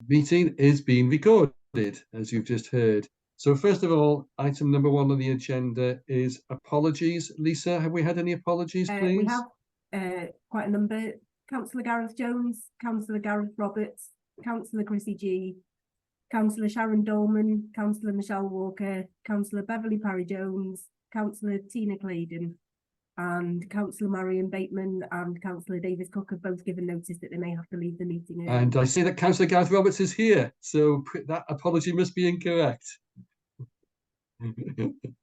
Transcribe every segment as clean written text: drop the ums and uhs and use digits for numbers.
Meeting is being recorded, as you've just heard. So first of all, item number 1 on the agenda is apologies. Lisa, have we had any apologies, please? We have quite a number. Councillor Gareth Jones, Councillor Gareth Roberts, Councillor Chrissy Gee, Councillor Sharon Dolman, Councillor Michelle Walker, Councillor Beverly Parry-Jones, Councillor Tina Claydon, and Councillor Marion Bateman and Councillor Davis Cook have both given notice that they may have to leave the meeting early. And I see that Councillor Gareth Roberts is here, so that apology must be incorrect.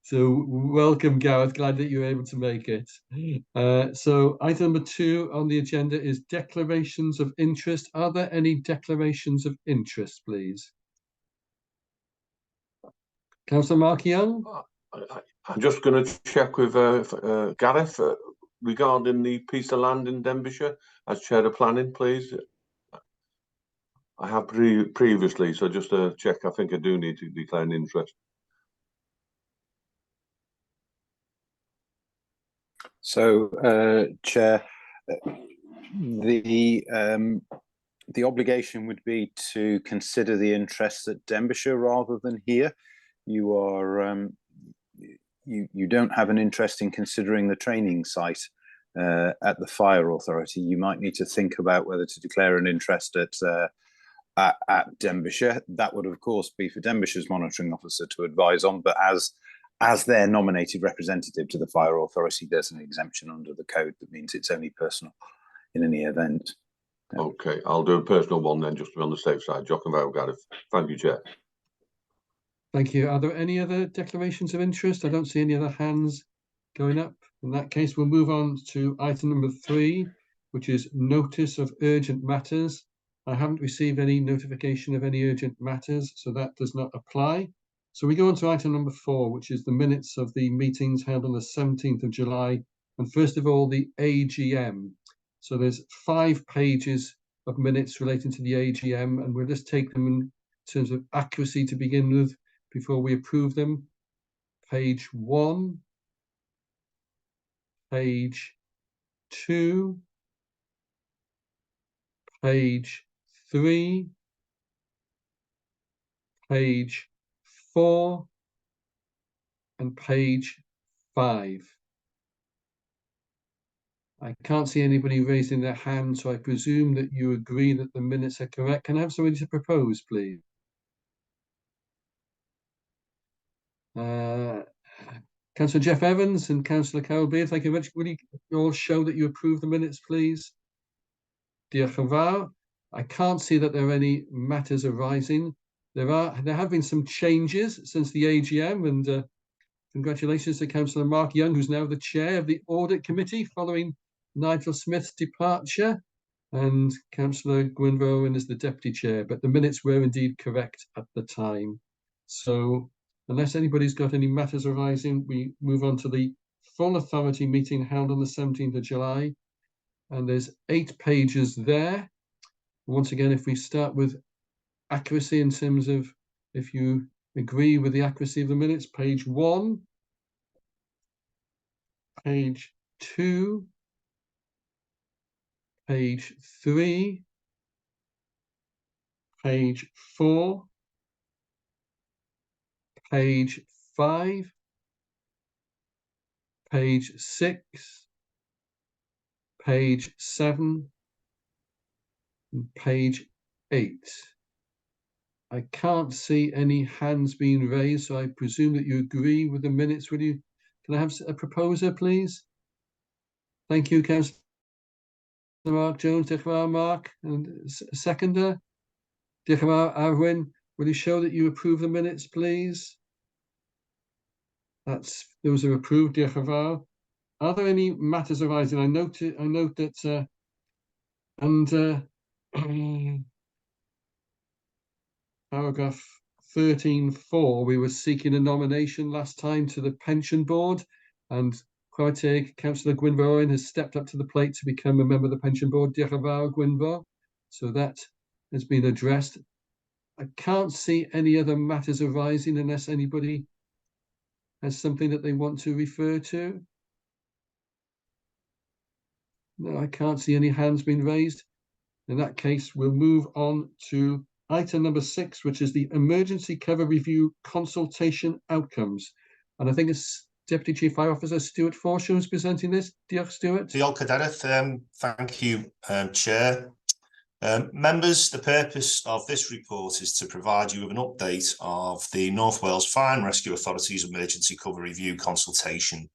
So welcome, Gareth. Glad that you were able to make it. So item number 2 on the agenda is declarations of interest. Are there any declarations of interest, please? Councillor Mark Young? I'm just going to check with Gareth regarding the piece of land in Denbighshire as chair of planning, please. I have previously, so just to check, I think I do need to declare an interest. So, Chair, the obligation would be to consider the interests at Denbighshire rather than here. You don't have an interest in considering the training site at the fire authority. You might need to think about whether to declare an interest at Denbighshire. That would, of course, be for Denbighshire's monitoring officer to advise on, but as their nominated representative to the fire authority, there's an exemption under the code that means it's only personal in any event. Okay, I'll do a personal one then, just to be on the safe side. Jock and Vale, Gareth. Thank you, Chair. Thank you. Are there any other declarations of interest? I don't see any other hands going up. In that case, we'll move on to item number 3, which is notice of urgent matters. I haven't received any notification of any urgent matters, so that does not apply. So we go on to item number 4, which is the minutes of the meetings held on the 17th of July. And first of all, the AGM. So there's 5 pages of minutes relating to the AGM, and we'll just take them in terms of accuracy to begin with before we approve them. Page 1, page 2, page 3, page 4, and page 5. I can't see anybody raising their hand, so I presume that you agree that the minutes are correct. Can I have somebody to propose, please? Councillor Jeff Evans and Councillor Carol Beard, thank you very much. Will you all show that you approve the minutes, please? Diolch yn fawr. I can't see that there are any matters arising. There have been some changes since the AGM, and congratulations to Councillor Mark Young, who's now the chair of the Audit Committee following Nigel Smith's departure, and Councillor Gwynfor Owen is the deputy chair, but the minutes were indeed correct at the time. So unless anybody's got any matters arising, we move on to the full authority meeting held on the 17th of July, and there's 8 pages there. Once again, if we start with accuracy in terms of if you agree with the accuracy of the minutes, page 1, page 2, page 3, page 4, page 5, page 6, page 7, and page 8. I can't see any hands being raised, so I presume that you agree with the minutes. Will you? Can I have a proposer, please? Thank you, Councillor Mark Jones. Diolch yn fawr, Mark. And seconder? Diolch yn fawr, Arwyn. Will you show that you approve the minutes, please? Those are approved. Diolch yn fawr. Are there any matters arising? I note that under paragraph 13.4, we were seeking a nomination last time to the pension board, and chwarae teg, Councillor Gwynfor Owen has stepped up to the plate to become a member of the pension board. Diolch yn fawr, Gwynfor. So that has been addressed. I can't see any other matters arising unless anybody has something that they want to refer to. No, I can't see any hands being raised. In that case, we'll move on to item number 6, which is the Emergency Cover Review Consultation Outcomes. And I think it's Deputy Chief Fire Officer Stuart Forshaw who's presenting this. Diolch, Stuart. Diolch, Cadeirydd. Thank you, Chair. Members, the purpose of this report is to provide you with an update of the North Wales Fire and Rescue Authority's Emergency Cover Review consultation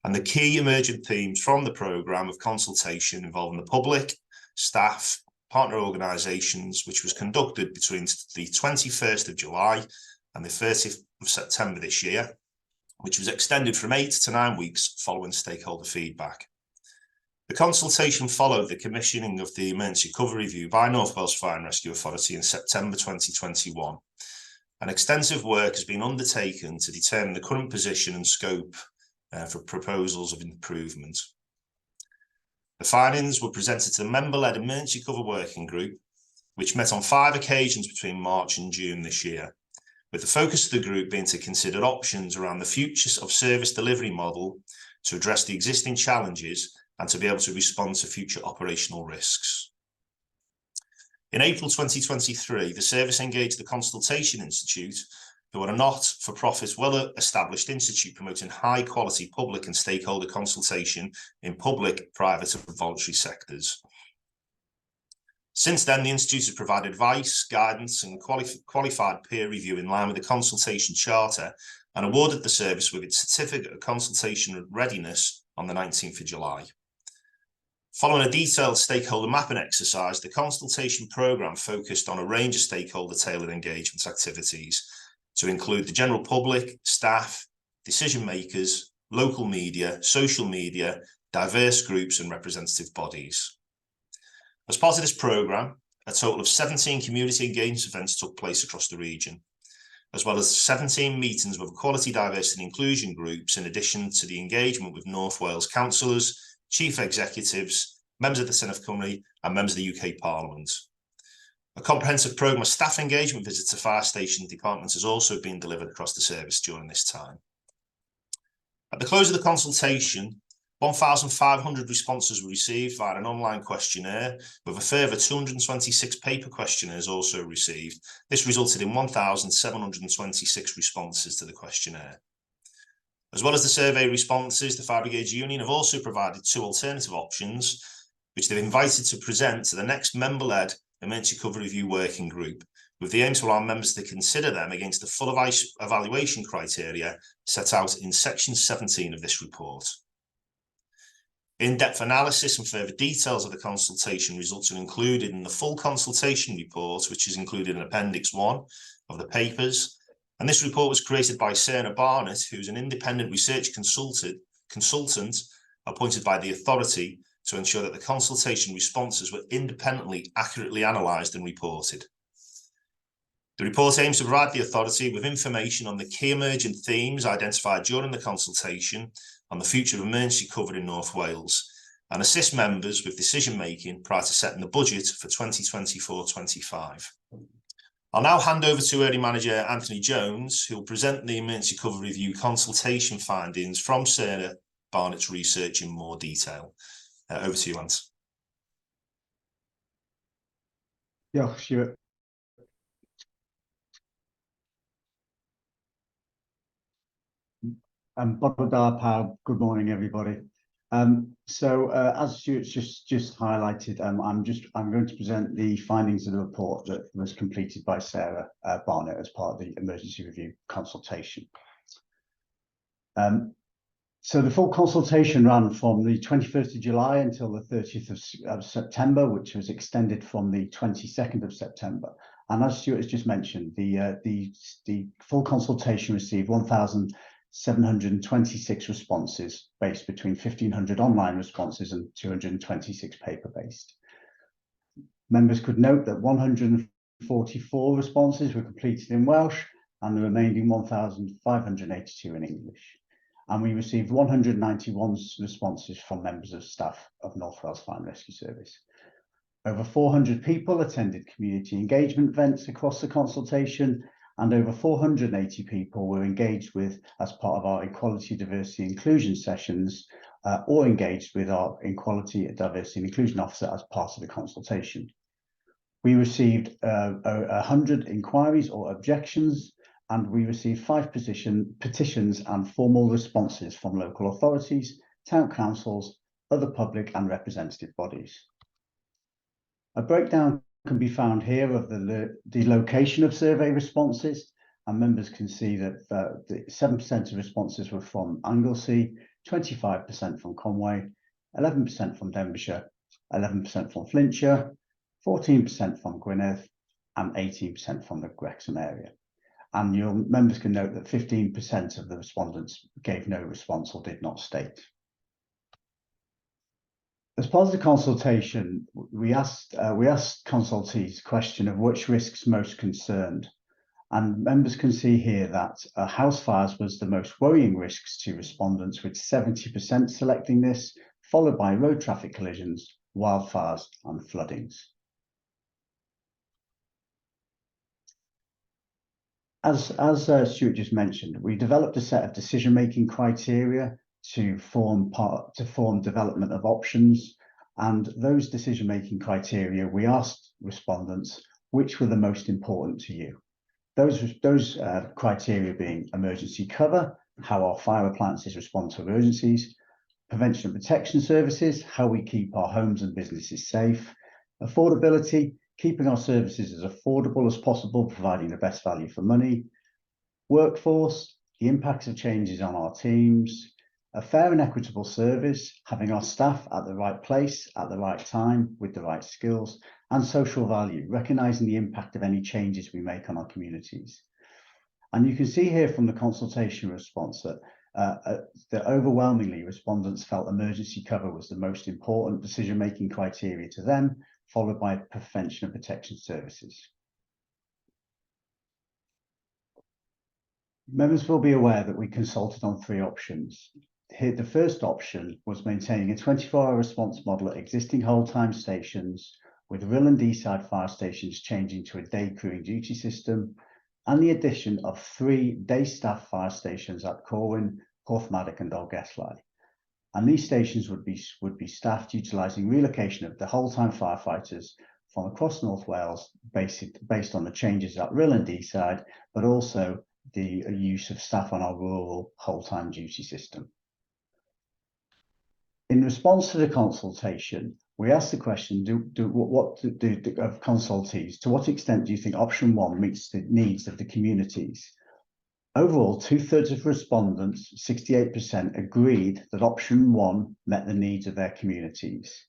and the key emerging themes from the programme of consultation involving the public, staff, partner organisations, which was conducted between the 21st of July and the 30th of September this year, which was extended from 8 to 9 weeks following stakeholder feedback. The consultation followed the commissioning of the Emergency Cover Review by North Wales Fire and Rescue Authority in September 2021. And extensive work has been undertaken to determine the current position and scope for proposals of improvement. The findings were presented to the member-led Emergency Cover Working Group, which met on 5 occasions between March and June this year, with the focus of the group being to consider options around the future of service delivery model to address the existing challenges and to be able to respond to future operational risks. In April 2023, the service engaged the Consultation Institute, who are a not-for-profit, well-established institute promoting high-quality public and stakeholder consultation in public, private and voluntary sectors. Since then, the Institute has provided advice, guidance and qualified peer review in line with the Consultation Charter and awarded the service with its Certificate of Consultation Readiness on the 19th of July. Following a detailed stakeholder mapping exercise, the consultation programme focused on a range of stakeholder tailored engagement activities to include the general public, staff, decision makers, local media, social media, diverse groups and representative bodies. As part of this programme, a total of 17 community engagement events took place across the region, as well as 17 meetings with equality, diversity and inclusion groups, in addition to the engagement with North Wales councillors, chief executives, members of the Senedd Cymru and members of the UK Parliament. A comprehensive programme of staff engagement visits to fire station departments has also been delivered across the service during this time. At the close of the consultation, 1,500 responses were received via an online questionnaire, with a further 226 paper questionnaires also received. This resulted in 1,726 responses to the questionnaire. As well as the survey responses, the Fire Brigades Union have also provided 2 alternative options, which they've invited to present to the next member-led Emergency Cover Review Working Group, with the aim to allow members to consider them against the full evaluation criteria set out in section 17 of this report. In-depth analysis and further details of the consultation results are included in the full consultation report, which is included in Appendix 1 of the papers. And this report was created by Sarah Barnett, who's an independent research consultant appointed by the authority to ensure that the consultation responses were independently, accurately analysed and reported. The report aims to provide the authority with information on the key emerging themes identified during the consultation on the future of emergency cover in North Wales and assist members with decision-making prior to setting the budget for 2024-25. I'll now hand over to Area Manager Anthony Jones, who will present the Emergency Cover Review consultation findings from Sarah Barnett's research in more detail. Over to you, Ant. Diolch, Stuart. Bore da pawb, good morning everybody. As Stuart's just highlighted, I'm going to present the findings of the report that was completed by Sarah Barnett as part of the emergency review consultation. So the full consultation ran from the 21st of July until the 30th of September, which was extended from the 22nd of September. And as Stuart has just mentioned, the full consultation received 1,726 responses, based between 1,500 online responses and 226 paper-based. Members could note that 144 responses were completed in Welsh and the remaining 1,582 in English. And we received 191 responses from members of staff of North Wales Fire and Rescue Service. Over 400 people attended community engagement events across the consultation, and over 480 people were engaged with as part of our Equality, Diversity, Inclusion sessions, or engaged with our Equality, Diversity and Inclusion Officer as part of the consultation. We received 100 inquiries or objections, and we received 5 petitions and formal responses from local authorities, town councils, other public and representative bodies. A breakdown can be found here of the location of survey responses, and members can see that the 7% of responses were from Anglesey, 25% from Conwy, 11% from Denbighshire, 11% from Flintshire, 14% from Gwynedd, and 18% from the Wrexham area. And your members can note that 15% of the respondents gave no response or did not state. As part of the consultation, we asked consultees the question of which risks most concerned. And members can see here that house fires was the most worrying risks to respondents, with 70% selecting this, followed by road traffic collisions, wildfires and floodings. As Stuart just mentioned, we developed a set of decision-making criteria to form development of options. And those decision-making criteria, we asked respondents which were the most important to you. Those criteria being emergency cover, how our fire appliances respond to emergencies, prevention and protection services, how we keep our homes and businesses safe, affordability, keeping our services as affordable as possible, providing the best value for money, workforce, the impacts of changes on our teams, a fair and equitable service, having our staff at the right place, at the right time, with the right skills, and social value, recognising the impact of any changes we make on our communities. And you can see here from the consultation response that that overwhelmingly respondents felt emergency cover was the most important decision-making criteria to them, followed by prevention and protection services. Members will be aware that we consulted on 3 options. Here, the first option was maintaining a 24-hour response model at existing whole-time stations, with Rhyl and Deeside fire stations changing to a day crewing duty system, and the addition of 3 day staff fire stations at Corwen, Porthmadog and Dolgellau. And these stations would be staffed utilising relocation of the whole-time firefighters from across North Wales, based on the changes at Rhyl and Deeside, but also the use of staff on our rural whole-time duty system. In response to the consultation, we asked the question of consultees, to what extent do you think option 1 meets the needs of the communities? Overall, 2/3 of respondents, 68%, agreed that option 1 met the needs of their communities.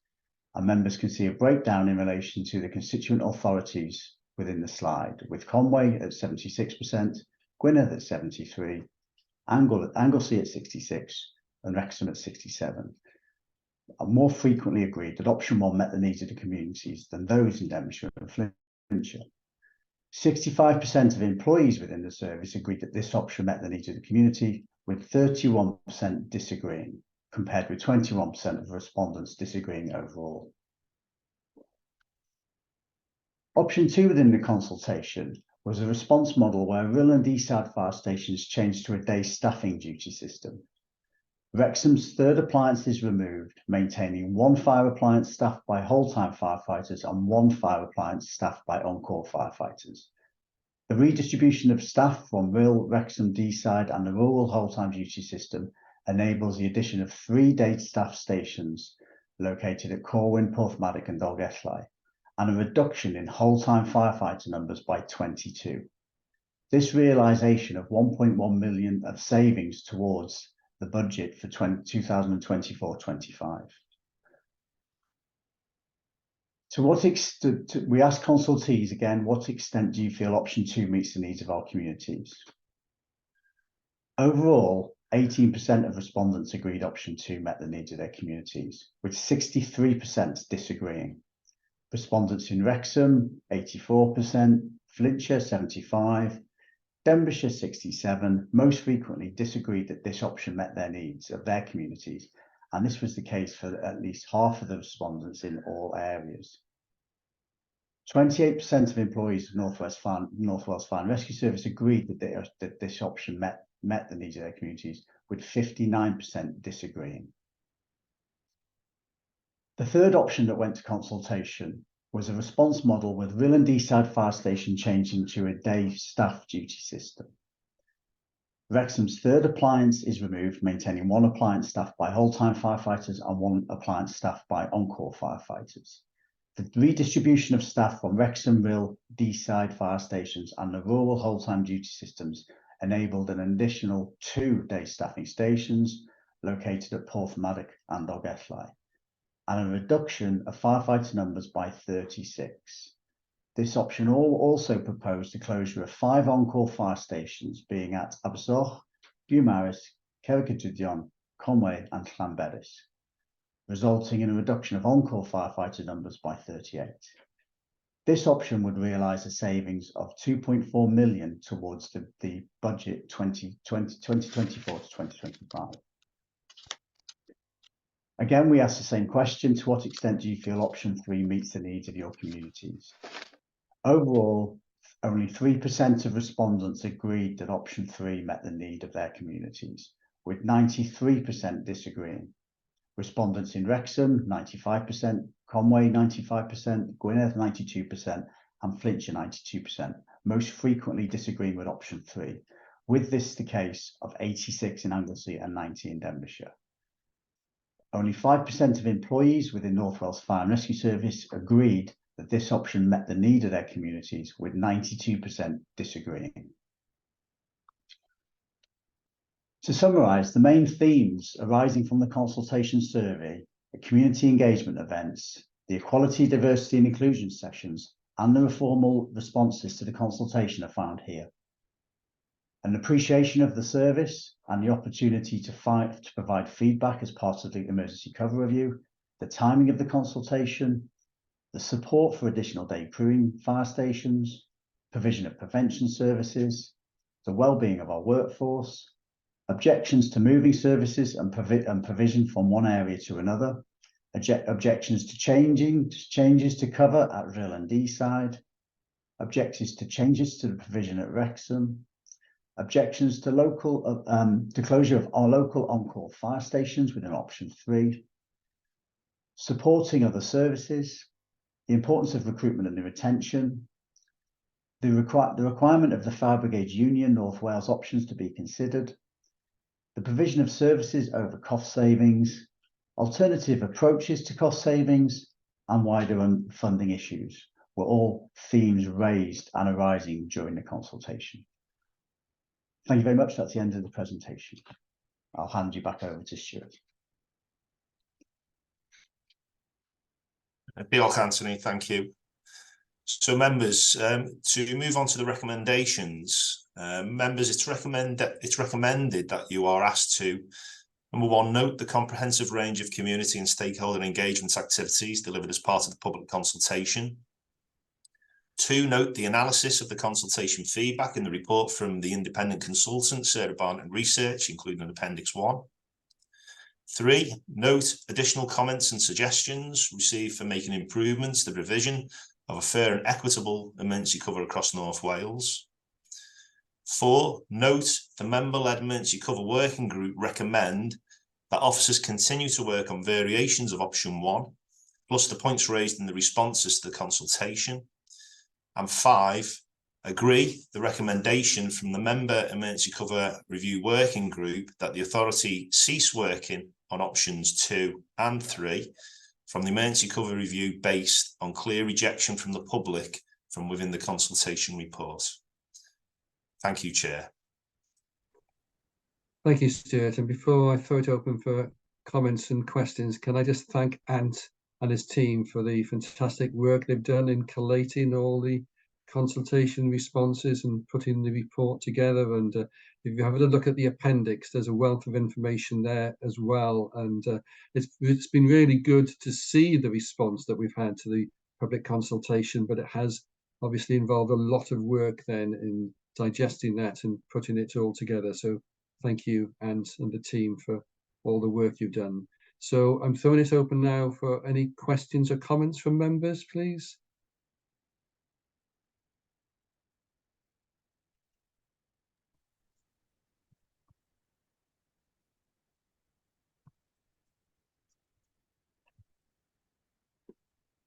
And members can see a breakdown in relation to the constituent authorities within the slide, with Conwy at 76%, Gwynedd at 73%, Anglesey at 66%, and Wrexham at 67%. And more frequently agreed that option 1 met the needs of the communities than those in Denbighshire and Flintshire. 65% of employees within the service agreed that this option met the needs of the community, with 31% disagreeing, compared with 21% of respondents disagreeing overall. Option 2 within the consultation was a response model where Rhyl and Deeside fire stations changed to a day staffing duty system. Wrexham's third appliance is removed, maintaining 1 fire appliance staffed by whole-time firefighters and 1 fire appliance staffed by on-call firefighters. The redistribution of staff from Rhyl, Wrexham, Deeside and the rural whole-time duty system enables the addition of 3 day staff stations located at Corwen, Porthmadog and Dolgellau, and a reduction in whole-time firefighter numbers by 22. This realisation of 1.1 million of savings towards the budget for 2024-25. To what extent, we asked consultees again, what extent do you feel option 2 meets the needs of our communities? Overall, 18% of respondents agreed option 2 met the needs of their communities, with 63% disagreeing. Respondents in Wrexham, 84%, Flintshire, 75%, Denbighshire, 67%, most frequently disagreed that this option met their needs of their communities, and this was the case for at least half of the respondents in all areas. 28% of employees of North Wales Fire and Rescue Service agreed that, that this option met the needs of their communities, with 59% disagreeing. The third option that went to consultation was a response model with Rhyl and Deeside Fire Station changing to a day staff duty system. Wrexham's third appliance is removed, maintaining one appliance staffed by whole-time firefighters and one appliance staffed by on-call firefighters. The redistribution of staff from Wrexham, Rhyl, Deeside fire stations and the rural whole-time duty systems enabled an additional 2 day staffing stations located at Porthmadog and Dolgellau, and a reduction of firefighter numbers by 36. This option also proposed the closure of 5 on-call fire stations, being at Abersoch, Beaumaris, Cerrigydrudion, Conway and Llanberis, resulting in a reduction of on-call firefighter numbers by 38. This option would realise a savings of 2.4 million towards the budget 2024 to 2025. Again, we ask the same question: to what extent do you feel option 3 meets the needs of your communities? Overall, only 3% of respondents agreed that option 3 met the need of their communities, with 93% disagreeing. Respondents in Wrexham, 95%, Conway, 95%, Gwynedd, 92%, and Flintshire, 92%, most frequently disagreeing with option 3, with this the case of 86 in Anglesey and 90 in Denbighshire. Only 5% of employees within North Wales Fire and Rescue Service agreed that this option met the need of their communities, with 92% disagreeing. To summarise, the main themes arising from the consultation survey, the community engagement events, the equality, diversity and inclusion sessions, and the formal responses to the consultation are found here. An appreciation of the service and the opportunity to provide feedback as part of the emergency cover review, the timing of the consultation, the support for additional day crewing fire stations, provision of prevention services, the well-being of our workforce, objections to moving services and provision from one area to another, objections to changes to cover at Rhyl and Deeside, objections to changes to the provision at Wrexham, objections to local to closure of our local on-call fire stations within option 3, supporting other services, the importance of recruitment and the retention, the requirement of the Fire Brigade Union North Wales options to be considered, the provision of services over cost savings, alternative approaches to cost savings, and wider funding issues were all themes raised and arising during the consultation. Thank you very much. That's the end of the presentation. I'll hand you back over to Stuart. Diolch, Anthony. Thank you. So members, to move on to the recommendations, members, it's recommended that you are asked to, number 1, note the comprehensive range of community and stakeholder engagement activities delivered as part of the public consultation. 2, note the analysis of the consultation feedback in the report from the independent consultant, Sarah Barnett Research, including Appendix 1. 3, note additional comments and suggestions received for making improvements to the provision of a fair and equitable emergency cover across North Wales. 4, note the member-led emergency cover working group recommend that officers continue to work on variations of option 1, plus the points raised in the responses to the consultation. And 5, agree the recommendation from the member emergency cover review working group that the authority cease working on options 2 and 3 from the emergency cover review based on clear rejection from the public from within the consultation report. Thank you, Chair. Thank you, Stuart. And before I throw it open for comments and questions, can I just thank Ant and his team for the fantastic work they've done in collating all the consultation responses and putting the report together. And if you have a look at the appendix, there's a wealth of information there as well. And it's been really good to see the response that we've had to the public consultation, but it has obviously involved a lot of work then in digesting that and putting it all together. So thank you, Ant and the team, for all the work you've done. So I'm throwing it open now for any questions or comments from members, please.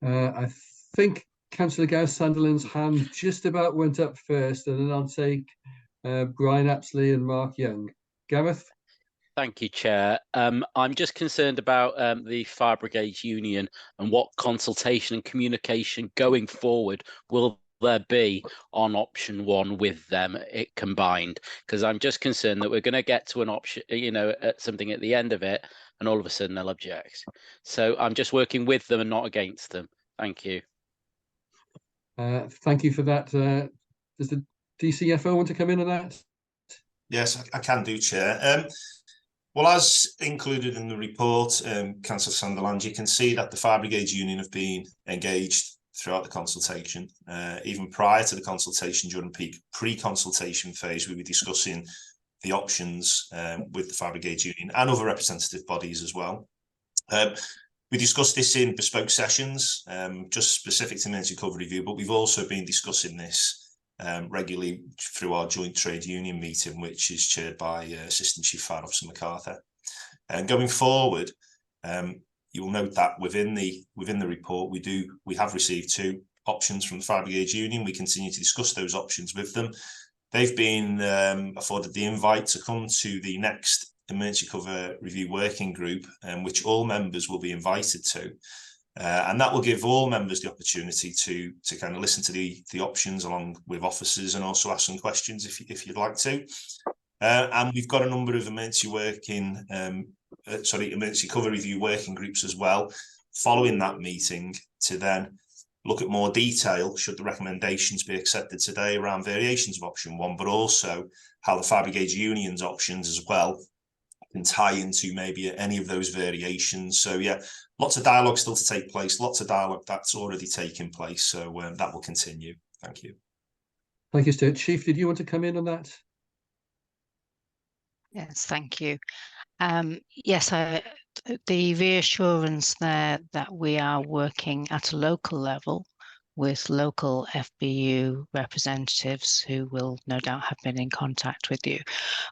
I think Councillor Gareth Sandilands' hand just about went up first, and then I'll take Brian Apsley and Mark Young. Gareth? Thank you, Chair. I'm just concerned about the Fire Brigade Union and what consultation and communication going forward will there be on option one with them it combined? Because I'm just concerned that we're going to get to an option, you know, at something at the end of it, and all of a sudden they'll object. So I'm just working with them and not against them. Thank you. Thank you for that. Does the DCFO want to come in on that? Yes, I can do, Chair. Well, as included in the report, Councillor Sandilands, you can see that the Fire Brigade Union have been engaged throughout the consultation. Even prior to the consultation, during peak pre-consultation phase, we were discussing the options with the Fire Brigade Union and other representative bodies as well. We discussed this in bespoke sessions, just specific to emergency cover review, but we've also been discussing this regularly through our joint trade union meeting, which is chaired by Assistant Chief Fire Officer MacArthur. And going forward, you will note that within the report, we have received 2 options from the Fire Brigade Union. We continue to discuss those options with them. They've been afforded the invite to come to the next Emergency Cover Review Working Group, which all members will be invited to. And that will give all members the opportunity to kind of listen to the options along with officers and also ask some questions if you'd like to. And we've got a number of emergency cover review working groups as well, following that meeting to then look at more detail, should the recommendations be accepted today around variations of option one, but also how the Fire Brigade Union's options as well can tie into maybe any of those variations. So yeah, lots of dialogue still to take place, lots of dialogue that's already taken place. So that will continue. Thank you. Thank you, Stuart. Chief, did you want to come in on that? Yes, thank you. Yes, the reassurance there that we are working at a local level with local FBU representatives who will no doubt have been in contact with you.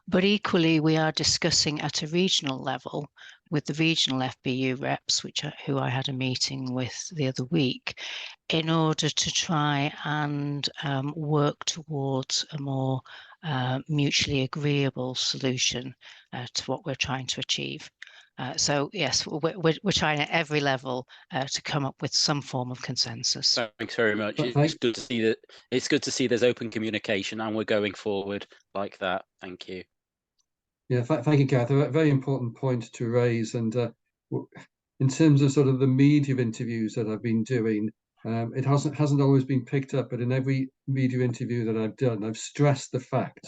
But equally, we are discussing at a regional level with the regional FBU reps, who I had a meeting with the other week, in order to try and work towards a more mutually agreeable solution to what we're trying to achieve. So yes, we're trying at every level to come up with some form of consensus. Thanks very much. It's good to see that. It's good to see there's open communication and we're going forward like that. Thank you. Yeah, thank you, Gareth. A very important point to raise. And in terms of sort of the media interviews that I've been doing, it hasn't always been picked up, but in every media interview that I've done, I've stressed the fact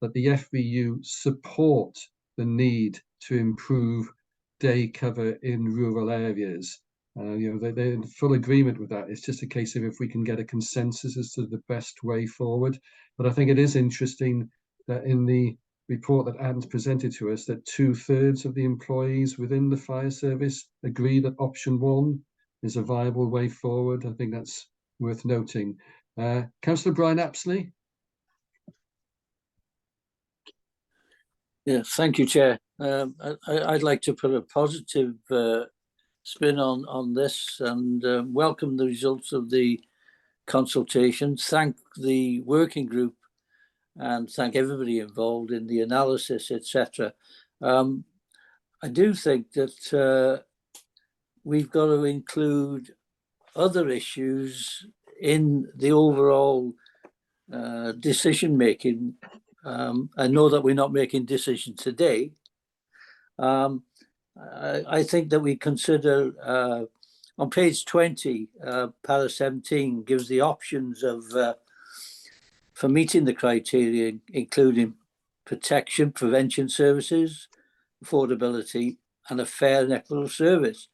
that the FBU support the need to improve day cover in rural areas. You know, they're in full agreement with that. It's just a case of if we can get a consensus as to the best way forward. But I think it is interesting that in the report that Anne's presented to us, that 2/3 of the employees within the fire service agree that option one is a viable way forward. I think that's worth noting. Councillor Brian Apsley. Yeah, thank you, Chair. I'd like to put a positive spin on this and welcome the results of the consultation. Thank the working group and thank everybody involved in the analysis, etc. I do think that we've got to include other issues in the overall decision making. I know that we're not making decisions today. I think that we consider on page 20, para 17 gives the options of for meeting the criteria, including protection, prevention services, affordability, and a fair and equitable service.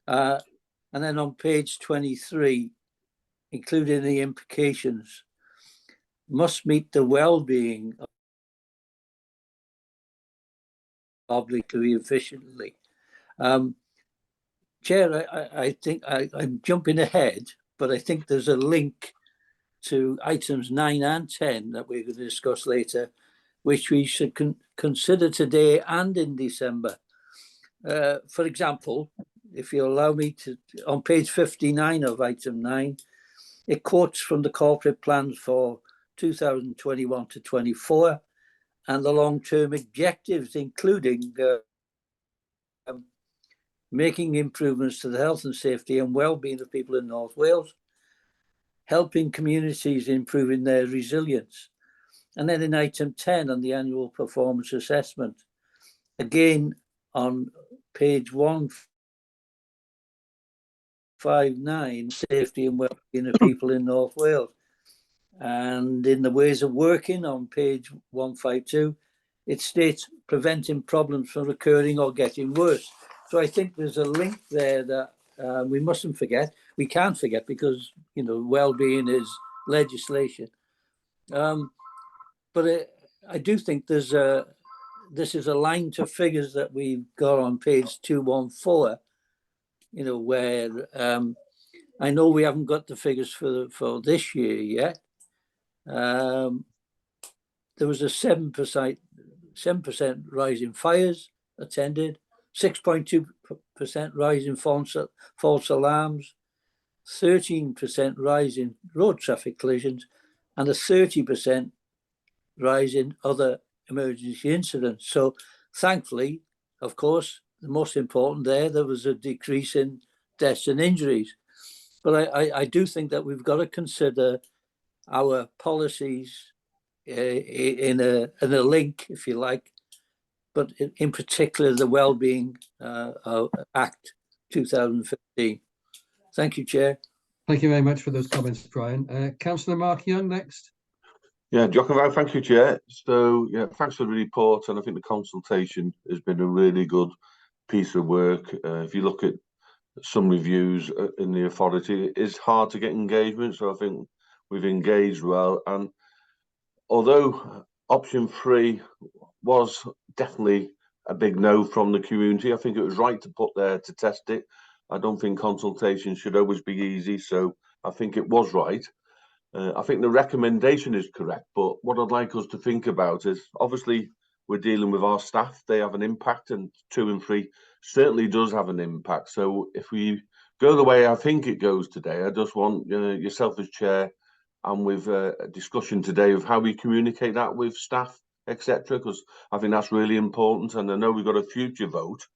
And then on page 23, including the implications, must meet the well-being obligatory efficiently. Chair, I think I'm jumping ahead, but I think there's a link to items 9 and 10 that we're going to discuss later, which we should consider today and in December. For example, if you allow me to, on page 59 of item 9, It quotes from the corporate plans for 2021 to 24 and the long-term objectives, including making improvements to the health and safety and well-being of people in North Wales, helping communities improving their resilience. And then in item 10 on the annual performance assessment, again on page 159, safety and well-being of people in North Wales. And in the ways of working on page 152, it states preventing problems from occurring or getting worse. So I think there's a link there that we mustn't forget. We can't forget because, you know, well-being is legislation. But I do think this is aligned to figures that we've got on page 214, you know, where I know we haven't got the figures for this year yet. There was a 7% rise in fires attended, 6.2% rise in false alarms, 13% rise in road traffic collisions, and a 30% rise in other emergency incidents. So thankfully, of course, the most important there was a decrease in deaths and injuries. But I do think that we've got to consider our policies in a link, if you like, but in particular the Wellbeing Act 2015. Thank you, Chair. Thank you very much for those comments, Brian. Councillor Mark Young next. Yeah, diolch yn fawr, thank you, Chair. So, yeah, thanks for the report, and I think the consultation has been a really good piece of work. If you look at some reviews in the authority, it's hard to get engagement, so I think we've engaged well. And although option 3 was definitely a big no from the community, I think it was right to put there to test it. I don't think consultation should always be easy, so I think it was right. I think the recommendation is correct, but what I'd like us to think about is obviously we're dealing with our staff. They have an impact, and 2 and 3 certainly does have an impact. So if we go the way I think it goes today, I just want yourself as chair and with a discussion today of how we communicate that with staff, etc., because I think that's really important. And I know we've got a future vote,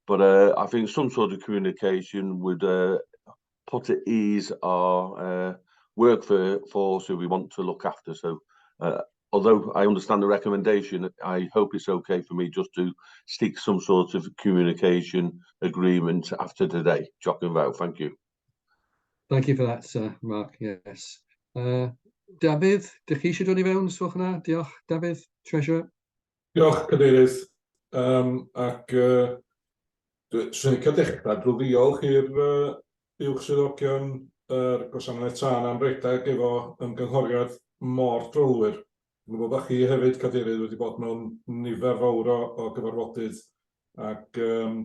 but I think some sort of communication would put at ease our workforce who we want to look after. So although I understand the recommendation, I hope it's okay for me just to seek some sort of communication agreement after today. Diolch yn fawr, thank you. Thank you for that, Mark, yes. Dafydd, dych chi eisiau dod i fewn, os gwelwch yn dda? Diolch, Dafydd, Treasurer. Diolch, Cadeirydd. Ac swn i'n licio dechrau drwy ddiolch i'r uwch swyddogion yr gwasanaeth tân am redeg efo ymgynghoriad mor drylwyr. Dwi'n gwybod bod chi hefyd, Cadeirydd, wedi bod mewn nifer fawr o gyfarfodydd, ac dwi'n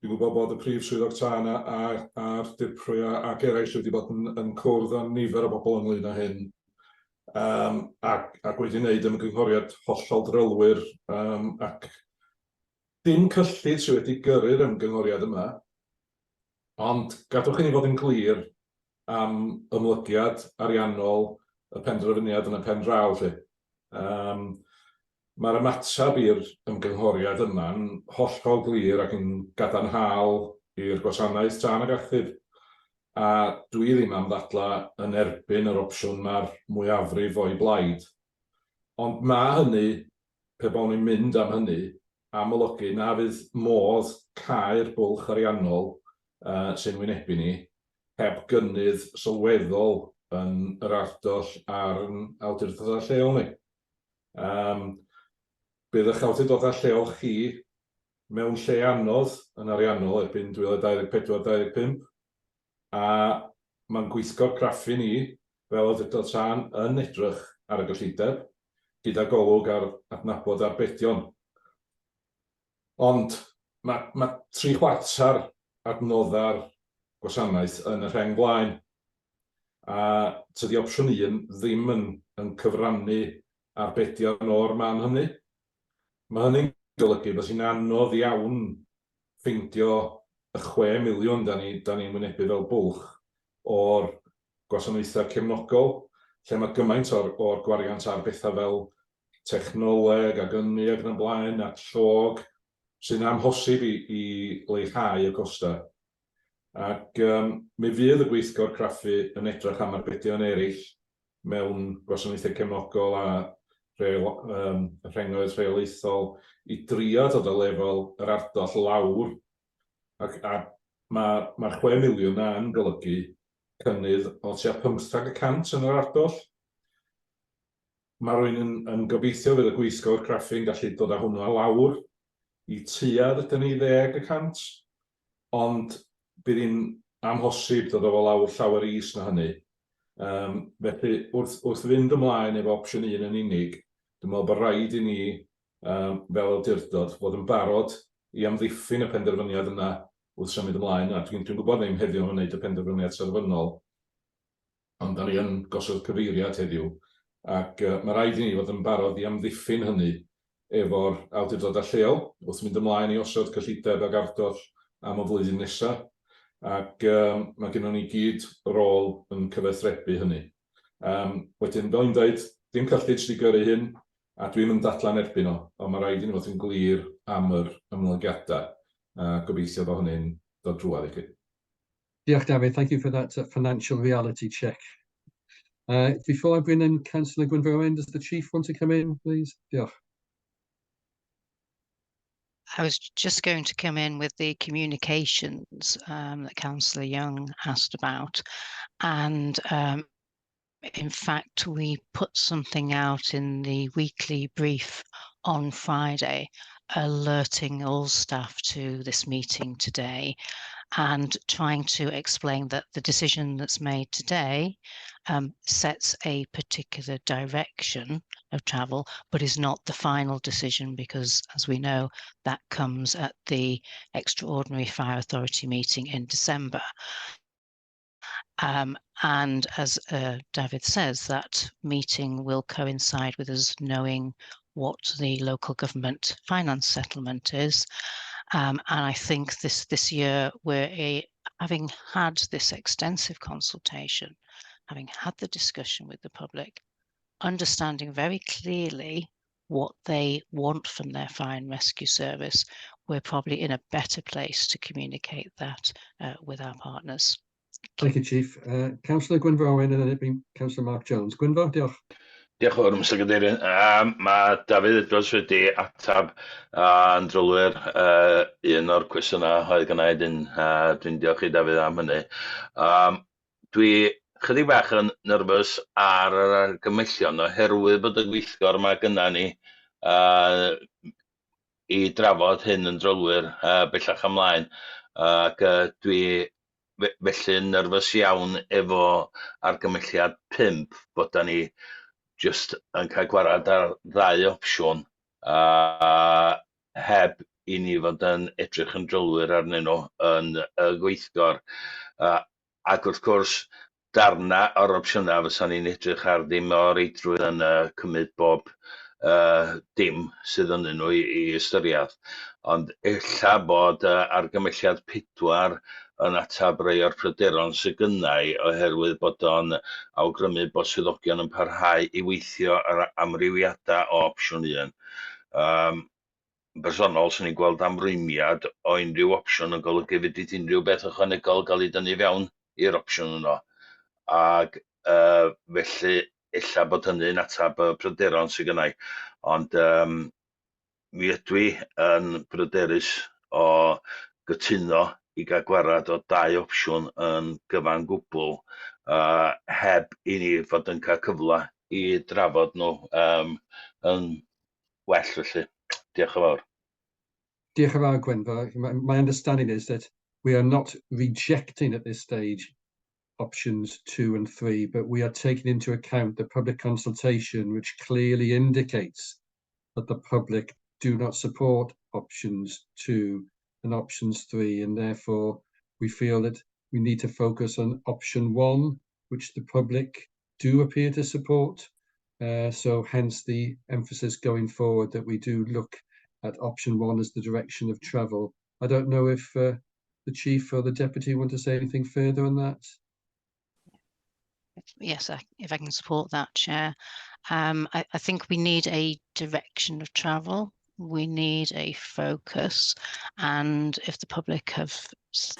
gwybod bod y prif swyddog tân a'r dirprwy ac eraill wedi bod yn cwrdd â nifer o bobl ynglyn â hyn, ac wedi wneud ymgynghoriad hollol drylwyr, ac dim cyllid sydd wedi gyrru'r ymgynghoriad yma, ond gadwch i ni fod yn glir am ymlygiad ariannol y penderfyniad yn y pen draw, 'lly. Mae'r ymateb i'r ymgynghoriad yma'n hollol glir ac yn gadarnhaol i'r gwasanaeth tân ac achub, a dwi ddim am ddadlau yn erbyn yr opsiwn mae'r mwyafrif o'i blaid. Ond mae hynny, pe bawn i'n mynd am hynny, am olygu na fydd modd cau'r bwlch ariannol sy'n wynebu ni heb gynnydd sylweddol yn yr ardoll ar ein awdurdodau lleol ni. Bydd eich awdurdodau lleol chi mewn lle anodd yn ariannol erbyn 2024-25, a mae'n gweithgor craffu ni fel awdurdod tân yn edrych ar y gyllideb gyda golwg ar adnabod arbedion. Ond mae, mae 3/4 adnoddau'r gwasanaeth yn y rheng flaen, a tydi opsiwn 1 ddim yn cyfrannu arbedion o'r man hynny. Mae hynny'n golygu bod hi'n anodd iawn ffeindio y 6 miliwn da ni'n wynebu fel bwlch o'r gwasanaethau cefnogol, lle mae gymaint o'r, or gwariant ar bethau fel technoleg ac ynni ac yn y blaen, a llog, sy'n amhosib i, i leihau y costau. Ac um, mi fydd y gweithgor craffu yn edrych am arbedion eraill mewn gwasanaethau cefnogol a rheol, um, rhengoedd rheolaethol i drio dod â lefel yr ardoll lawr. Ac, a mae'r ma 6 miliwn na yn golygu cynnydd o tua 15% yn yr ardoll. Mae rhywun yn, yn gobeithio fydd y gweithgor craffu'n gallu dod â hwnnw lawr i tua, ddydyn ni, 10%, ond bydd hi'n amhosib dod â fo lawr llawer is na hynny. Um, felly, wrth, wrth fynd ymlaen efo opsiwn un yn unig, dwi'n meddwl bod rhaid i ni, um, fel awdurdod, fod yn barod i amddiffyn y penderfyniad yna wrth symud ymlaen. A dwi'n dwi gwybod ddim heddiw yn wneud y penderfyniad terfynol, ond da ni yn gosod cyfeiriad heddiw, ac uh, mae rhaid i ni fod yn barod i amddiffyn hynny efo'r awdurdodau lleol wrth fynd ymlaen i osod cyllideb ag ardoll am y flwyddyn nesaf, ac um, mae gennym ni gyd rôl yn cyfathrebu hynny. Um, wedyn, fel i'n dweud, dim cyllid sydd wedi gyrru hyn, a dwi'n mynd dadla'n erbyn o, ond mae rhaid i ni fod yn glir am yr ymlygiadau, a gobeithio bod hynny'n dod drwadd i chi. Diolch, David. Thank you for that financial reality check. Before I bring in Councillor Gwynfor Owen, does the Chief want to come in, please? Diolch. I was just going to come in with the communications that Councillor Young asked about. And in fact, we put something out in the weekly brief on Friday, alerting all staff to this meeting today and trying to explain that the decision that's made today sets a particular direction of travel, but is not the final decision because, as we know, that comes at the extraordinary fire authority meeting in December. And as David says, that meeting will coincide with us knowing what the local government finance settlement is. And I think this year we're having had this extensive consultation, having had the discussion with the public, understanding very clearly what they want from their fire and rescue service, we're probably in a better place to communicate that with our partners. Thank you, Chief. Councillor Gwynfor Owen and then it being Councillor Mark Jones. Gwynfor, diolch. Diolch yn fawr, Mr Cadeirydd. Um, mae Dafydd Edwards wedi atab yn drylwyr un o'r cwestiynau oedd gynna i dyn. Dwi'n diolch i Dafydd am hynny. Um, dwi chydig bach yn nerfus ar yr argymellion oherwydd bod y gweithgor yma gynna ni i drafod hyn yn drylwyr bellach ymlaen, ac dwi felly'n nerfus iawn efo argymelliad 5 bod da ni jyst yn cael gwarad ar ddau opsiwn heb i ni fod yn edrych yn drylwyr arnyn nhw yn y gweithgor. Ac wrth gwrs, darna o'r opsiynau fysa ni'n edrych ar ddim o reidrwydd yn cymryd bob dim sydd ynddyn nhw i ystyried. Ond ella bod argymelliad 4 yn atab rhai o'r pryderon sydd gynna i oherwydd bod o'n awgrymu bod swyddogion yn parhau i weithio ar amrywiadau o opsiwn 1. Um, yn bersonol, swn i'n gweld amrwymiad o unrhyw opsiwn yn golygu fedrith unrhyw beth ychwanegol gael ei dynnu fewn i'r opsiwn yno. Ac felly ella bod hynny'n atab y pryderon sydd gynna i. Ond um, mi ydw i yn bryderus o gytuno i gael gwarad o dau opsiwn yn gyfan gwbl heb i ni fod yn cael cyfle i drafod nhw um, yn well felly. Diolch yn fawr. Diolch yn fawr, Gwynfor. My understanding is that we are not rejecting at this stage options 2 and 3, but we are taking into account the public consultation, which clearly indicates that the public do not support options 2 and options 3, and therefore we feel that we need to focus on option 1, which the public do appear to support. So hence the emphasis going forward that we do look at option 1 as the direction of travel. I don't know if the Chief or the Deputy want to say anything further on that. Yes, if I can support that, Chair. I think we need a direction of travel. We need a focus. And if the public have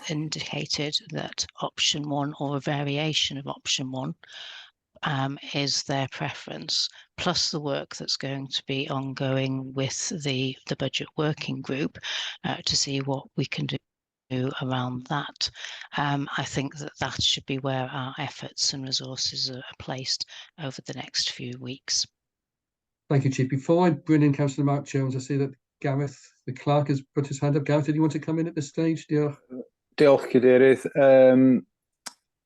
indicated that option one or a variation of option one is their preference, plus the work that's going to be ongoing with the budget working group to see what we can do around that. I think that that should be where our efforts and resources are placed over the next few weeks. Thank you, Chief. Before I bring in Councillor Mark Jones, I see that Gareth, the clerk, has put his hand up. Gareth, did you want to come in at this stage? Diolch. Diolch, Cadeirydd.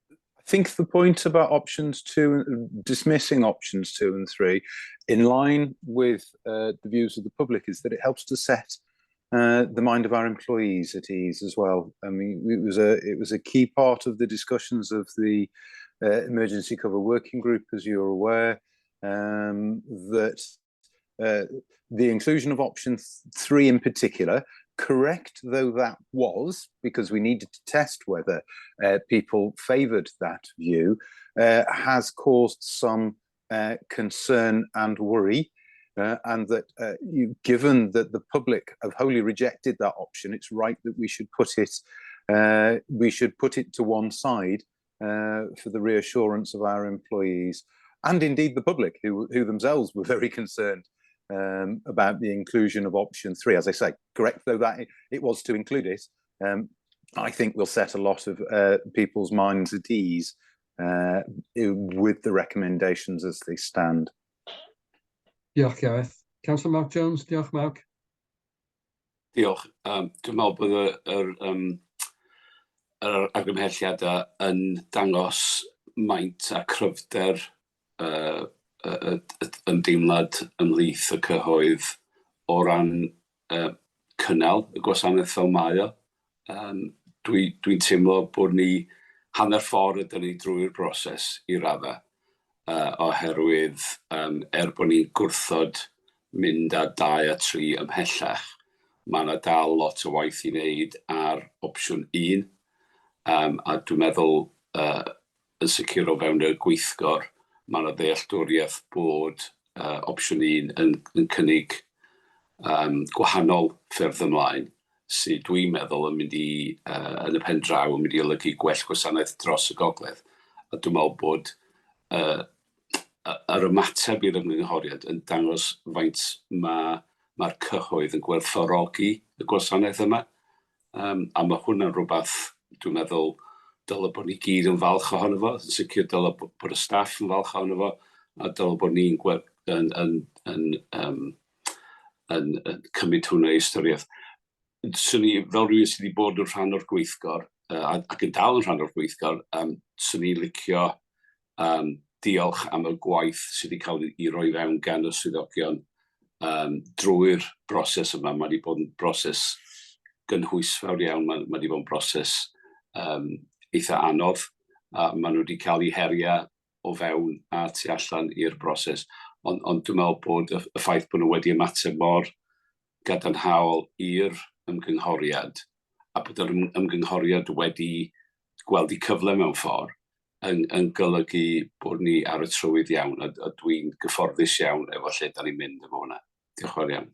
I think the point about options 2, dismissing options 2 and 3, in line with the views of the public, is that it helps to set the mind of our employees at ease as well. I mean, it was a key part of the discussions of the Emergency Cover Working Group, as you're aware, that the inclusion of option 3 in particular, correct though that was, because we needed to test whether people favoured that view, has caused some concern and worry, and that given that the public have wholly rejected that option, it's right that we should put it to one side for the reassurance of our employees and indeed the public, who themselves were very concerned about the inclusion of option 3. As I say, correct though that it was to include it, I think we'll set a lot of people's minds at ease with the recommendations as they stand. Diolch, Gareth. Councillor Mark Jones, diolch, Mark. Diolch. Dwi'n meddwl bod yr argymhelliadau yn dangos maint a cryfder ymdeimlad ymhlith y cyhoedd o ran cynnal y gwasanaeth fel mae o. Dwi'n teimlo bod ni hanner ffordd ydyn ni drwy'r broses i raddau, oherwydd er bod ni'n gwrthod mynd â 2 a 3 ymhellach, mae yna dal lot o waith i wneud ar opsiwn 1. A dwi'n meddwl yn sicr o fewn y gweithgor, mae yna ddealltwriaeth bod opsiwn 1 yn cynnig gwahanol ffyrdd ymlaen, sydd dwi'n meddwl yn mynd i, yn y pen draw, yn mynd i olygu gwell gwasanaeth dros y gogledd. A dwi'n meddwl bod yr ymateb i'r ymgynghoriad yn dangos faint mae'r cyhoedd yn gwerthfawrogi y gwasanaeth yma. A mae hwnna'n rhywbeth dwi'n meddwl dyle bod ni gyd yn falch ohono fo. Yn sicr dyle bod y staff yn falch ohono fo, a dyle bod ni'n yn cymryd hwnna i ystyriaeth. Swn i, fel rhywun sydd wedi bod yn rhan o'r gweithgor, ac yn dal yn rhan o'r gweithgor, swn i'n licio diolch am y gwaith sydd wedi cael ei roi fewn gan y swyddogion drwy'r broses yma. Mae wedi bod yn broses gynhwysfawr iawn, mae wedi bod yn broses eitha anodd, a maen nhw wedi cael eu heriau o fewn a tu allan i'r broses. Ond dwi'n meddwl bod y ffaith bod nhw wedi ymateb mor gadarnhaol i'r ymgynghoriad a bod yr ymgynghoriad wedi gweld eu cyfle mewn ffordd yn golygu bod ni ar y trywydd iawn, a dwi'n gyfforddus iawn efo lle da ni'n mynd efo hwnna. Diolch yn fawr iawn.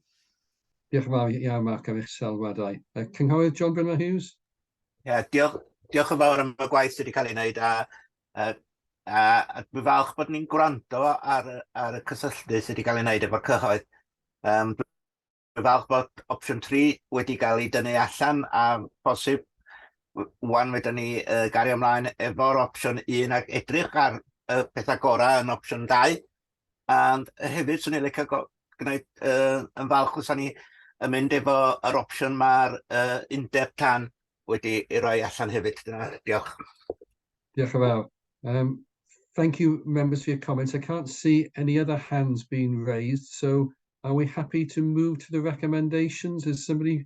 Diolch yn fawr iawn, Mark, am eich sylwadau. Cynghorydd John Brynmor Hughes? Ie, yeah, diolch, diolch yn fawr am y gwaith sydd wedi cael ei wneud a dwi'n falch bod ni'n gwrando ar y cysylltu sydd wedi cael ei wneud efo'r cyhoedd. Dwi'n falch bod opsiwn 3 wedi cael ei dynnu allan a posib wan fedrwn ni gario ymlaen efo'r opsiwn 1 ac edrych ar y pethau gorau yn opsiwn 2. And hefyd, swn i'n licio gwneud yn falch os ni yn mynd efo yr opsiwn mae'r undeb tân wedi ei roi allan hefyd. Dyna, diolch. Diolch yn fawr. Thank you, members, for your comments. I can't see any other hands being raised, so are we happy to move to the recommendations? Is somebody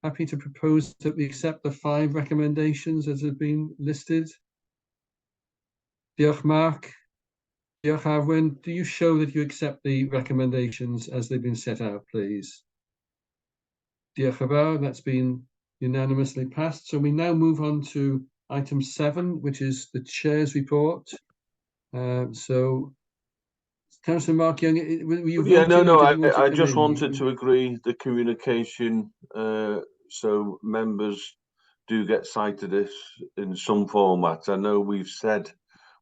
happy to propose that we accept the 5 recommendations as have been listed? Diolch, Mark. Diolch, Arwen. Do you show that you accept the recommendations as they've been set out, please? Diolch yn fawr. That's been unanimously passed. So we now move on to item 7, which is the chair's report. So, Councillor Mark Young, were you Yeah, no, voting no, or did you want to I come just in? wanted to agree the communication, so members do get sight of this in some format. I know we've said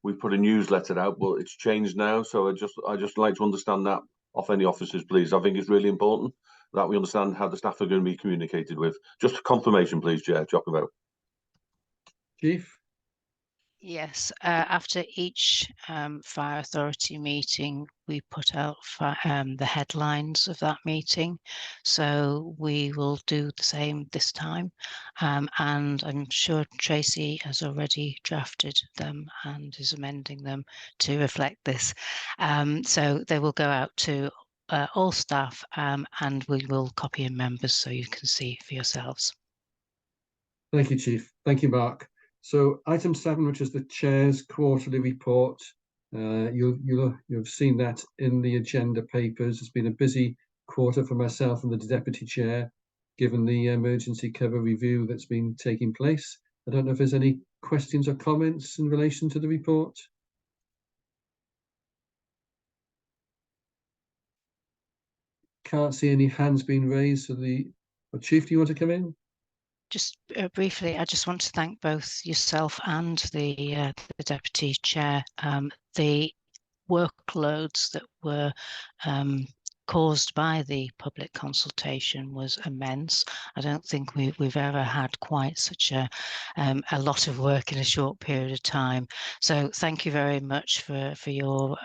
we put a newsletter out, but it's changed now. So I just like to understand that off any officers, please. I think it's really important that we understand how the staff are going to be communicated with. Just a confirmation, please, Chair. Diolch. Chief? Yes, after each fire authority meeting, we put out the headlines of that meeting. So we will do the same this time. And I'm sure Tracy has already drafted them and is amending them to reflect this. So they will go out to all staff, and we will copy in members so you can see for yourselves. Thank you, Chief. Thank you, Mark. So item 7, which is the Chair's quarterly report, you've seen that in the agenda papers. It's been a busy quarter for myself and the Deputy Chair, given the emergency cover review that's been taking place. I don't know if there's any questions or comments in relation to the report. Can't see any hands being raised. So the Chief, do you want to come in? Just briefly, I just want to thank both yourself and the Deputy Chair. The workloads that were caused by the public consultation was immense. I don't think we've ever had quite such a lot of work in a short period of time. So thank you very much for your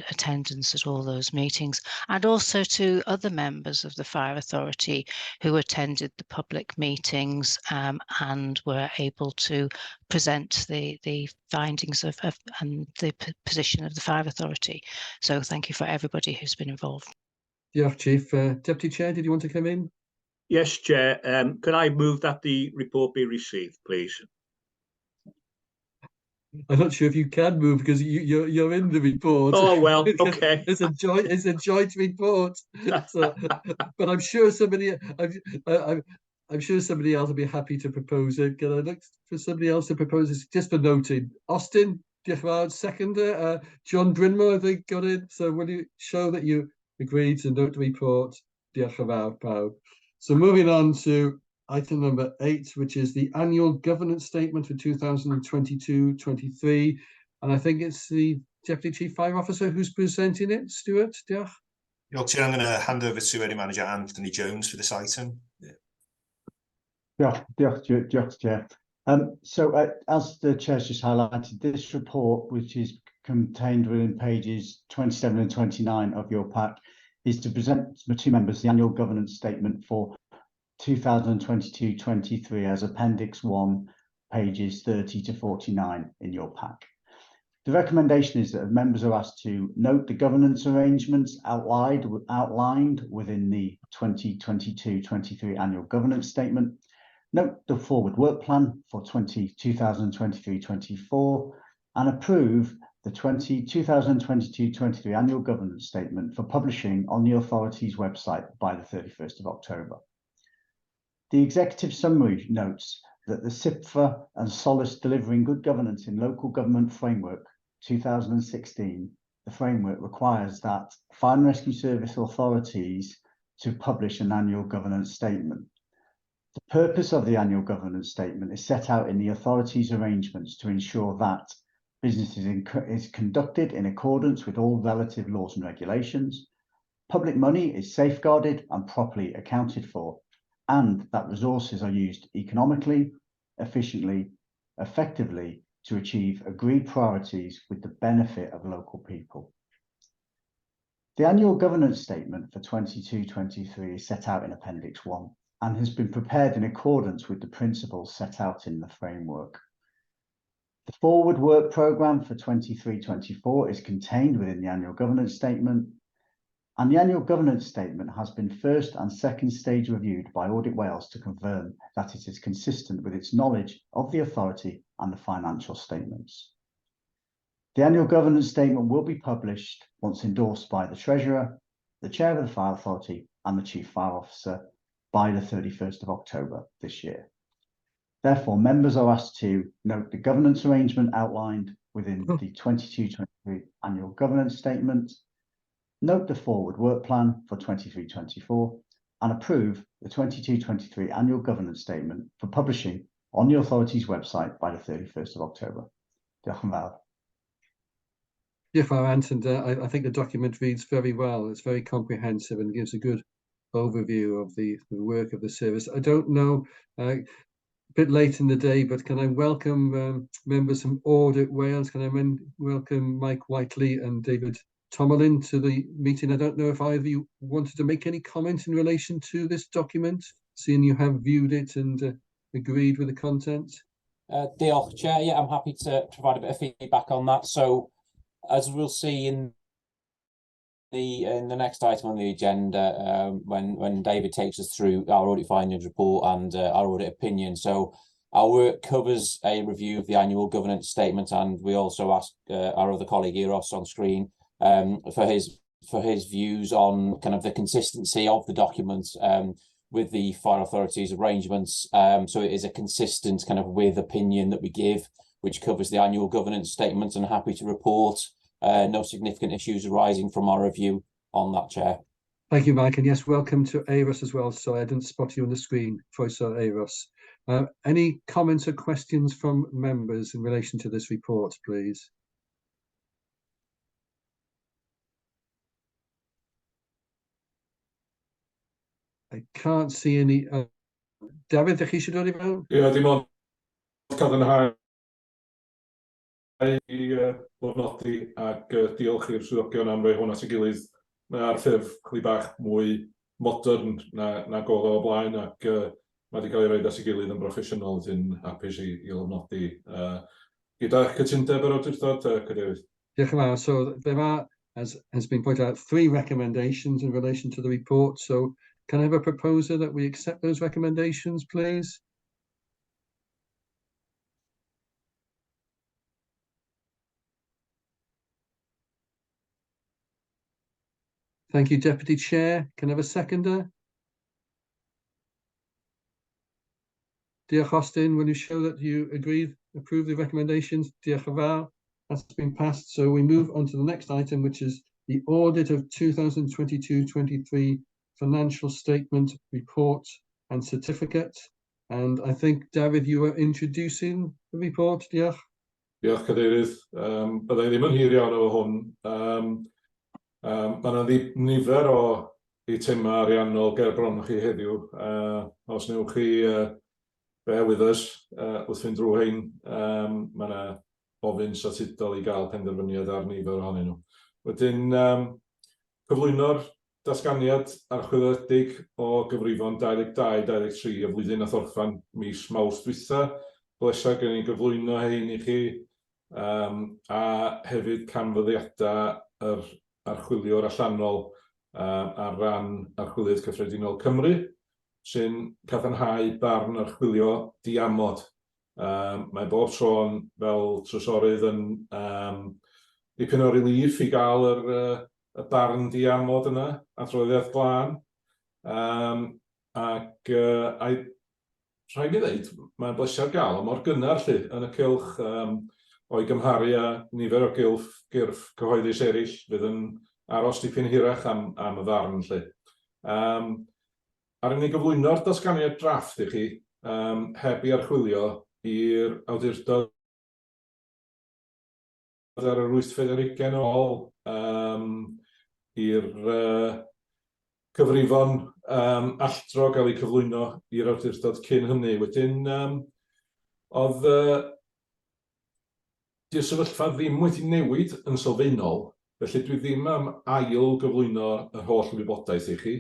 attendance at all those meetings, and also to other members of the Fire Authority who attended the public meetings and were able to present the findings of and the position of the Fire Authority. So thank you for everybody who's been involved. Diolch, Chief. Deputy Chair, did you want to come in? Yes, Chair. Could I move that the report be received, please? I'm not sure if you can move because you're in the report. Oh, well, okay. It's a joint report. So, but I'm sure somebody I'm sure somebody else will be happy to propose it. Can I look for somebody else to propose it? Just for noting. Austin, diolch yn fawr, seconder. John Brynmor, I think, got it. So will you show that you agreed to note the report? Diolch yn fawr, pawb. So moving on to item number 8, which is the annual governance statement for 2022-23. And I think it's the Deputy Chief Fire Officer who's presenting it. Stuart, diolch. Diolch, Chair. I'm going to hand over to Area Manager Anthony Jones for this item. Yeah. Diolch, Chair. So as the Chair's just highlighted, this report, which is contained within pages 27 and 29 of your pack, is to present to members the annual governance statement for 2022-23 as Appendix 1, pages 30 to 49 in your pack. The recommendation is that members are asked to note the governance arrangements outlined within the 2022-23 annual governance statement, note the forward work plan for 2023-24, and approve the 2022-23 annual governance statement for publishing on the authority's website by the 31st of October. The executive summary notes that the CIPFA and Solace Delivering Good Governance in Local Government Framework 2016, the framework requires that Fire and Rescue Service authorities to publish an annual governance statement. The purpose of the annual governance statement is set out in the authority's arrangements to ensure that business is conducted in accordance with all relative laws and regulations, public money is safeguarded and properly accounted for, and that resources are used economically, efficiently, effectively to achieve agreed priorities with the benefit of local people. The annual governance statement for 22-23 is set out in Appendix 1 and has been prepared in accordance with the principles set out in the framework. The forward work programme for 23-24 is contained within the annual governance statement, and the annual governance statement has been first and second stage reviewed by Audit Wales to confirm that it is consistent with its knowledge of the authority and the financial statements. The annual governance statement will be published once endorsed by the Treasurer, the Chair of the Fire Authority and the Chief Fire Officer by the 31st of October this year. Therefore, members are asked to note the governance arrangement outlined within the 22-23 annual governance statement, note the forward work plan for 23-24, and approve the 22-23 annual governance statement for publishing on the authority's website by the 31st of October. Diolch yn fawr. Diolch yn fawr, Ant, and I think the document reads very well. It's very comprehensive and gives a good overview of the work of the service. I don't know, a bit late in the day, but can I welcome members from Audit Wales? Can I welcome Mike Whiteley and David Tomerlin to the meeting? I don't know if either of you wanted to make any comment in relation to this document, seeing you have viewed it and agreed with the content. Diolch, Chair. Yeah, I'm happy to provide a bit of feedback on that. So, as we'll see in the next item on the agenda, when David takes us through our audit findings report and our audit opinion. So our work covers a review of the annual governance statement, and we also ask our other colleague Euros on screen for his views on kind of the consistency of the documents with the fire authorities arrangements. So it is a consistent kind of with opinion that we give, which covers the annual governance statement, and happy to report no significant issues arising from our review on that, Chair. Thank you, Mike. And yes, welcome to Euros as well. Sorry, I didn't spot you on the screen. Croeso, Euros. Any comments or questions from members in relation to this report, please? I can't see any. Dafydd, ydych chi eisiau dod i mewn? Ie, dim ond cadarnhau i lofnodi ac diolch i'r swyddogion am roi hwn at ei gilydd. Mae ar ffurf chydig bach mwy modern nag oedd o o blaen, ac mae wedi cael ei roid at ei gilydd yn broffesiynol, dwi'n hapus i lofnodi gyda'ch cytundeb yr awdurdod, Cadeirydd. Diolch yn fawr. So there are, as has been pointed out, 3 recommendations in relation to the report. So can I have a proposer that we accept those recommendations, please? Thank you, Deputy Chair. Can I have a seconder? Diolch, Austin. Will you show that you agree, approve the recommendations? Diolch yn fawr. That's been passed. So we move on to the next item, which is the audit of 2022-23 financial statement, report and certificate. And I think, Dafydd, you were introducing the report, diolch. Diolch, Cadeirydd. Byddai ddim yn hir iawn efo hwn. Mae yna nifer o eitemau ariannol ger bron chi heddiw. Os newch chi bear with us wrth fynd drwy hein, mae yna ofyn statudol i gael penderfyniad ar nifer ohonyn nhw. Wedyn, cyflwyno'r datganiad archwiliedig o gyfrifon 22-23 y flwyddyn nath orffan mis Mawrth dwytha. Bleser gen i gyflwyno hein i chi, a hefyd canfyddiadau yr archwiliwr allanol ar ran Archwilydd Cyffredinol Cymru, sy'n cadarnhau barn archwilio diamod. Mae bob tro'n fel trysorydd yn dipyn o relief i gael y barn diamod yna, adroddiad glân. Ac rhaid mi ddeud, mae'n bleser gael o mor gynnar 'lly yn y cylch o'i gymharu â nifer o gyrff cyhoeddus eraill fydd yn aros dipyn hirach am y ddarn 'lly. Ar i ni gyflwyno'r datganiad drafft i chi, heb ei archwilio i'r awdurdod ar yr wythfed ar hugain ôl i'r cyfrifon alldro gael eu cyflwyno i'r awdurdod cyn hynny. Wedyn, oedd di'r sefyllfa ddim wedi newid yn sylfaenol, felly dwi ddim am ail gyflwyno yr holl wybodaeth i chi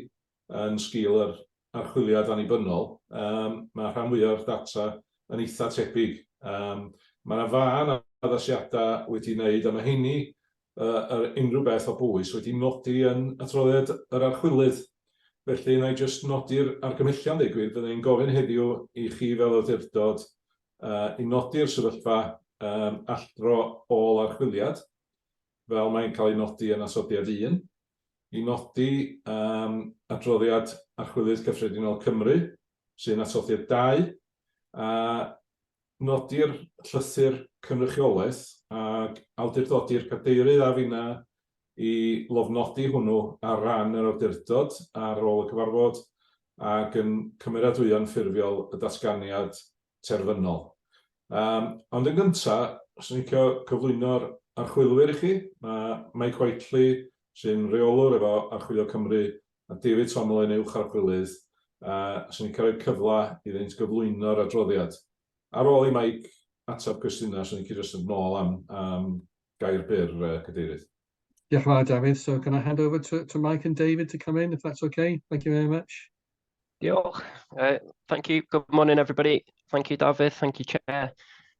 yn sgil yr archwiliad annibynnol. Mae rhan fwyaf o'r data yn eitha tebyg. Mae yna fân addasiadau wedi wneud, a mae heini, yr unrhyw beth o bwys, wedi nodi yn adroddiad yr archwilydd. Felly, wna i jyst nodi'r argymhellion, deud gwir. Fydden i'n gofyn heddiw i chi fel awdurdod i nodi'r sefyllfa alldro ôl-archwiliad, fel mae'n cael ei nodi yn atodiad 1, i nodi adroddiad Archwilydd Cyffredinol Cymru, sy'n atodiad 2, a nodi'r llythyr cynrychiolaeth ac awdurdodi'r cadeirydd a finna i lofnodi hwnnw ar ran yr awdurdod ar ôl y cyfarfod ac yn cymeradwyo'n ffurfiol y datganiad terfynol. Um, ond yn gyntaf, swn i'n licio cyflwyno'r archwilwyr i chi. Mae Mike Whiteley, sy'n reolwr efo Archwilio Cymru, a David Tomlin, uwch archwilydd, a swn i'n licio rhoi cyfle iddynt gyflwyno'r adroddiad. Ar ôl i Mike ateb cwestiynau, swn i'n licio jyst yn ôl am, am gair byr, Cadeirydd. Diolch yn fawr, Dafydd. So can I hand over to, to Mike and David to come in, if that's okay? Thank you very much. Diolch. Thank you. Good morning, everybody. Thank you, Dafydd. Thank you, Chair.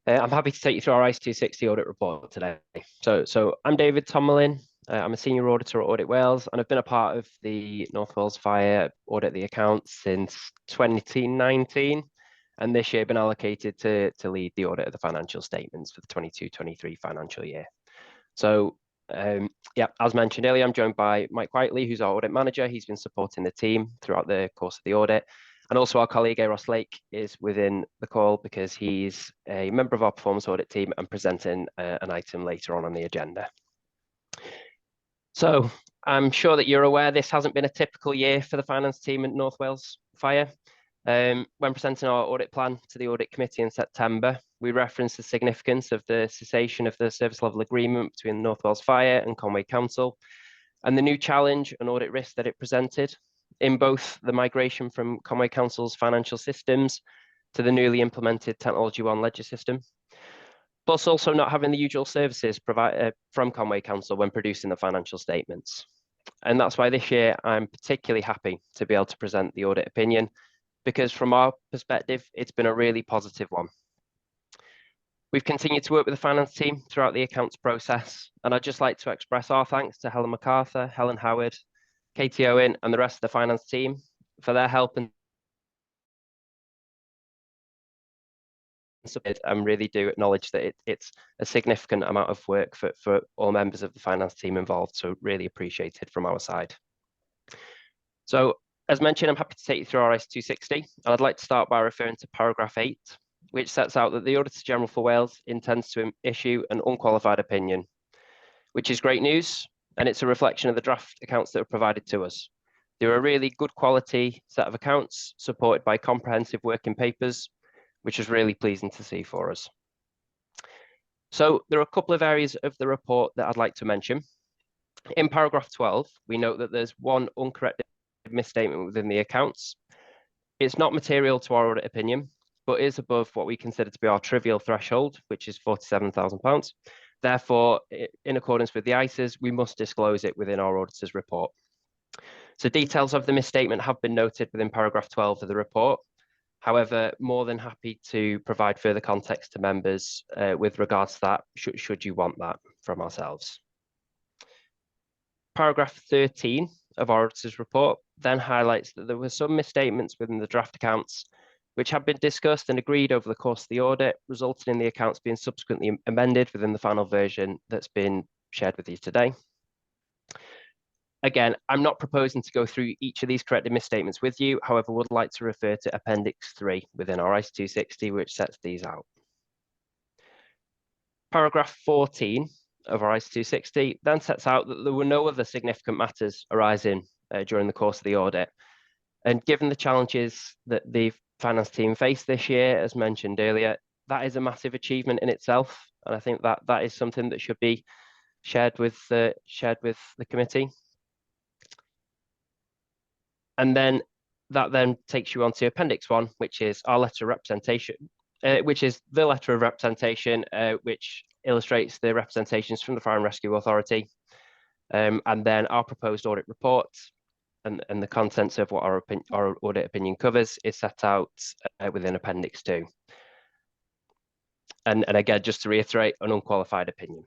I'm happy to take you through our ICE 260 audit report today. So, so I'm David Tomelin. I'm a senior auditor at Audit Wales, and I've been a part of the North Wales Fire audit the accounts since 2019. And this year, I've been allocated to, to lead the audit of the financial statements for the 22-23 financial year. So yeah, as mentioned earlier, I'm joined by Mike Whiteley, who's our audit manager. He's been supporting the team throughout the course of the audit. And also our colleague Eros Lake is within the call because he's a member of our performance audit team and presenting an item later on the agenda. So I'm sure that you're aware this hasn't been a typical year for the finance team at North Wales Fire. When presenting our audit plan to the audit committee in September, we referenced the significance of the cessation of the service level agreement between North Wales Fire and Conwy Council, and the new challenge and audit risk that it presented in both the migration from Conwy Council's financial systems to the newly implemented Technology One ledger system, plus also not having the usual services provided from Conwy Council when producing the financial statements. And that's why this year I'm particularly happy to be able to present the audit opinion, because from our perspective, it's been a really positive one. We've continued to work with the finance team throughout the accounts process, and I'd just like to express our thanks to Helen MacArthur, Helen Howard, Katie Owen, and the rest of the finance team for their help and support, and really do acknowledge that it's a significant amount of work for, for all members of the finance team involved, so really appreciated from our side. So as mentioned, I'm happy to take you through our ICE 260, and I'd like to start by referring to paragraph 8, which sets out that the Auditor General for Wales intends to issue an unqualified opinion, which is great news, and it's a reflection of the draft accounts that were provided to us. They're a really good quality set of accounts supported by comprehensive working papers, which is really pleasing to see for us. So there are a couple of areas of the report that I'd like to mention. In paragraph 12, we note that there's one uncorrected misstatement within the accounts. It's not material to our audit opinion, but is above what we consider to be our trivial threshold, which is £47,000. Therefore, in accordance with the ICES, we must disclose it within our auditor's report. So details of the misstatement have been noted within paragraph 12 of the report. However, more than happy to provide further context to members with regards to that, should you want that from ourselves. Paragraph 13 of our auditor's report then highlights that there were some misstatements within the draft accounts which have been discussed and agreed over the course of the audit, resulting in the accounts being subsequently amended within the final version that's been shared with you today. Again, I'm not proposing to go through each of these corrected misstatements with you. However, would like to refer to Appendix 3 within our ICE 260, which sets these out. Paragraph 14 of our ICE 260 then sets out that there were no other significant matters arising during the course of the audit. And given the challenges that the finance team faced this year, as mentioned earlier, that is a massive achievement in itself. And I think that that is something that should be shared with the, shared with the committee. And then that then takes you on to Appendix 1, which is our letter of representation, which is the letter of representation, which illustrates the representations from the Fire and Rescue Authority, and then our proposed audit report and, and the contents of what our, our audit opinion covers is set out within Appendix 2. And, and again, just to reiterate, an unqualified opinion.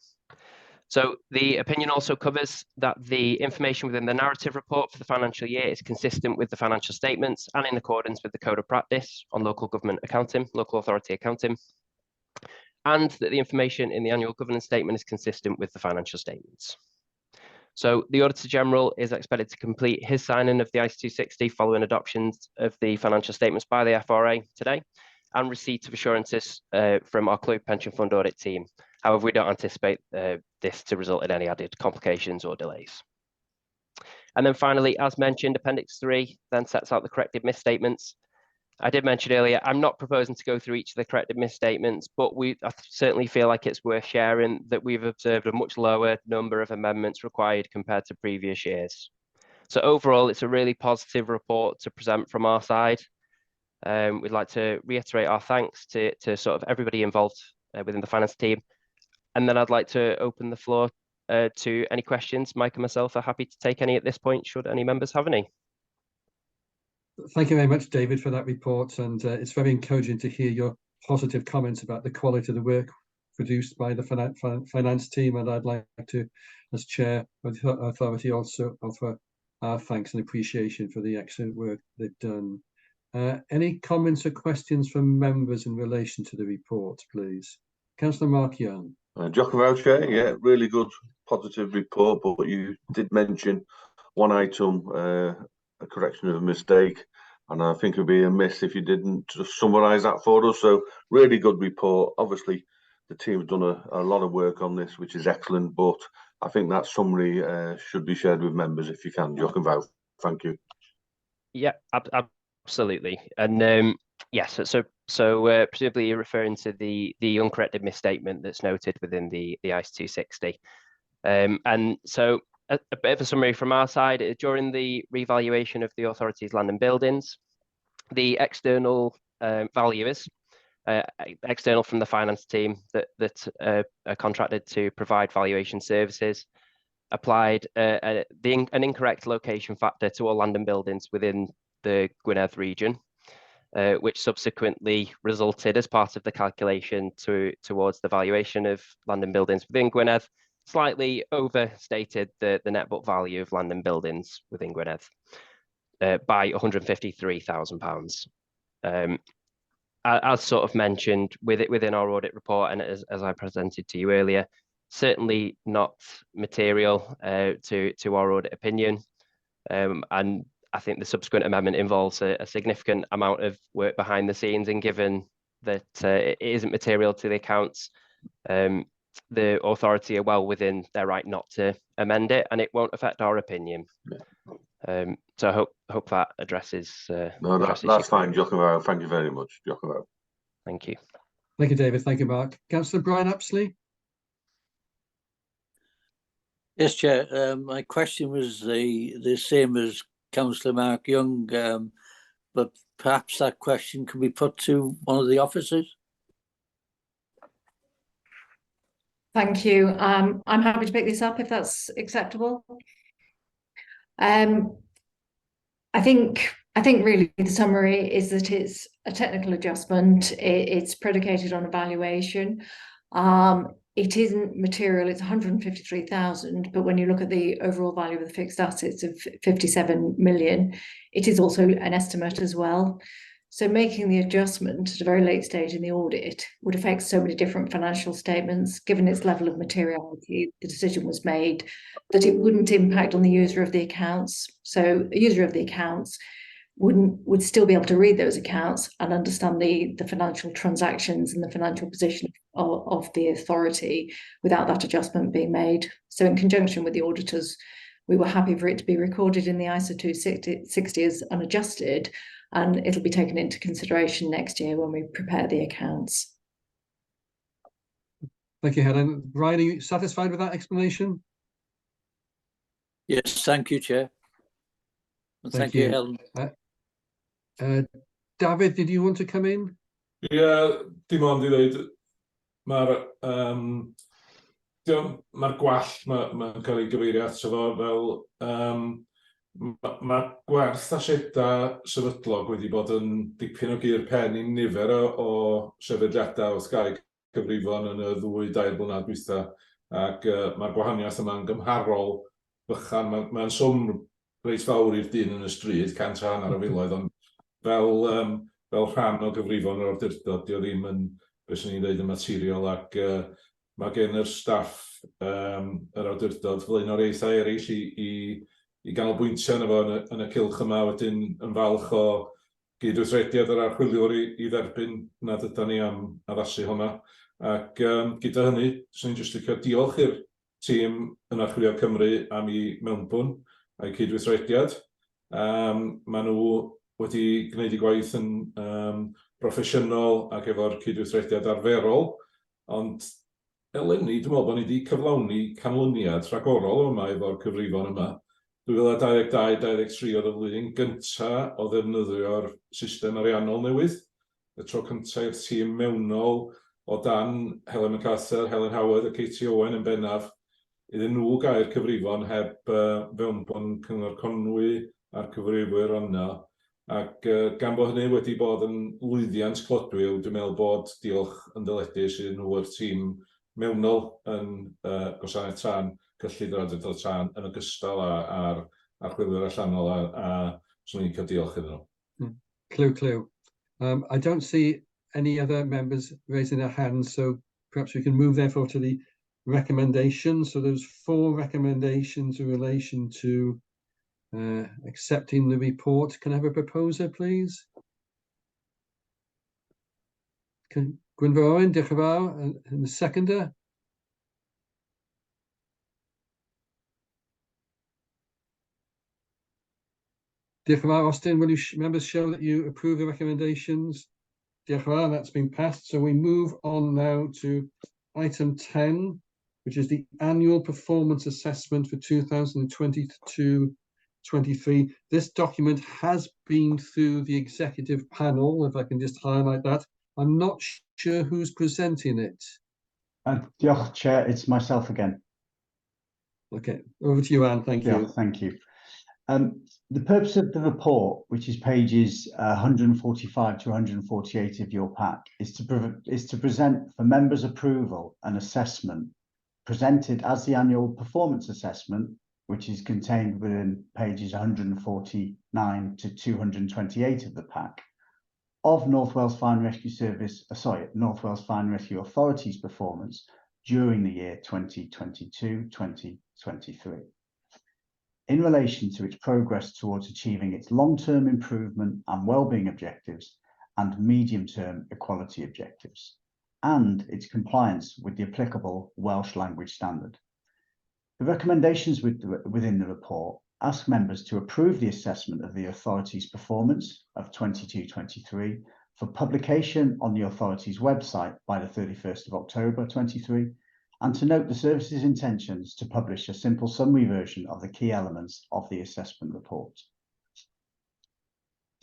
So the opinion also covers that the information within the narrative report for the financial year is consistent with the financial statements and in accordance with the Code of Practice on local government accounting, local authority accounting, and that the information in the annual governance statement is consistent with the financial statements. So the Auditor General is expected to complete his signing of the ICE 260 following adoption of the financial statements by the FRA today, and receipt of assurances from our Clwyd Pension Fund audit team. However, we don't anticipate this to result in any added complications or delays. And then finally, as mentioned, Appendix 3 then sets out the corrected misstatements. I did mention earlier, I'm not proposing to go through each of the corrected misstatements, but I certainly feel like it's worth sharing that we've observed a much lower number of amendments required compared to previous years. So overall, it's a really positive report to present from our side. We'd like to reiterate our thanks to sort of everybody involved within the finance team. And then I'd like to open the floor to any questions. Mike and myself are happy to take any at this point, should any members have any. Thank you very much, David, for that report. And it's very encouraging to hear your positive comments about the quality of the work produced by the finance team. And I'd like to, as chair of the authority, also offer our thanks and appreciation for the excellent work they've done. Any comments or questions from members in relation to the report, please? Councillor Mark Young. Diolch yn fawr, Chair. Yeah, really good, positive report, but you did mention one item, a correction of a mistake, and I think it would be amiss if you didn't just summarise that for us. So really good report. Obviously, the team's done a lot of work on this, which is excellent, but I think that summary should be shared with members if you can. Diolch yn fawr. Thank you. Yeah, absolutely. And yes, so presumably you're referring to the uncorrected misstatement that's noted within the ISA 260. And so a bit of a summary from our side, during the revaluation of the authority's land and buildings, the external valuers, external from the finance team that are contracted to provide valuation services, applied an incorrect location factor to all land and buildings within the Gwynedd region, which subsequently resulted as part of the calculation towards the valuation of land and buildings within Gwynedd, slightly overstated the net book value of land and buildings within Gwynedd by £153,000. As sort of mentioned within our audit report, and as I presented to you earlier, certainly not material to our audit opinion. And I think the subsequent amendment involves a significant amount of work behind the scenes, and given that it isn't material to the accounts, the authority are well within their right not to amend it, and it won't affect our opinion. So I hope that addresses. No, that's fine, Diolch yn fawr. Thank you very much, Diolch yn fawr. Thank you. Thank you, David. Thank you, Mark. Councillor Brian Apsley. Yes, Chair. My question was the same as Councillor Mark Young, but perhaps that question can be put to one of the officers. Thank you. I'm happy to pick this up if that's acceptable. I think really the summary is that it's a technical adjustment. It's predicated on evaluation. It isn't material. It's 153,000, but when you look at the overall value of the fixed assets of 57 million, it is also an estimate as well. So making the adjustment at a very late stage in the audit would affect so many different financial statements. Given its level of materiality, the decision was made that it wouldn't impact on the user of the accounts. So a user of the accounts would still be able to read those accounts and understand the financial transactions and the financial position of the authority without that adjustment being made. So in conjunction with the auditors, we were happy for it to be recorded in the ISA 260 as unadjusted, and it'll be taken into consideration next year when we prepare the accounts. Thank you, Helen. Brian, are you satisfied with that explanation? Yes, thank you, Chair. And thank you, Helen. David, did you want to come in? Yeah, dim ond i ddweud, mae'r ma gwall mae'n cael ei gyfeirio ato fo fel mae gwerth asedau sefydlog wedi bod yn dipyn o gur pen i nifer o sefydliadau wrth gau cyfrifon yn y 2-3 blynedd dwytha, ac mae'r gwahaniaeth yma'n gymharol bychan. Mae'n swm reit fawr i'r dyn yn y stryd, 150 o filoedd, ond fel rhan o gyfrifon yr awdurdod, dio ddim yn, beth swn i'n dweud, yn material, ac mae gen yr staff yr awdurdod flaenoriaethau eraill i ganolbwyntio arno fo yn y cylch yma, wedyn yn falch o gydweithrediad yr archwiliwr i, i dderbyn nad ydan ni am addasu hwnna. Ac um, gyda hynny, swn i'n jyst licio diolch i'r tîm yn Archwilio Cymru am eu mewnbwn a'u cydweithrediad. Um, maen nhw wedi gwneud eu gwaith yn um, broffesiynol ac efo'r cydweithrediad arferol, ond eleni dwi'n meddwl bod ni wedi cyflawni canlyniad rhagorol yma efo'r cyfrifon yma. 2022-2023 oedd y flwyddyn gyntaf o ddefnyddio'r system ariannol newydd, y tro cyntaf i'r tîm mewnol o dan Helen MacArthur, Helen Howard a Katie Owen yn bennaf, iddyn nhw gael cyfrifon heb fewnbwn Cyngor Conwy a'r cyfrifwyr yno. Ac gan bod hynny wedi bod yn lwyddiant clodwiw, dwi'n meddwl bod diolch yn ddyledus iddyn nhw a'r tîm mewnol yn Gwasanaeth Tân, Cyllid yr Awdurdod Tân, yn ogystal â'r archwilwyr allanol, a, a 'swn i'n licio diolch iddyn nhw. Clyw, clyw. I don't see any other members raising their hands, so perhaps we can move therefore to the recommendations. So there's 4 recommendations in relation to accepting the report. Can I have a proposer, please? Can Gwynfor Owen, diolch yn fawr, and the seconder? Diolch yn fawr, Austin. Will you members show that you approve the recommendations? Diolch yn fawr, that's been passed. So we move on now to item 10, which is the annual performance assessment for 2022-23. This document has been through the executive panel, if I can just highlight that. I'm not sure who's presenting it. Diolch, Chair. It's myself again. Okay, over to you, Anne. Thank you. Diolch, thank you. The purpose of the report, which is pages 145 to 148 of your pack, is to present for members' approval an assessment presented as the annual performance assessment, which is contained within pages 149 to 228 of the pack, of North Wales Fire and Rescue Service, sorry, North Wales Fire and Rescue Authority's performance during the year 2022-2023. In relation to its progress towards achieving its long-term improvement and well-being objectives and medium-term equality objectives, and its compliance with the applicable Welsh language standard. The recommendations within the report ask members to approve the assessment of the authority's performance of 22-23 for publication on the authority's website by the 31st of October 23, and to note the service's intentions to publish a simple summary version of the key elements of the assessment report.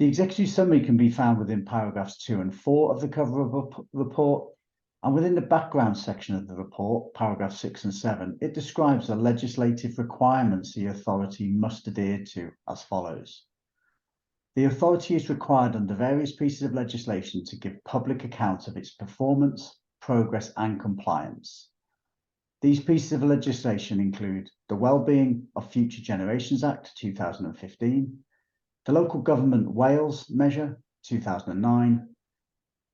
The executive summary can be found within paragraphs 2 and 4 of the cover of report, and within the background section of the report, paragraphs 6 and 7, it describes the legislative requirements the authority must adhere to as follows. The authority is required under various pieces of legislation to give public account of its performance, progress and compliance. These pieces of legislation include the Wellbeing of Future Generations Act 2015, the Local Government Wales Measure 2009,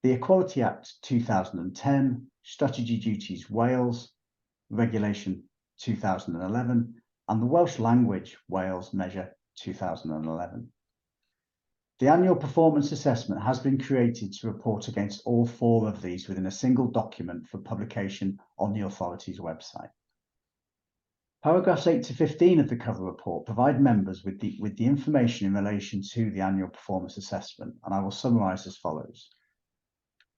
the Equality Act 2010, Strategy Duties Wales Regulation 2011, and the Welsh Language Wales Measure 2011. The annual performance assessment has been created to report against all 4 of these within a single document for publication on the authority's website. Paragraphs 8 to 15 of the cover report provide members with the information in relation to the annual performance assessment, and I will summarise as follows.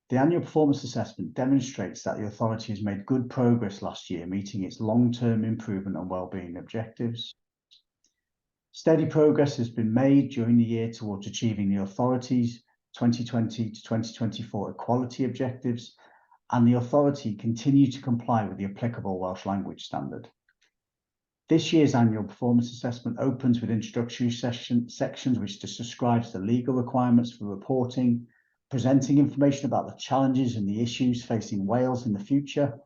The annual performance assessment demonstrates that the authority has made good progress last year, meeting its long-term improvement and wellbeing objectives. Steady progress has been made during the year towards achieving the authority's 2020 to 2024 equality objectives, and the authority continued to comply with the applicable Welsh language standard. This year's annual performance assessment opens with introductory sections which describes the legal requirements for reporting, presenting information about the challenges and the issues facing Wales in the future,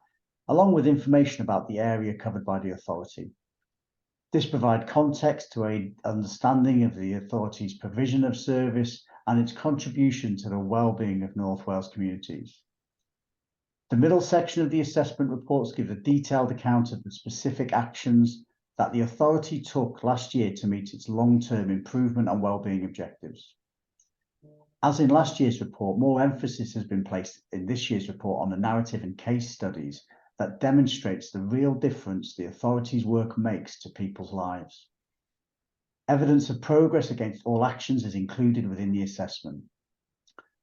along with information about the area covered by the authority. This provides context to aid understanding of the authority's provision of service and its contribution to the well-being of North Wales communities. The middle section of the assessment reports give a detailed account of the specific actions that the authority took last year to meet its long-term improvement and well-being objectives. As in last year's report, more emphasis has been placed in this year's report on the narrative and case studies that demonstrates the real difference the authority's work makes to people's lives. Evidence of progress against all actions is included within the assessment.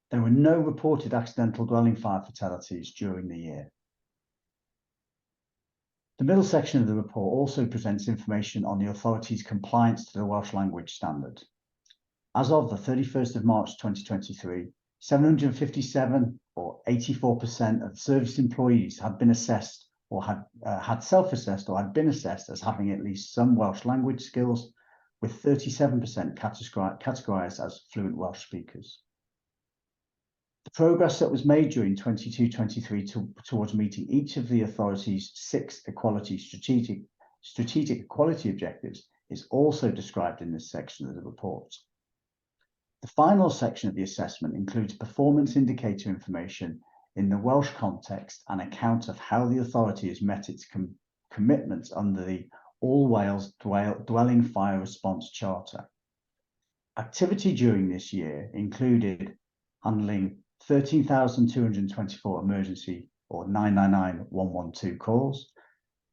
There were no reported accidental dwelling fire fatalities during the year. The middle section of the report also presents information on the authority's compliance to the Welsh language standard. As of the 31st of March 2023, 757 or 84% of service employees had been assessed or had self-assessed or had been assessed as having at least some Welsh language skills, with 37% categorised as fluent Welsh speakers. The progress that was made during 22-23 towards meeting each of the authority's 6 equality strategic equality objectives is also described in this section of the report. The final section of the assessment includes performance indicator information in the Welsh context and account of how the authority has met its commitments under the All Wales Dwelling Fire Response Charter. Activity during this year included handling 13,224 emergency or 999 112 calls,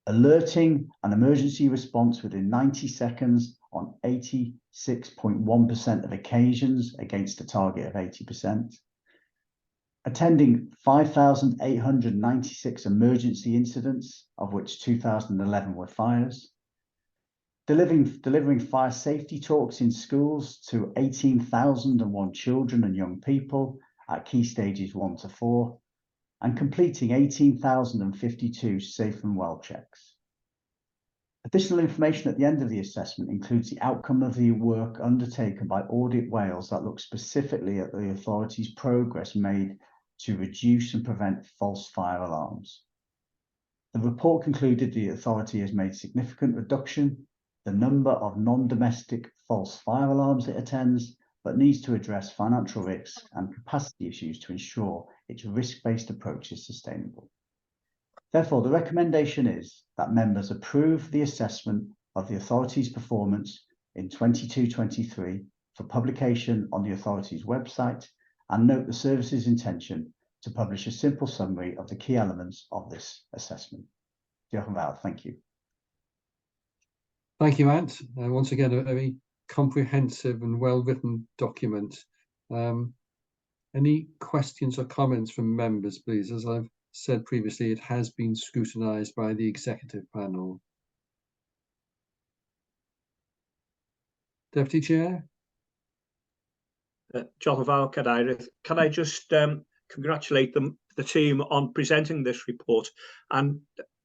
alerting an emergency response within 90 seconds on 86.1% of occasions against a target of 80%, attending 5,896 emergency incidents, of which 2,011 were fires, delivering fire safety talks in schools to 18,001 children and young people at key stages 1 to 4, and completing 18,052 safe and well checks. Additional information at the end of the assessment includes the outcome of the work undertaken by Audit Wales that looks specifically at the authority's progress made to reduce and prevent false fire alarms. The report concluded the authority has made significant reduction the number of non-domestic false fire alarms it attends, but needs to address financial risks and capacity issues to ensure its risk-based approach is sustainable. Therefore, the recommendation is that members approve the assessment of the authority's performance in 22-23 for publication on the authority's website, and note the service's intention to publish a simple summary of the key elements of this assessment. Diolch yn fawr, thank you. Thank you, Ant. Once again, a very comprehensive and well-written document. Any questions or comments from members, please? As I've said previously, it has been scrutinised by the executive panel. Deputy Chair? Diolch yn fawr, Cadeirydd. Can I just congratulate the team on presenting this report? And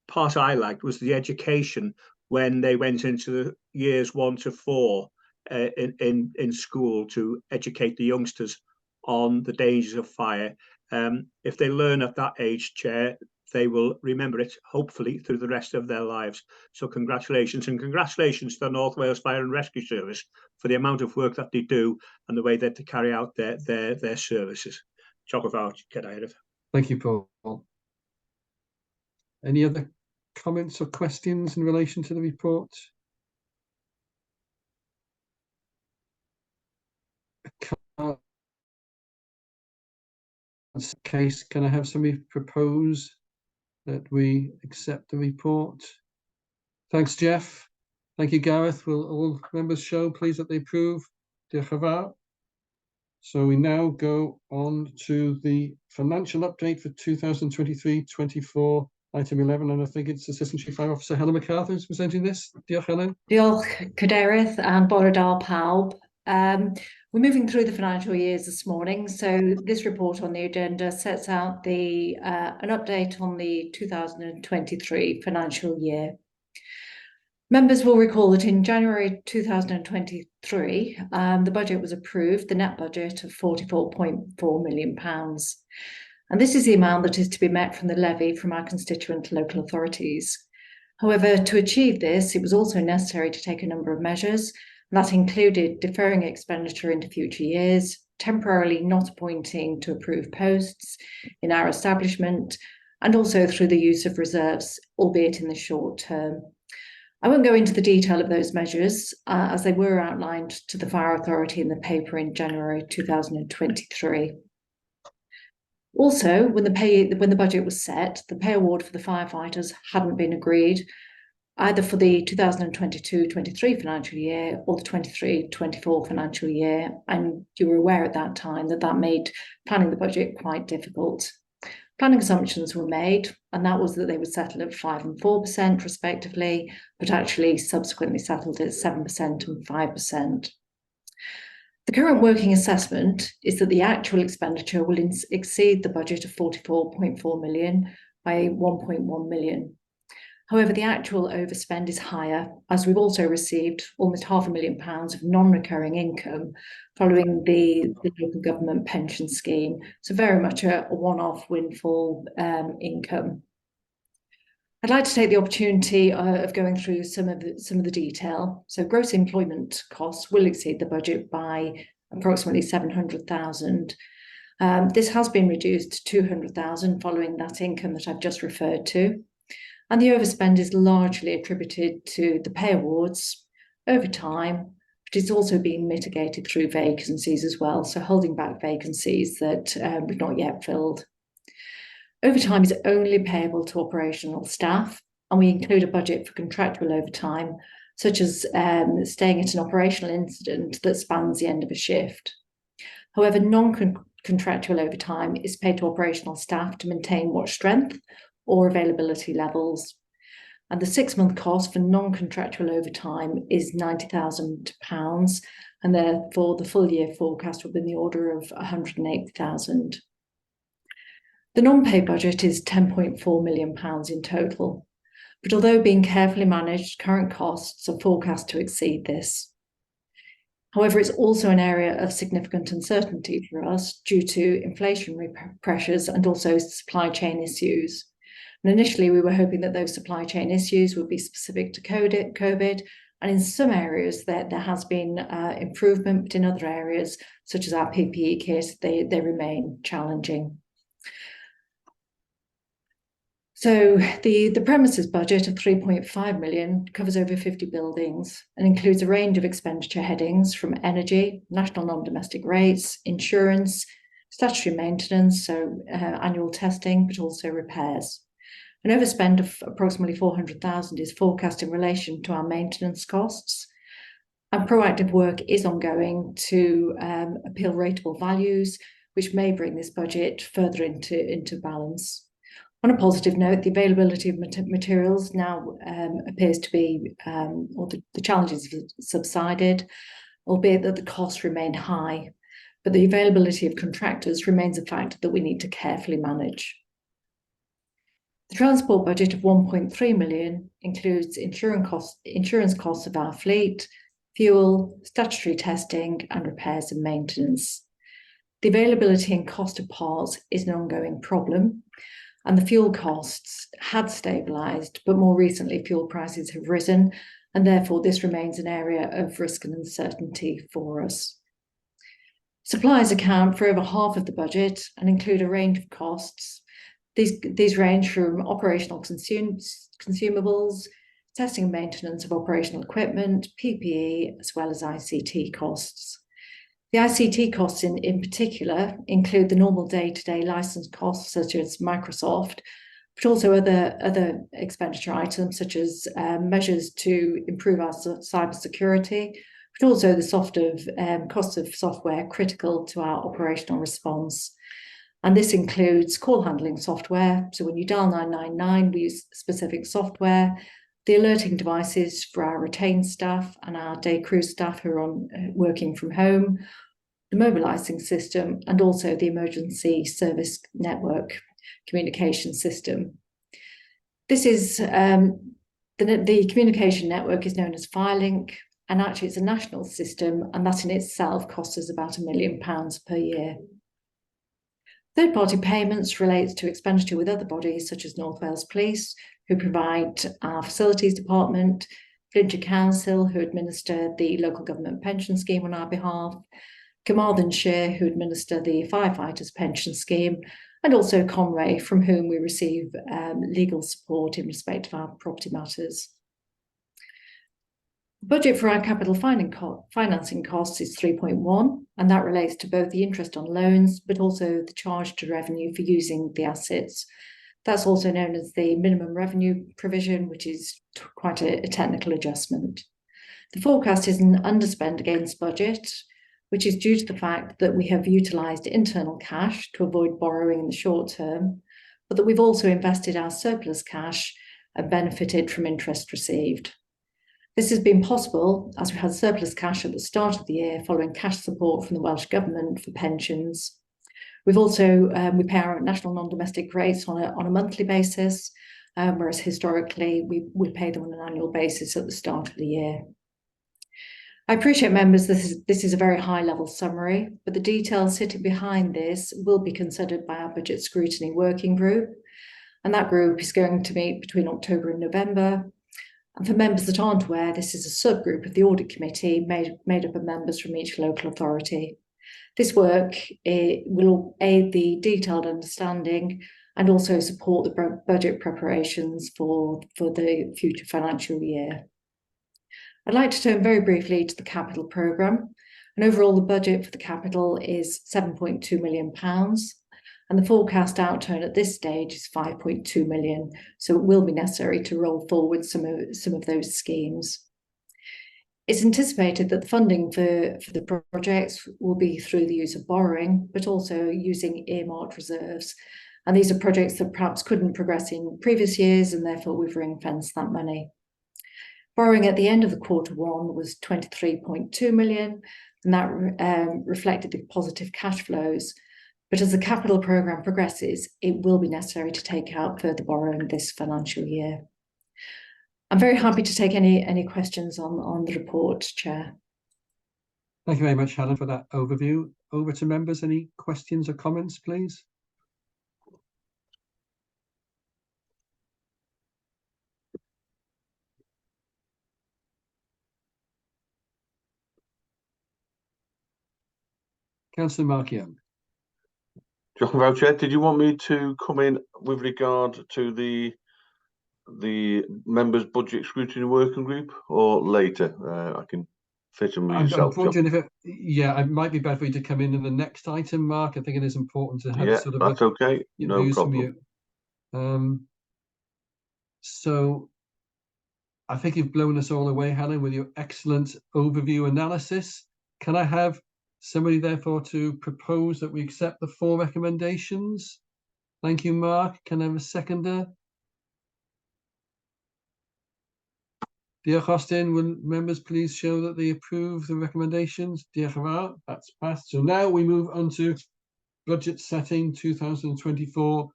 part I liked was the education when they went into the years 1 to 4 in school to educate the youngsters on the dangers of fire. If they learn at that age, Chair, they will remember it, hopefully, through the rest of their lives. So congratulations, and congratulations to the North Wales Fire and Rescue Service for the amount of work that they do and the way that they carry out their services. Diolch yn fawr, Cadeirydd. Thank you, Paul. Any other comments or questions in relation to the report? Case, can I have somebody propose that we accept the report? Thanks, Jeff. Thank you, Gareth. Will all members show, please, that they approve? Diolch yn fawr. So we now go on to the financial update for 2023-24, item 11, and I think it's Assistant Chief Fire Officer Helen MacArthur who's presenting this. Diolch, Helen. Diolch, Cadeirydd, and bore da pawb. We're moving through the financial years this morning, so this report on the agenda sets out the an update on the 2023 financial year. Members will recall that in January 2023, the budget was approved, the net budget of £44.4 million. And this is the amount that is to be met from the levy from our constituent local authorities. However, to achieve this, it was also necessary to take a number of measures. That included deferring expenditure into future years, temporarily not appointing to approved posts in our establishment, and also through the use of reserves, albeit in the short term. I won't go into the detail of those measures, as they were outlined to the Fire Authority in the paper in January 2023. Also, when the budget was set, the pay award for the firefighters hadn't been agreed, either for the 2022-23 financial year or the 23-24 financial year, and you were aware at that time that that made planning the budget quite difficult. Planning assumptions were made, and that was that they would settle at 5 and 4% respectively, but actually subsequently settled at 7% and 5%. The current working assessment is that the actual expenditure will exceed the budget of 44.4 million by 1.1 million. However, the actual overspend is higher, as we've also received almost £500,000 of non-recurring income following the local government pension scheme. So very much a one-off windfall income. I'd like to take the opportunity of going through some of the detail. So gross employment costs will exceed the budget by approximately 700,000. This has been reduced to 200,000 following that income that I've just referred to. And the overspend is largely attributed to the pay awards over time, but it's also been mitigated through vacancies as well, so holding back vacancies that we've not yet filled. Overtime is only payable to operational staff, and we include a budget for contractual overtime, such as staying at an operational incident that spans the end of a shift. However, non-contractual overtime is paid to operational staff to maintain watch strength or availability levels. And the 6-month cost for non-contractual overtime is £90,000, and therefore the full year forecast will be in the order of 108,000. The non-pay budget is £10.4 million in total, but although being carefully managed, current costs are forecast to exceed this. However, it's also an area of significant uncertainty for us due to inflationary pressures and also supply chain issues. And initially, we were hoping that those supply chain issues would be specific to COVID, and in some areas there has been improvement, but in other areas, such as our PPE kit, they remain challenging. So the premises budget of 3.5 million covers over 50 buildings and includes a range of expenditure headings from energy, national non-domestic rates, insurance, statutory maintenance, so annual testing, but also repairs. An overspend of approximately 400,000 is forecast in relation to our maintenance costs, and proactive work is ongoing to appeal rateable values, which may bring this budget further into balance. On a positive note, the availability of materials now appears to be, or the challenges have subsided, albeit that the costs remain high, but the availability of contractors remains a factor that we need to carefully manage. The transport budget of 1.3 million includes insurance costs of our fleet, fuel, statutory testing, and repairs and maintenance. The availability and cost of parts is an ongoing problem, and the fuel costs had stabilised, but more recently fuel prices have risen, and therefore this remains an area of risk and uncertainty for us. Supplies account for over half of the budget and include a range of costs. These range from operational consumables, testing and maintenance of operational equipment, PPE, as well as ICT costs. The ICT costs in particular include the normal day-to-day license costs such as Microsoft, but also other expenditure items such as measures to improve our cyber security, but also the cost of software critical to our operational response. And this includes call handling software. So when you dial 999, we use specific software, the alerting devices for our retained staff and our day crew staff who are working from home, the mobilising system, and also the emergency service network communication system. This is the communication network is known as FireLink, and actually it's a national system, and that in itself costs us about £1 million per year. Third-party payments relates to expenditure with other bodies such as North Wales Police, who provide our facilities department, Flintshire Council, who administer the local government pension scheme on our behalf, Carmarthenshire, who administer the firefighters pension scheme, and also Conray, from whom we receive legal support in respect of our property matters. The budget for our capital financing costs is 3.1, and that relates to both the interest on loans, but also the charge to revenue for using the assets. That's also known as the minimum revenue provision, which is quite a technical adjustment. The forecast is an underspend against budget, which is due to the fact that we have utilized internal cash to avoid borrowing in the short term, but that we've also invested our surplus cash and benefited from interest received. This has been possible as we had surplus cash at the start of the year following cash support from the Welsh Government for pensions. We've also, we pay our national non-domestic rates on a monthly basis, whereas historically we pay them on an annual basis at the start of the year. I appreciate, members, this is a very high-level summary, but the details sitting behind this will be considered by our Budget Scrutiny Working Group, and that group is going to meet between October and November. And for members that aren't aware, this is a subgroup of the Audit Committee made up of members from each local authority. This work will aid the detailed understanding and also support the budget preparations for the future financial year. I'd like to turn very briefly to the capital programme, and overall, the budget for the capital is 7.2 million pounds, and the forecast outturn at this stage is 5.2 million, so it will be necessary to roll forward some of those schemes. It's anticipated that the funding for the projects will be through the use of borrowing, but also using earmarked reserves, and these are projects that perhaps couldn't progress in previous years, and therefore we've ring-fenced that money. Borrowing at the end of the quarter one was 23.2 million, and that reflected the positive cash flows. But as the capital programme progresses, it will be necessary to take out further borrowing this financial year. I'm very happy to take any questions on the report, Chair. Thank you very much, Helen, for that overview. Over to members. Any questions or comments, please? Councillor Mark Young. Diolch yn fawr, Chair. Did you want me to come in with regard to the members' budget scrutiny working group or later? I can fit in with yourself. I'm wondering if it, yeah, it might be better for you to come in the next item, Mark. I think it is important to have sort of that's okay. No problem. So I think you've blown us all away, Helen, with your excellent overview analysis. Can I have somebody therefore to propose that we accept the 4 recommendations? Thank you, Mark. Can I have a seconder? Diolch, Austin. Will members please show that they approve the recommendations? Diolch yn fawr. That's passed. So now we move on to budget setting 2024-25.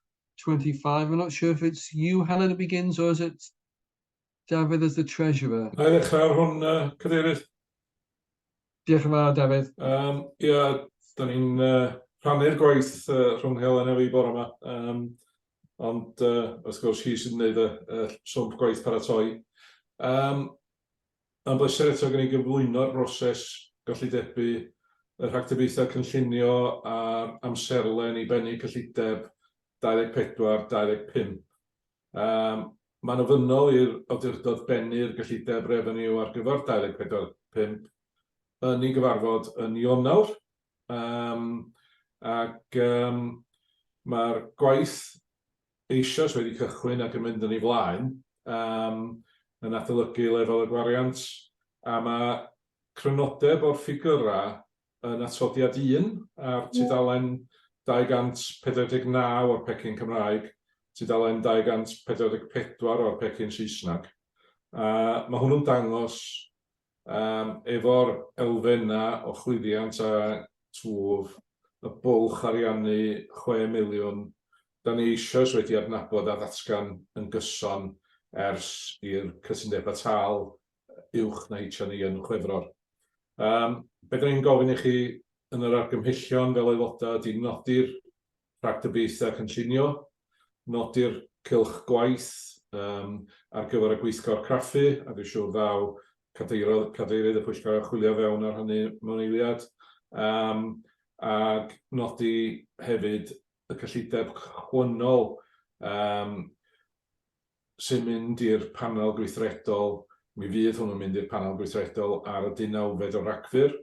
I'm not sure if it's you, Helen, that begins, or is it Dafydd as the treasurer? Na i ddechrau ar hwn, Cadeirydd. Diolch yn fawr, Dafydd. Ia, da ni'n rhannu'r gwaith rhwng Helen a fi bore yma, ond wrth gwrs hi sy'n gwneud y swmp gwaith paratoi. Mae'n bleser eto gen i gyflwyno'r broses gyllidebu, y rhagdybiaethau cynllunio a'r amserlen i bennu cyllideb 24-25. Mae'n ofynnol i'r awdurdod bennu'r gyllideb refeniw ar gyfer 24-5 yn ei gyfarfod yn Ionawr, ac mae'r gwaith eisoes wedi cychwyn ac yn mynd yn ei flaen, yn adolygu lefel y gwariant, a mae crynodeb o'r ffigurau yn atodiad 1 ar tudalen 249 o'r pecyn Cymraeg, tudalen 244 o'r pecyn Saesneg. A mae hwnnw'n dangos efo'r elfennau o chwyddiant a twf, y bwlch ariannu 6 miliwn, da ni eisoes wedi adnabod a ddatgan yn gyson ers i'r cytundebau tâl uwch na heitio ni yn Chwefror. Be dan ni'n gofyn i chi yn yr argymhellion fel aelodau ydy nodi'r rhagdybiaethau cynllunio, nodi'r cylch gwaith ar gyfer y gweithgor craffu, a dwi'n siŵr ddaw cadeirydd y pwyllgor archwilio fewn ar hynny mewn eiliad, ac nodi hefyd y cyllideb chwynol sy'n mynd i'r panel gweithredol Mi fydd hwnnw'n mynd i'r panel gweithredol ar y 19fed o Ragfyr,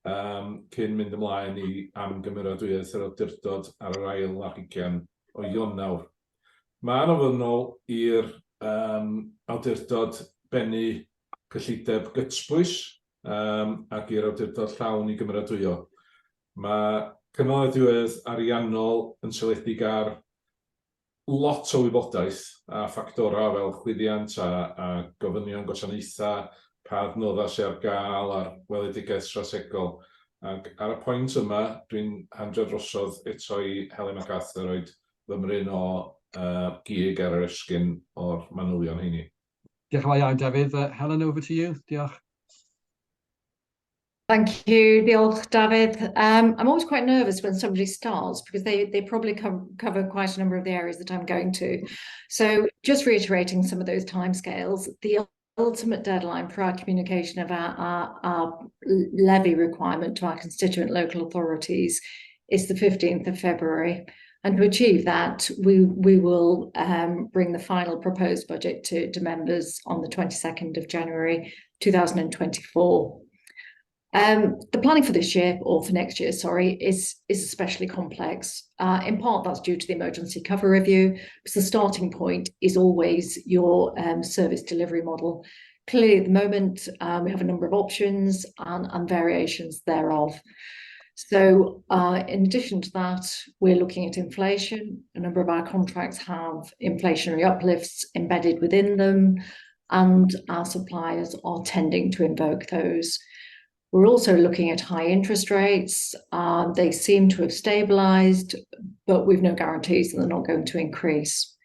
um, cyn mynd ymlaen i am gymeradwyaeth yr awdurdod ar yr ail ar hugain o Ionawr. Mae'n ofynnol i'r um, awdurdod bennu cyllideb gytbwys um, ac i'r awdurdod llawn i gymeradwyo. Mae cynaladwyedd ariannol yn seiliedig ar lot o wybodaeth a ffactorau fel chwyddiant a, a gofynion gwasanaethau, pa adnoddau sydd ar gael a'r weledigaeth strategol. Ac ar y pwynt yma, dwi'n handio drosodd eto i Helen MacArthur roed fymryn o uh, gig ar yr esgyn o'r manylion heini. Diolch yn fawr iawn, Dafydd. Helen, over to you. Diolch. Thank you, diolch, Dafydd. I'm always quite nervous when somebody starts because they, they probably co cover quite a number of the areas that I'm going to. So just reiterating some of those timescales, the ultimate deadline for our communication of our, our, our levy requirement to our constituent local authorities is the 15th of February. And to achieve that, we, we will um, bring the final proposed budget to, to members on the 22nd of January 2024. Um, the planning for this year, or for next year, sorry, is, is especially complex. Uh, in part, that's due to the emergency cover review, because the starting point is always your um, service delivery model. Clearly, at the moment, um, we have a number of options and, and variations thereof. So, uh, in addition to that, we're looking at inflation. A number of our contracts have inflationary uplifts embedded within them, and our suppliers are tending to invoke those. We're also looking at high interest rates. Uh, they seem to have stabilized, but we've no guarantees that they're not going to increase.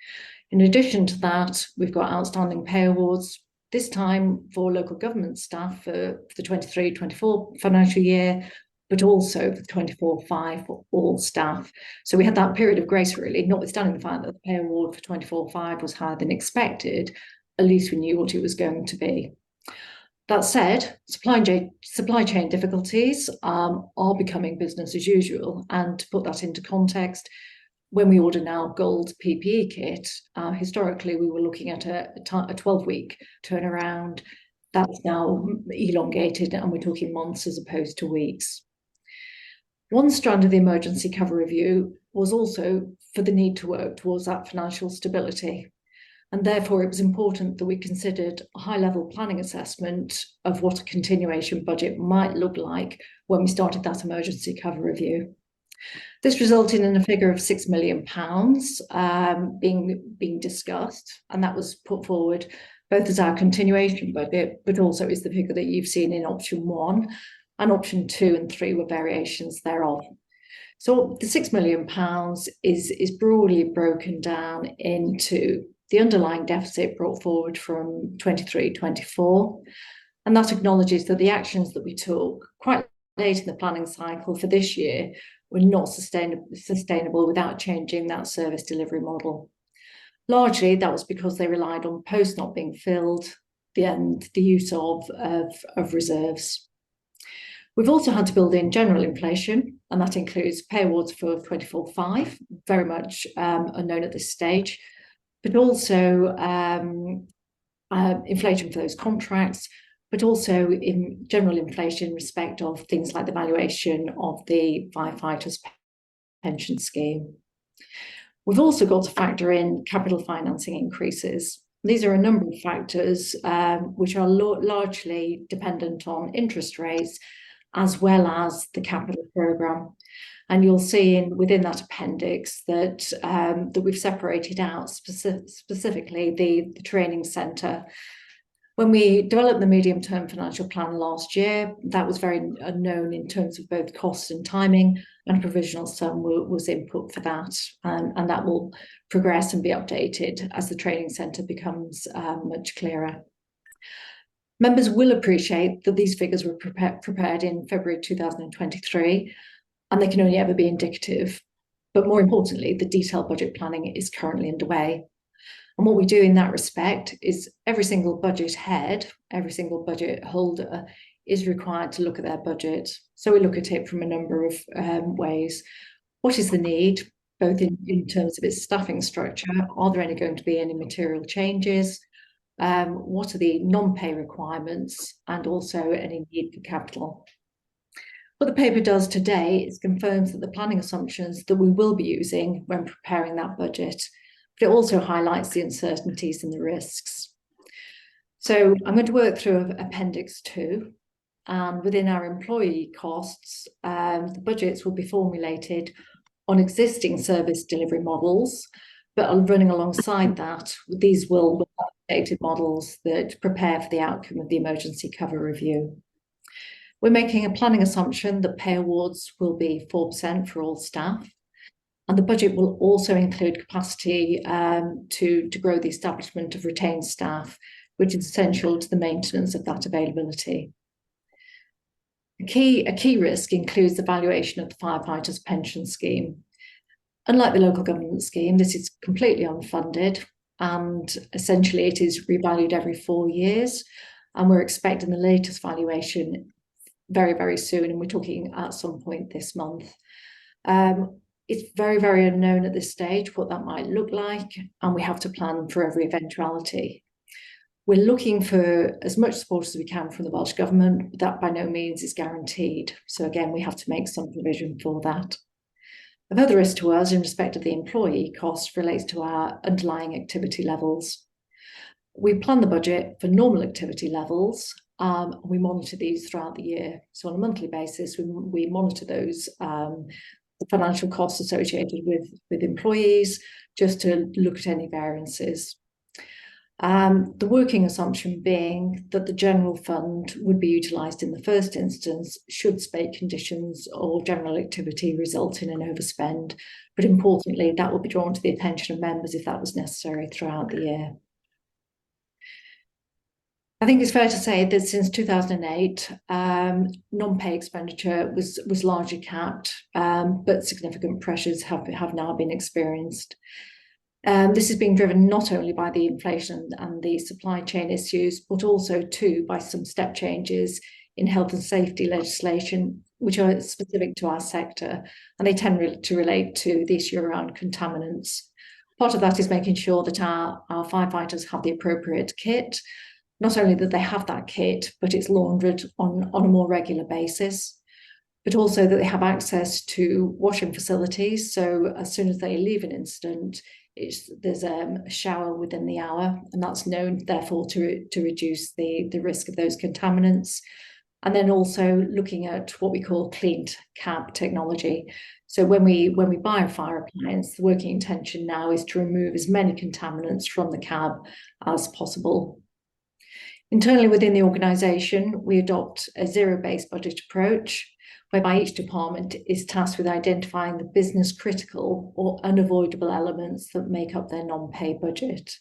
In addition to that, we've got outstanding pay awards, this time for local government staff for the 23-24 financial year, but also for 24-5 for all staff. So we had that period of grace, really, notwithstanding the fact that the pay award for 24-5 was higher than expected, at least we knew what it was going to be. That said, supply chain, supply chain difficulties um, are becoming business as usual. And to put that into context, when we order now gold PPE kit, uh, historically we were looking at a, a 12-week turnaround. That's now elongated and we're talking months as opposed to weeks. One strand of the emergency cover review was also for the need to work towards that financial stability. And therefore, it was important that we considered a high level planning assessment of what a continuation budget might look like when we started that emergency cover review. This resulted in a figure of £6 million um, being, being discussed, and that was put forward both as our continuation budget, but also is the figure that you've seen in option one, and option two and three were variations thereof. So the £6 million is, is broadly broken down into the underlying deficit brought forward from 23-24. And that acknowledges that the actions that we took quite late in the planning cycle for this year were not sustainable without changing that service delivery model. Largely, that was because they relied on posts not being filled and the use of, of, of reserves. We've also had to build in general inflation, and that includes pay awards for 24-5, very much um, unknown at this stage, but also um, uh, inflation for those contracts, but also in general inflation in respect of things like the valuation of the firefighters pension scheme. We've also got to factor in capital financing increases. These are a number of factors um, which are largely dependent on interest rates as well as the capital programme. And you'll see in within that appendix that um, that we've separated out speci specifically the, the training centre. When we developed the medium-term financial plan last year, that was very unknown in terms of both cost and timing, and a provisional sum was input for that, and, and that will progress and be updated as the training centre becomes um, much clearer. Members will appreciate that these figures were prepared in February 2023, and they can only ever be indicative. But more importantly, the detailed budget planning is currently underway. And what we do in that respect is every single budget head, every single budget holder is required to look at their budget. So we look at it from a number of um, ways. What is the need, both in, in terms of its staffing structure? Are there any going to be any material changes? What are the non-pay requirements and also any need for capital? What the paper does today is confirms that the planning assumptions that we will be using when preparing that budget, but it also highlights the uncertainties and the risks. So I'm going to work through Appendix 2, and within our employee costs, the budgets will be formulated on existing service delivery models, but running alongside that, these will be updated models that prepare for the outcome of the emergency cover review. We're making a planning assumption that pay awards will be 4% for all staff, and the budget will also include capacity to grow the establishment of retained staff, which is essential to the maintenance of that availability. A key risk includes the valuation of the firefighters' pension scheme. Unlike the local government scheme, this is completely unfunded, and essentially it is revalued every 4 years, and we're expecting the latest valuation very, very soon, and we're talking at some point this month. It's very, very unknown at this stage what that might look like, and we have to plan for every eventuality. We're looking for as much support as we can from the Welsh Government, but that by no means is guaranteed. So again, we have to make some provision for that. Another risk to us in respect of the employee cost relates to our underlying activity levels. We plan the budget for normal activity levels, and we monitor these throughout the year. So on a monthly basis, we monitor those, the financial costs associated with employees, just to look at any variances. The working assumption being that the general fund would be utilised in the first instance should spate conditions or general activity result in an overspend. But importantly, that will be drawn to the attention of members if that was necessary throughout the year. I think it's fair to say that since 2008, non-pay expenditure was largely capped, but significant pressures have now been experienced. This has been driven not only by the inflation and the supply chain issues, but also too by some step changes in health and safety legislation, which are specific to our sector, and they tend to relate to the issue around contaminants. Part of that is making sure that our firefighters have the appropriate kit. Not only that they have that kit, but it's laundered on a more regular basis, but also that they have access to washing facilities. So as soon as they leave an incident, there's a shower within the hour, and that's known, therefore, to reduce the risk of those contaminants. And then also looking at what we call clean cab technology. So when we buy a fire appliance, the working intention now is to remove as many contaminants from the cab as possible. Internally within the organisation, we adopt a zero-based budget approach, whereby each department is tasked with identifying the business critical or unavoidable elements that make up their non-pay budget.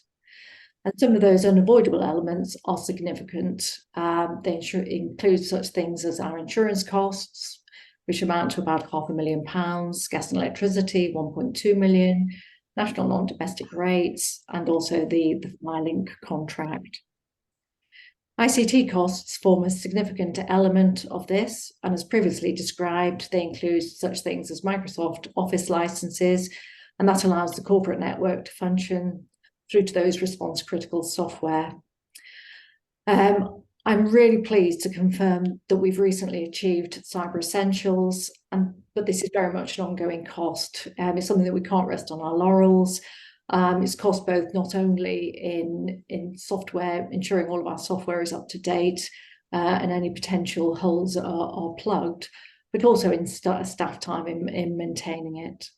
And some of those unavoidable elements are significant. They include such things as our insurance costs, which amount to about £500,000, gas and electricity, 1.2 million, national non-domestic rates, and also the Firelink contract. ICT costs form a significant element of this, and as previously described, they include such things as Microsoft Office licenses, and that allows the corporate network to function through to those response critical software. I'm really pleased to confirm that we've recently achieved Cyber Essentials, but this is very much an ongoing cost. It's something that we can't rest on our laurels. It's cost both not only in software, ensuring all of our software is up to date, and any potential holes are plugged, but also in staff time in maintaining it.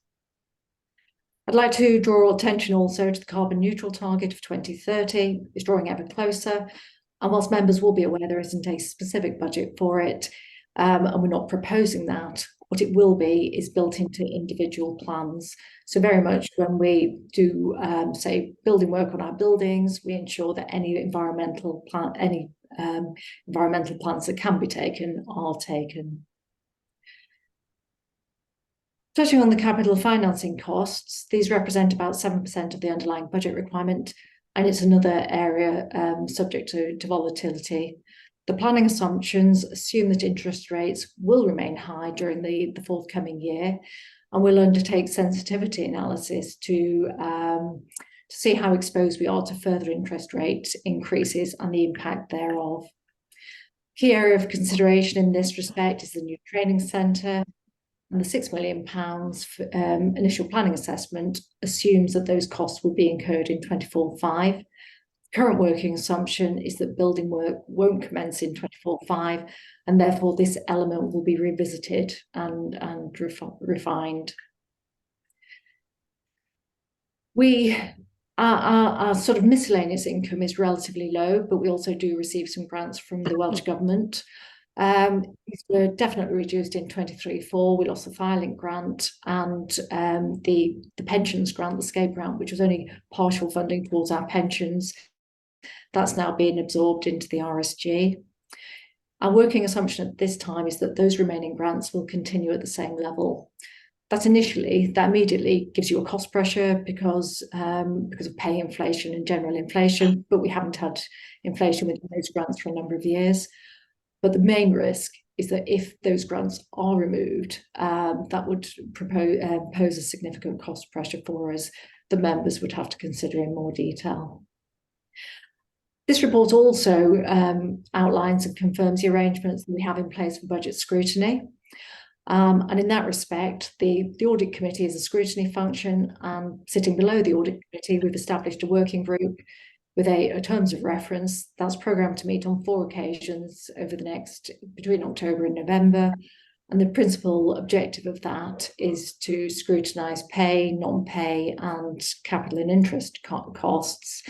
I'd like to draw attention also to the carbon neutral target of 2030. It's drawing ever closer, and whilst members will be aware there isn't a specific budget for it, and we're not proposing that, what it will be is built into individual plans. So very much when we do, say, building work on our buildings, we ensure that any environmental plan, any environmental plans that can be taken are taken. Touching on the capital financing costs, these represent about 7% of the underlying budget requirement, and it's another area subject to volatility. The planning assumptions assume that interest rates will remain high during the forthcoming year, and we'll undertake sensitivity analysis to to see how exposed we are to further interest rate increases and the impact thereof. Key area of consideration in this respect is the new training centre, and the £6 million for, initial planning assessment assumes that those costs will be incurred in 24-5. Current working assumption is that building work won't commence in 24-5, and therefore this element will be revisited and refined. Our sort of miscellaneous income is relatively low, but we also do receive some grants from the Welsh Government. These were definitely reduced in 23-4. We lost the Firelink grant and the pensions grant, the SCAPE grant, which was only partial funding towards our pensions. That's now been absorbed into the RSG. Our working assumption at this time is that those remaining grants will continue at the same level. That immediately gives you a cost pressure because of pay inflation and general inflation, but we haven't had inflation with those grants for a number of years. But the main risk is that if those grants are removed, that would pose a significant cost pressure for us, the members would have to consider in more detail. This report also outlines and confirms the arrangements that we have in place for budget scrutiny. And in that respect, the audit committee is a scrutiny function, and sitting below the audit committee, we've established a working group with a terms of reference that's programmed to meet on 4 occasions over the next, between October and November. And the principal objective of that is to scrutinise pay, non-pay, and capital and interest costs,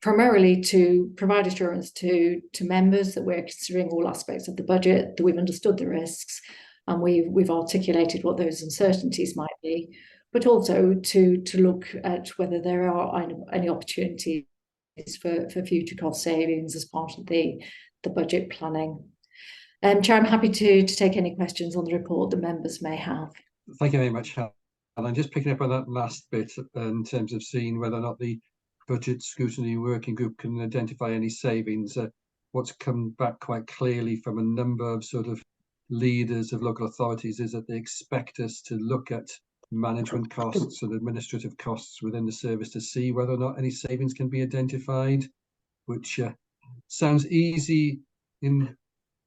primarily to provide assurance to members that we're considering all aspects of the budget, that we've understood the risks, and we've articulated what those uncertainties might be, but also to look at whether there are any opportunities for future cost savings as part of the budget planning. Chair, I'm happy to take any questions on the report the members may have. Thank you very much, Helen. And just picking up on that last bit in terms of seeing whether or not the Budget Scrutiny Working Group can identify any savings, what's come back quite clearly from a number of sort of leaders of local authorities is that they expect us to look at management costs and administrative costs within the service to see whether or not any savings can be identified, which sounds easy in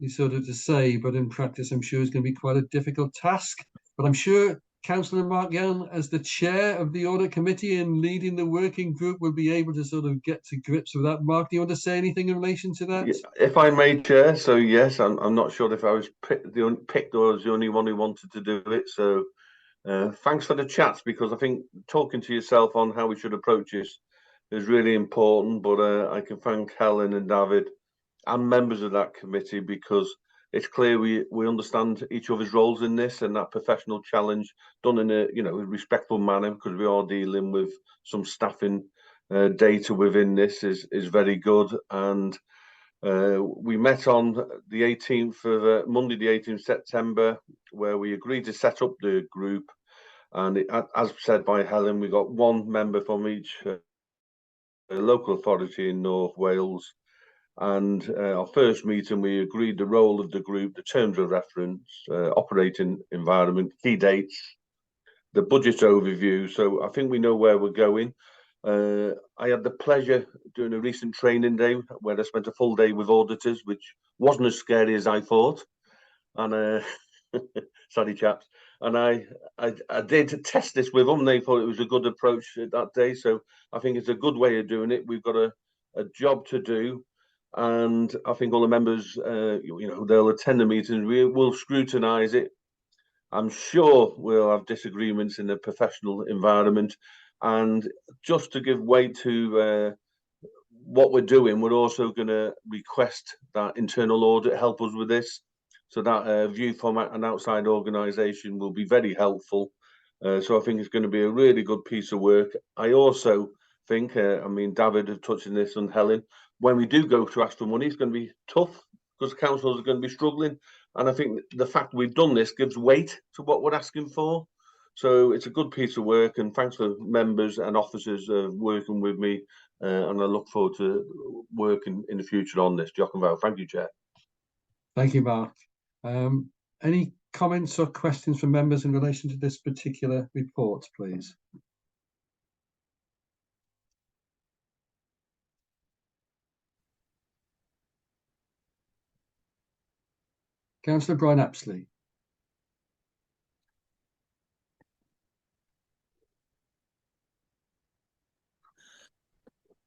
sort of to say, but in practice I'm sure it's going to be quite a difficult task. But I'm sure Councillor Mark Young, as the chair of the audit committee and leading the working group, will be able to sort of get to grips with that. Mark, do you want to say anything in relation to that? If I may, Chair. So yes, I'm not sure if I was picked or was the only one who wanted to do it. So thanks for the chats, because I think talking to yourself on how we should approach this is really important. But I can thank Helen and David and members of that committee, because it's clear we understand each other's roles in this, and that professional challenge done in a respectful manner, because we are dealing with some staffing data within this is very good. And we met on the 18th of Monday, the 18th of September, where we agreed to set up the group. And it, as said by Helen, we got one member from each local authority in North Wales. And our first meeting, we agreed the role of the group, the terms of reference, operating environment, key dates, the budget overview. So I think we know where we're going. I had the pleasure doing a recent training day where I spent a full day with auditors, which wasn't as scary as I thought. And sorry, chaps. And I did test this with them. They thought it was a good approach that day. So I think it's a good way of doing it. We've got a job to do. And I think all the members, they'll attend the meetings. We will scrutinise it. I'm sure we'll have disagreements in a professional environment. And just to give weight to what we're doing, we're also going to request that internal audit help us with this. So that view from an outside organisation will be very helpful. So I think it's going to be a really good piece of work. I also think, I mean, David has touched on this and Helen, when we do go to ask for money, it's going to be tough because councils are going to be struggling. And I think the fact we've done this gives weight to what we're asking for. So it's a good piece of work, and thanks for members and officers working with me. And I look forward to working in the future on this. Diolch yn fawr. Thank you, Chair. Thank you, Mark. Any comments or questions from members in relation to this particular report, please? Councillor Brian Apsley.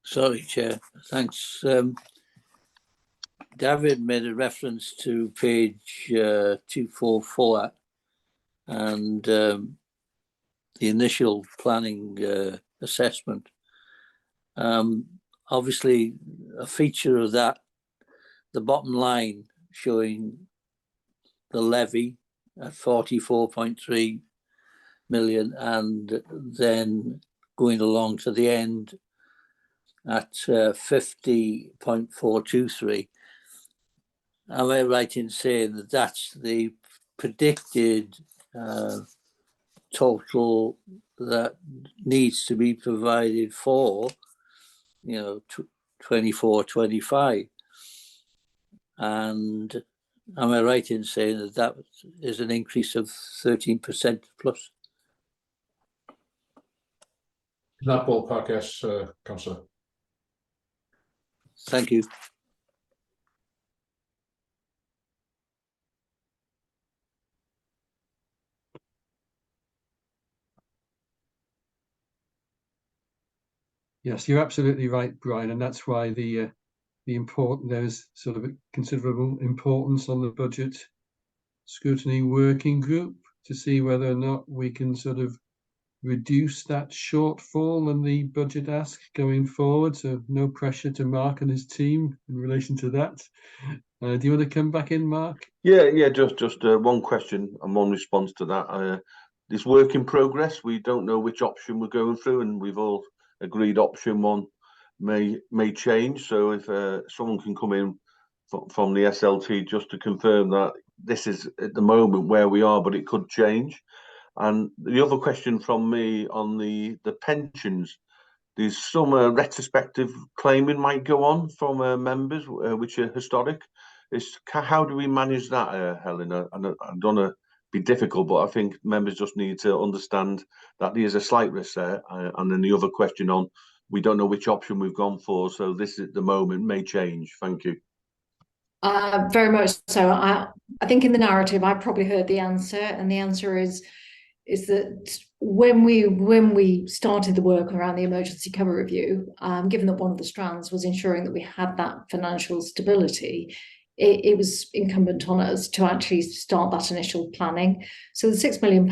Sorry, Chair. Thanks. David made a reference to page 244 and the initial planning assessment. Obviously, a feature of that, the bottom line showing the levy at 44.3 million and then going along to the end at 50.423. Am I right in saying that that's the predicted total that needs to be provided for, you know, 24, 25? And am I right in saying that that is an increase of 13% plus? In that ballpark, yes, Councillor. Thank you. Yes, you're absolutely right, Brian, and that's why the important there's sort of a considerable importance on the budget scrutiny working group to see whether or not we can sort of reduce that shortfall and the budget ask going forward. So no pressure to Mark and his team in relation to that. Do you want to come back in, Mark? Yeah, just one question and one response to that. This work in progress, we don't know which option we're going through, and we've all agreed option one may change. So if someone can come in from the SLT just to confirm that this is at the moment where we are, but it could change. And the other question from me on the pensions, there's some retrospective claiming might go on from members, which are historic. Is how do we manage that, Helen? I don't want to be difficult, but I think members just need to understand that there's a slight risk there. And then the other question on, we don't know which option we've gone for, so this at the moment may change. Thank you. Very much so. I think in the narrative, I probably heard the answer, and the answer is that when we started the work around the emergency cover review, given that one of the strands was ensuring that we had that financial stability, it was incumbent on us to actually start that initial planning. So the £6 million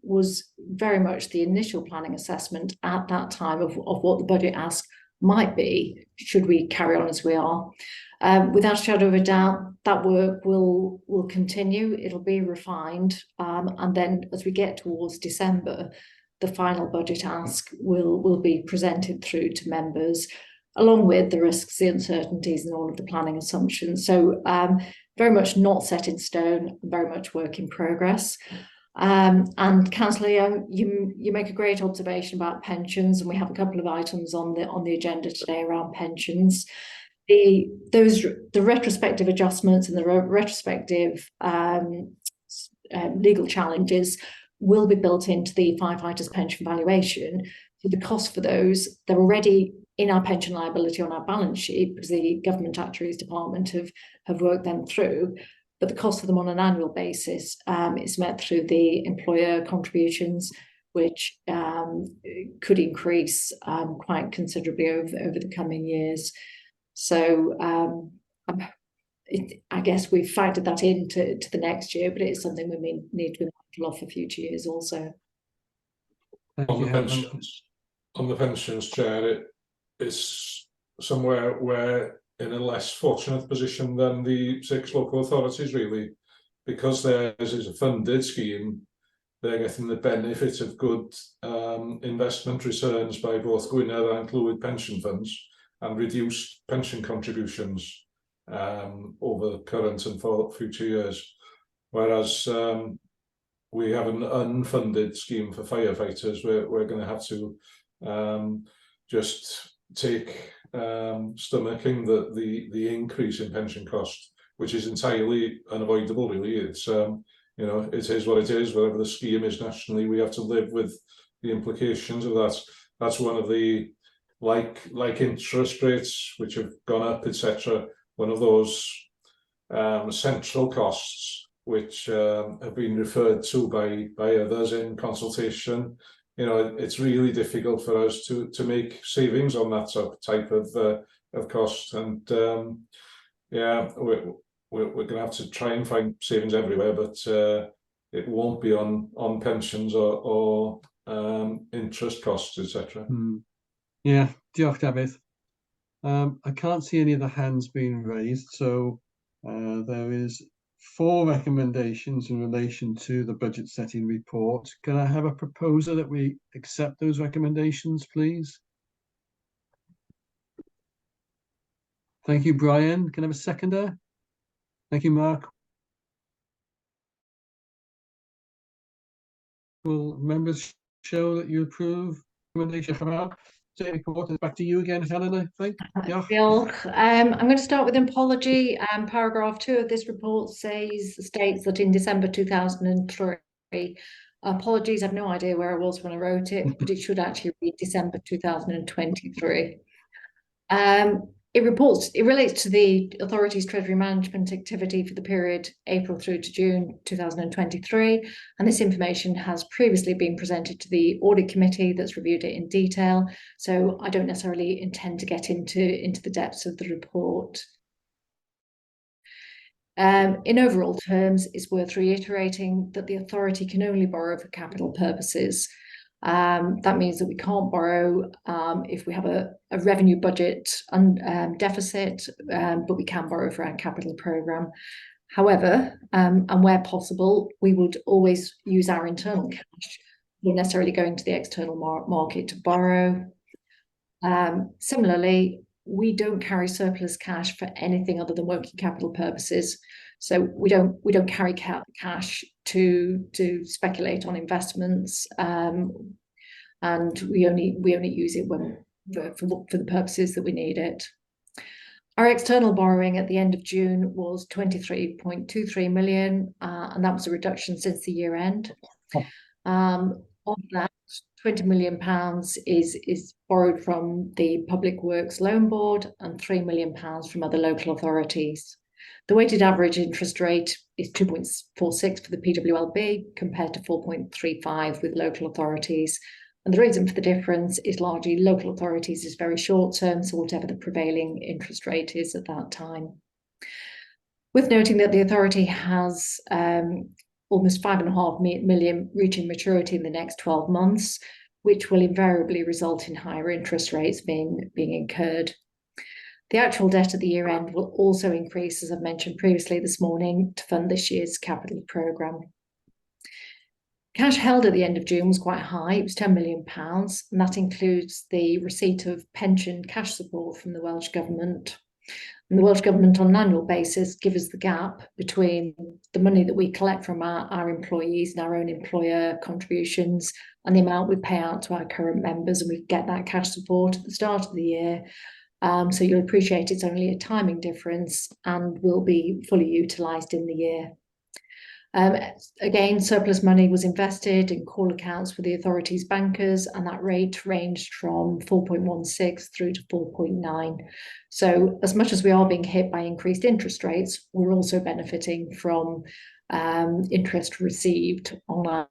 was very much the initial planning assessment at that time of what the budget ask might be, should we carry on as we are. Without a shadow of a doubt, that work will continue. It'll be refined. And then as we get towards December, the final budget ask will be presented through to members, along with the risks, the uncertainties, and all of the planning assumptions. So very much not set in stone, very much work in progress. And Councillor Young, you make a great observation about pensions, and we have a couple of items on the agenda today around pensions. The retrospective adjustments and the retrospective legal challenges will be built into the firefighters' pension valuation. So the cost for those, they're already in our pension liability on our balance sheet because the Government Actuaries Department have worked them through. But the cost of them on an annual basis is met through the employer contributions, which could increase quite considerably over the coming years. So I guess we've factored that into the next year, but it is something we may need to be mindful of for future years also. Thank On you, the Helen. pensions, on the pensions, Chair, it is somewhere where in a less fortunate position than the 6 local authorities, really, because theirs is a funded scheme. They're getting the benefit of good investment returns by both Gwynedd and Clwyd pension funds and reduced pension contributions over current and for future years. Whereas we have an unfunded scheme for firefighters, we're going to have to just take stomaching the increase in pension cost, which is entirely unavoidable, really. It's you know, it is what it is. Whatever the scheme is nationally, we have to live with the implications of that. That's one of the, like interest rates, which have gone up, etc. One of those central costs, which have been referred to by others in consultation, it's really difficult for us to make savings on that sort of type of cost. And yeah, we're going to have to try and find savings everywhere, but it won't be on pensions or interest costs, etc. Yeah, diolch, Dafydd. I can't see any of the hands being raised, so there is four recommendations in relation to the budget setting report. Can I have a proposer that we accept those recommendations, please? Thank you, Brian. Can I have a seconder? Thank you, Mark. Will members show that you approve recommendation come out? Report is back to you again, Helen, I think. Diolch. Diolch. I'm going to start with an apology. Paragraph 2 of this report states that in December 2003, apologies, I've no idea where I was when I wrote it, but it should actually read December 2023. It relates to the authority's treasury management activity for the period April through to June 2023, and this information has previously been presented to the audit committee that's reviewed it in detail, so I don't necessarily intend to get into the depths of the report. In overall terms, it's worth reiterating that the authority can only borrow for capital purposes. That means that we can't borrow if we have a revenue budget and deficit, but we can borrow for our capital programme. However, and where possible, we would always use our internal cash, not necessarily going to the external market to borrow. Similarly, we don't carry surplus cash for anything other than working capital purposes. So we don't carry cash to speculate on investments, and we only use it when for the purposes that we need it. Our external borrowing at the end of June was 23.23 million, and that was a reduction since the year end. Of that, £20 million is borrowed from the Public Works Loan Board and £3 million from other local authorities. The weighted average interest rate is 2.46 for the PWLB compared to 4.35 with local authorities. And the reason for the difference is largely local authorities is very short term, so whatever the prevailing interest rate is at that time. With noting that the authority has almost 5.5 million reaching maturity in the next 12 months, which will invariably result in higher interest rates being incurred. The actual debt at the year end will also increase, as I've mentioned previously this morning, to fund this year's capital programme. Cash held at the end of June was quite high. It was £10 million, and that includes the receipt of pension cash support from the Welsh Government. And the Welsh Government on an annual basis give us the gap between the money that we collect from our employees and our own employer contributions and the amount we pay out to our current members, and we get that cash support at the start of the year. So you'll appreciate it's only a timing difference and will be fully utilised in the year. Again, surplus money was invested in call accounts for the authority's bankers, and that rate ranged from 4.16 through to 4.9. So as much as we are being hit by increased interest rates, we're also benefiting from interest received on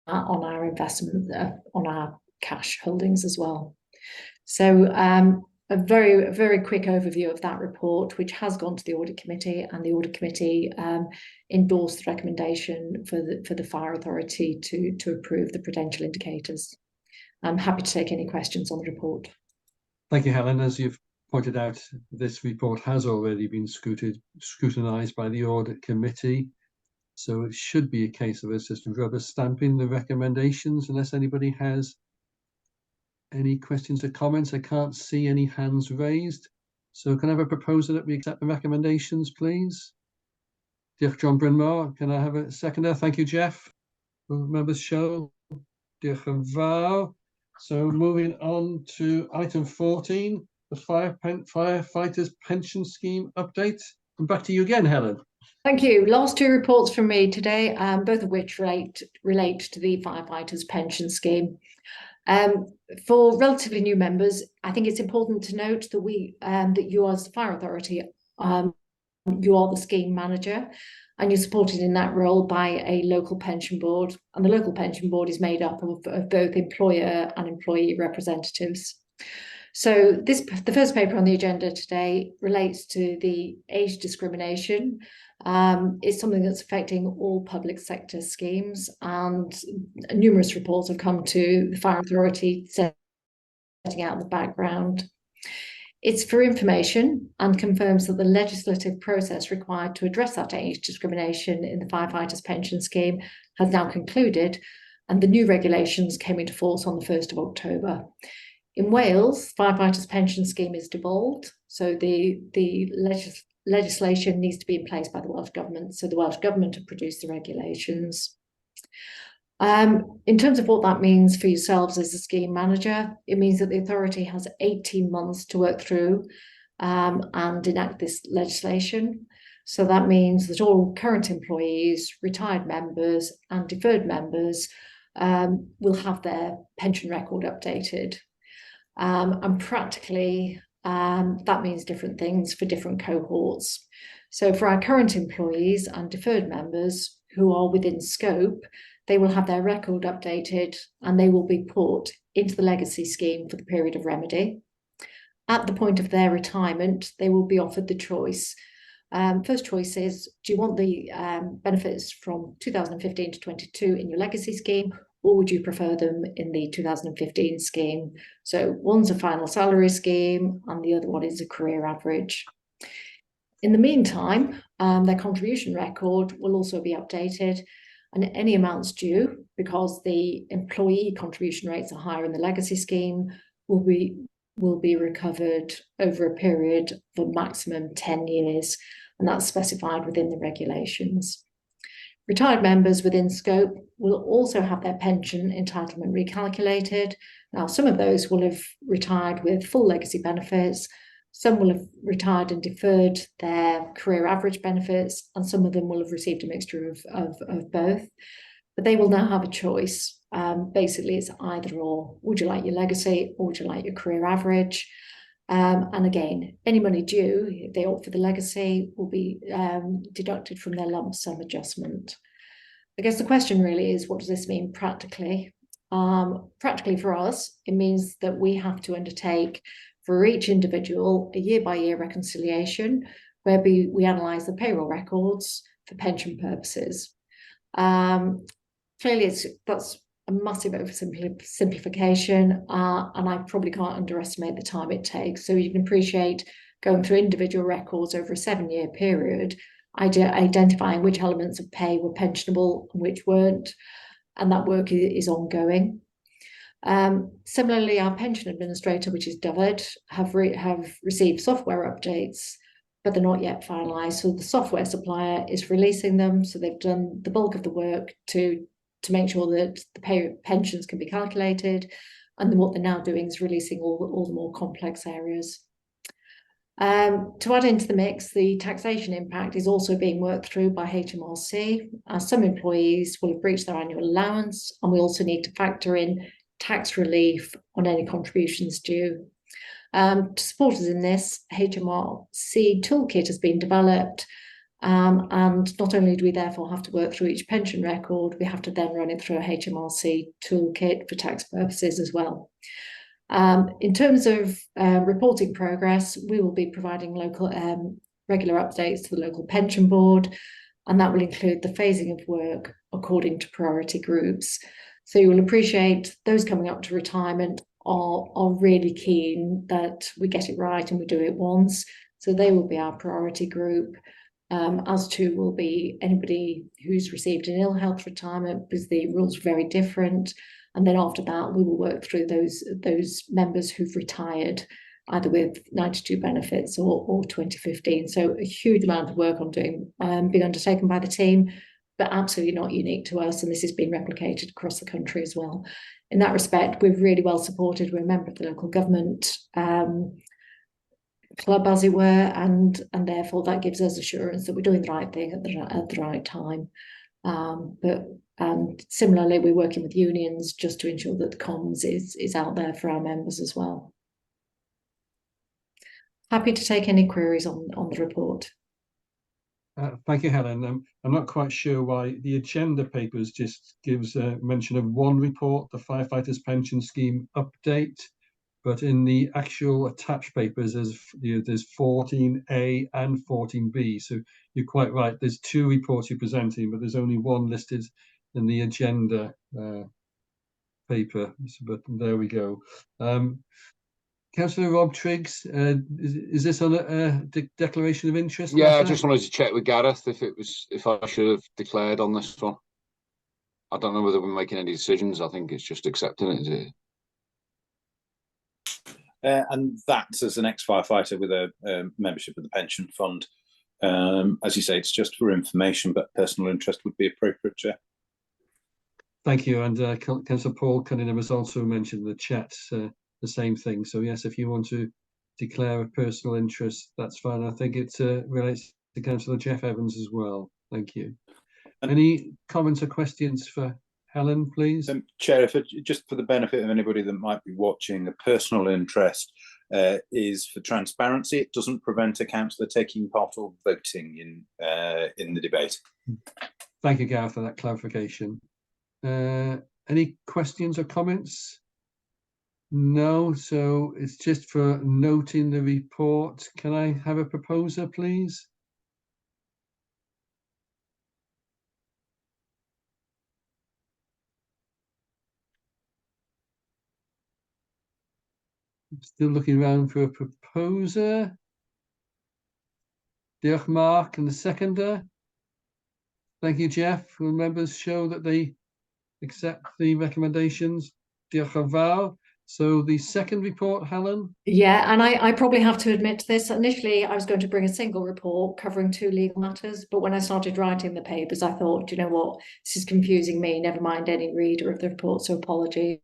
our investment, on our cash holdings as well. So a very, very quick overview of that report, which has gone to the audit committee, and the audit committee endorsed the recommendation for the fire authority to approve the prudential indicators. I'm happy to take any questions on the report. Thank you, Helen. As you've pointed out, this report has already been scrutinised by the audit committee. So it should be a case of us just rubber stamping the recommendations, unless anybody has any questions or comments. I can't see any hands raised. So can I have a proposal that we accept the recommendations, please? Diolch, John Brynmor. Can I have a seconder? Thank you, Jeff. Will members show? Diolch yn fawr. So moving on to item 14, the Firefighters Pension Scheme update. And back to you again, Helen. Thank you. Last two reports from me today, both of which relate to the Firefighters Pension Scheme. For relatively new members, I think it's important to note that you as the Fire Authority You are the scheme manager, and you're supported in that role by a local pension board. And the local pension board is made up of both employer and employee representatives. So the first paper on the agenda today relates to the age discrimination. It's something that's affecting all public sector schemes, and numerous reports have come to the Fire Authority setting out the background. It's for information and confirms that the legislative process required to address that age discrimination in the firefighters pension scheme has now concluded, and the new regulations came into force on the 1st of October. In Wales, firefighters pension scheme is devolved, so the legislation needs to be in place by the Welsh Government. So the Welsh Government have produced the regulations. In terms of what that means for yourselves as a scheme manager, it means that the authority has 18 months to work through and enact this legislation. So that means that all current employees, retired members and deferred members will have their pension record updated. And practically, that means different things for different cohorts. So for our current employees and deferred members who are within scope, they will have their record updated and they will be put into the legacy scheme for the period of remedy. At the point of their retirement, they will be offered the choice. First choice is, do you want the benefits from 2015 to 22 in your legacy scheme, or would you prefer them in the 2015 scheme? So one's a final salary scheme and the other one is a career average. In the meantime, their contribution record will also be updated, and any amounts due, because the employee contribution rates are higher in the legacy scheme, will be recovered over a period for maximum 10 years, and that's specified within the regulations. Retired members within scope will also have their pension entitlement recalculated. Now, some of those will have retired with full legacy benefits, some will have retired and deferred their career average benefits, and some of them will have received a mixture of both. But they will now have a choice. Basically, it's either or. Would you like your legacy or would you like your career average? And again, any money due, if they opt for the legacy, will be deducted from their lump sum adjustment. I guess the question really is, what does this mean practically? Practically for us, it means that we have to undertake for each individual a year-by-year reconciliation where we analyse the payroll records for pension purposes. Clearly, that's a massive oversimplification, and I probably can't underestimate the time it takes. So you can appreciate going through individual records over a 7-year period, identifying which elements of pay were pensionable and which weren't, and that work is ongoing. Similarly, our pension administrator, which is Dyfed, have received software updates, but they're not yet finalised. So the software supplier is releasing them. So they've done the bulk of the work to make sure that the pensions can be calculated. And then what they're now doing is releasing all the more complex areas. To add into the mix, the taxation impact is also being worked through by HMRC. Some employees will have breached their annual allowance, and we also need to factor in tax relief on any contributions due. To support us in this, HMRC toolkit has been developed, and not only do we therefore have to work through each pension record, we have to then run it through a HMRC toolkit for tax purposes as well. In terms of reporting progress, we will be providing local regular updates to the local pension board, and that will include the phasing of work according to priority groups. So you will appreciate those coming up to retirement are really keen that we get it right and we do it once. So they will be our priority group, as too will be anybody who's received an ill health retirement, because the rules are very different. And then after that, we will work through those members who've retired, either with 92 benefits or 2015. So a huge amount of work on doing being undertaken by the team, but absolutely not unique to us. And this has been replicated across the country as well. In that respect, we're really well supported. We're a member of the local government club, as it were, and therefore that gives us assurance that we're doing the right thing at the right time. But similarly, we're working with unions just to ensure that the comms is out there for our members as well. Happy to take any queries on the report. Thank you, Helen. I'm not quite sure why the agenda papers just gives a mention of one report, the Firefighters Pension Scheme update, but in the actual attached papers, there's, you know, there's 14A and 14B. So you're quite right. There's two reports you're presenting, but there's only one listed in the agenda paper. So, but there we go. Councillor Rob Triggs, is this on a declaration of interest? Yeah, matter? I just wanted to check with Gareth if I should have declared on this one. I don't know whether we're making any decisions. I think it's just accepting it, is it? And that, as an ex-firefighter with a membership of the pension fund, as you say, it's just for information, but personal interest would be appropriate, Chair. Thank you. And Councillor Paul Cunningham has also mentioned in the chat the same thing. So yes, if you want to declare a personal interest, that's fine. I think it relates to Councillor Jeff Evans as well. Thank you. And any comments or questions for Helen, please? Chair, just for the benefit of anybody that might be watching, a personal interest is for transparency. It doesn't prevent a councillor taking part or voting in the debate. Thank you, Gareth, for that clarification. Any questions or comments? No, so it's just for noting the report. Can I have a proposer, please? I'm still looking around for a proposer. Diolch, Mark, and the seconder. Thank you, Jeff. Will members show that they accept the recommendations? Diolch yn fawr. So the second report, Helen? Yeah, and I probably have to admit to this. Initially, I was going to bring a single report covering two legal matters, but when I started writing the papers, I thought, do you know what, this is confusing me, never mind any reader of the report, so apologies.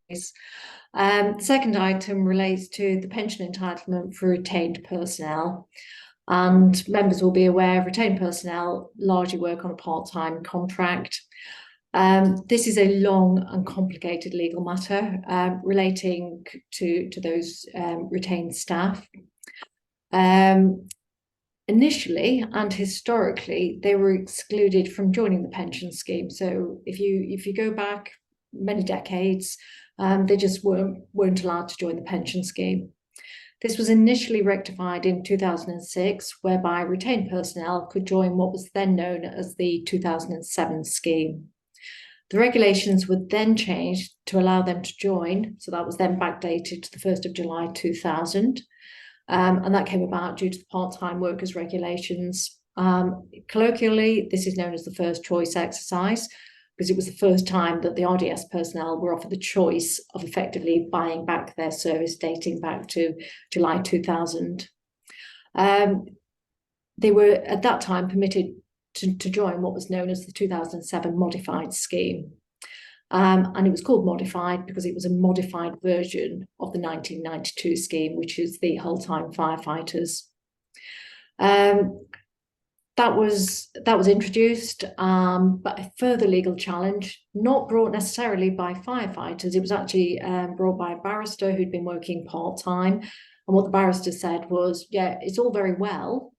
The second item relates to the pension entitlement for retained personnel. And members will be aware retained personnel largely work on a part-time contract. This is a long and complicated legal matter relating to those retained staff. Initially and historically, they were excluded from joining the pension scheme. So if you go back many decades, they just weren't allowed to join the pension scheme. This was initially rectified in 2006, whereby retained personnel could join what was then known as the 2007 scheme. The regulations were then changed to allow them to join, so that was then backdated to the 1st of July 2000, and that came about due to the part-time workers regulations. Colloquially, this is known as the first choice exercise, because it was the first time that the RDS personnel were offered the choice of effectively buying back their service dating back to July 2000. They were at that time permitted to join what was known as the 2007 modified scheme. And it was called modified because it was a modified version of the 1992 scheme, which is the whole-time firefighters. That was introduced, but a further legal challenge, not brought necessarily by firefighters, it was actually brought by a barrister who'd been working part-time. And what the barrister said was, yeah, it's all very well,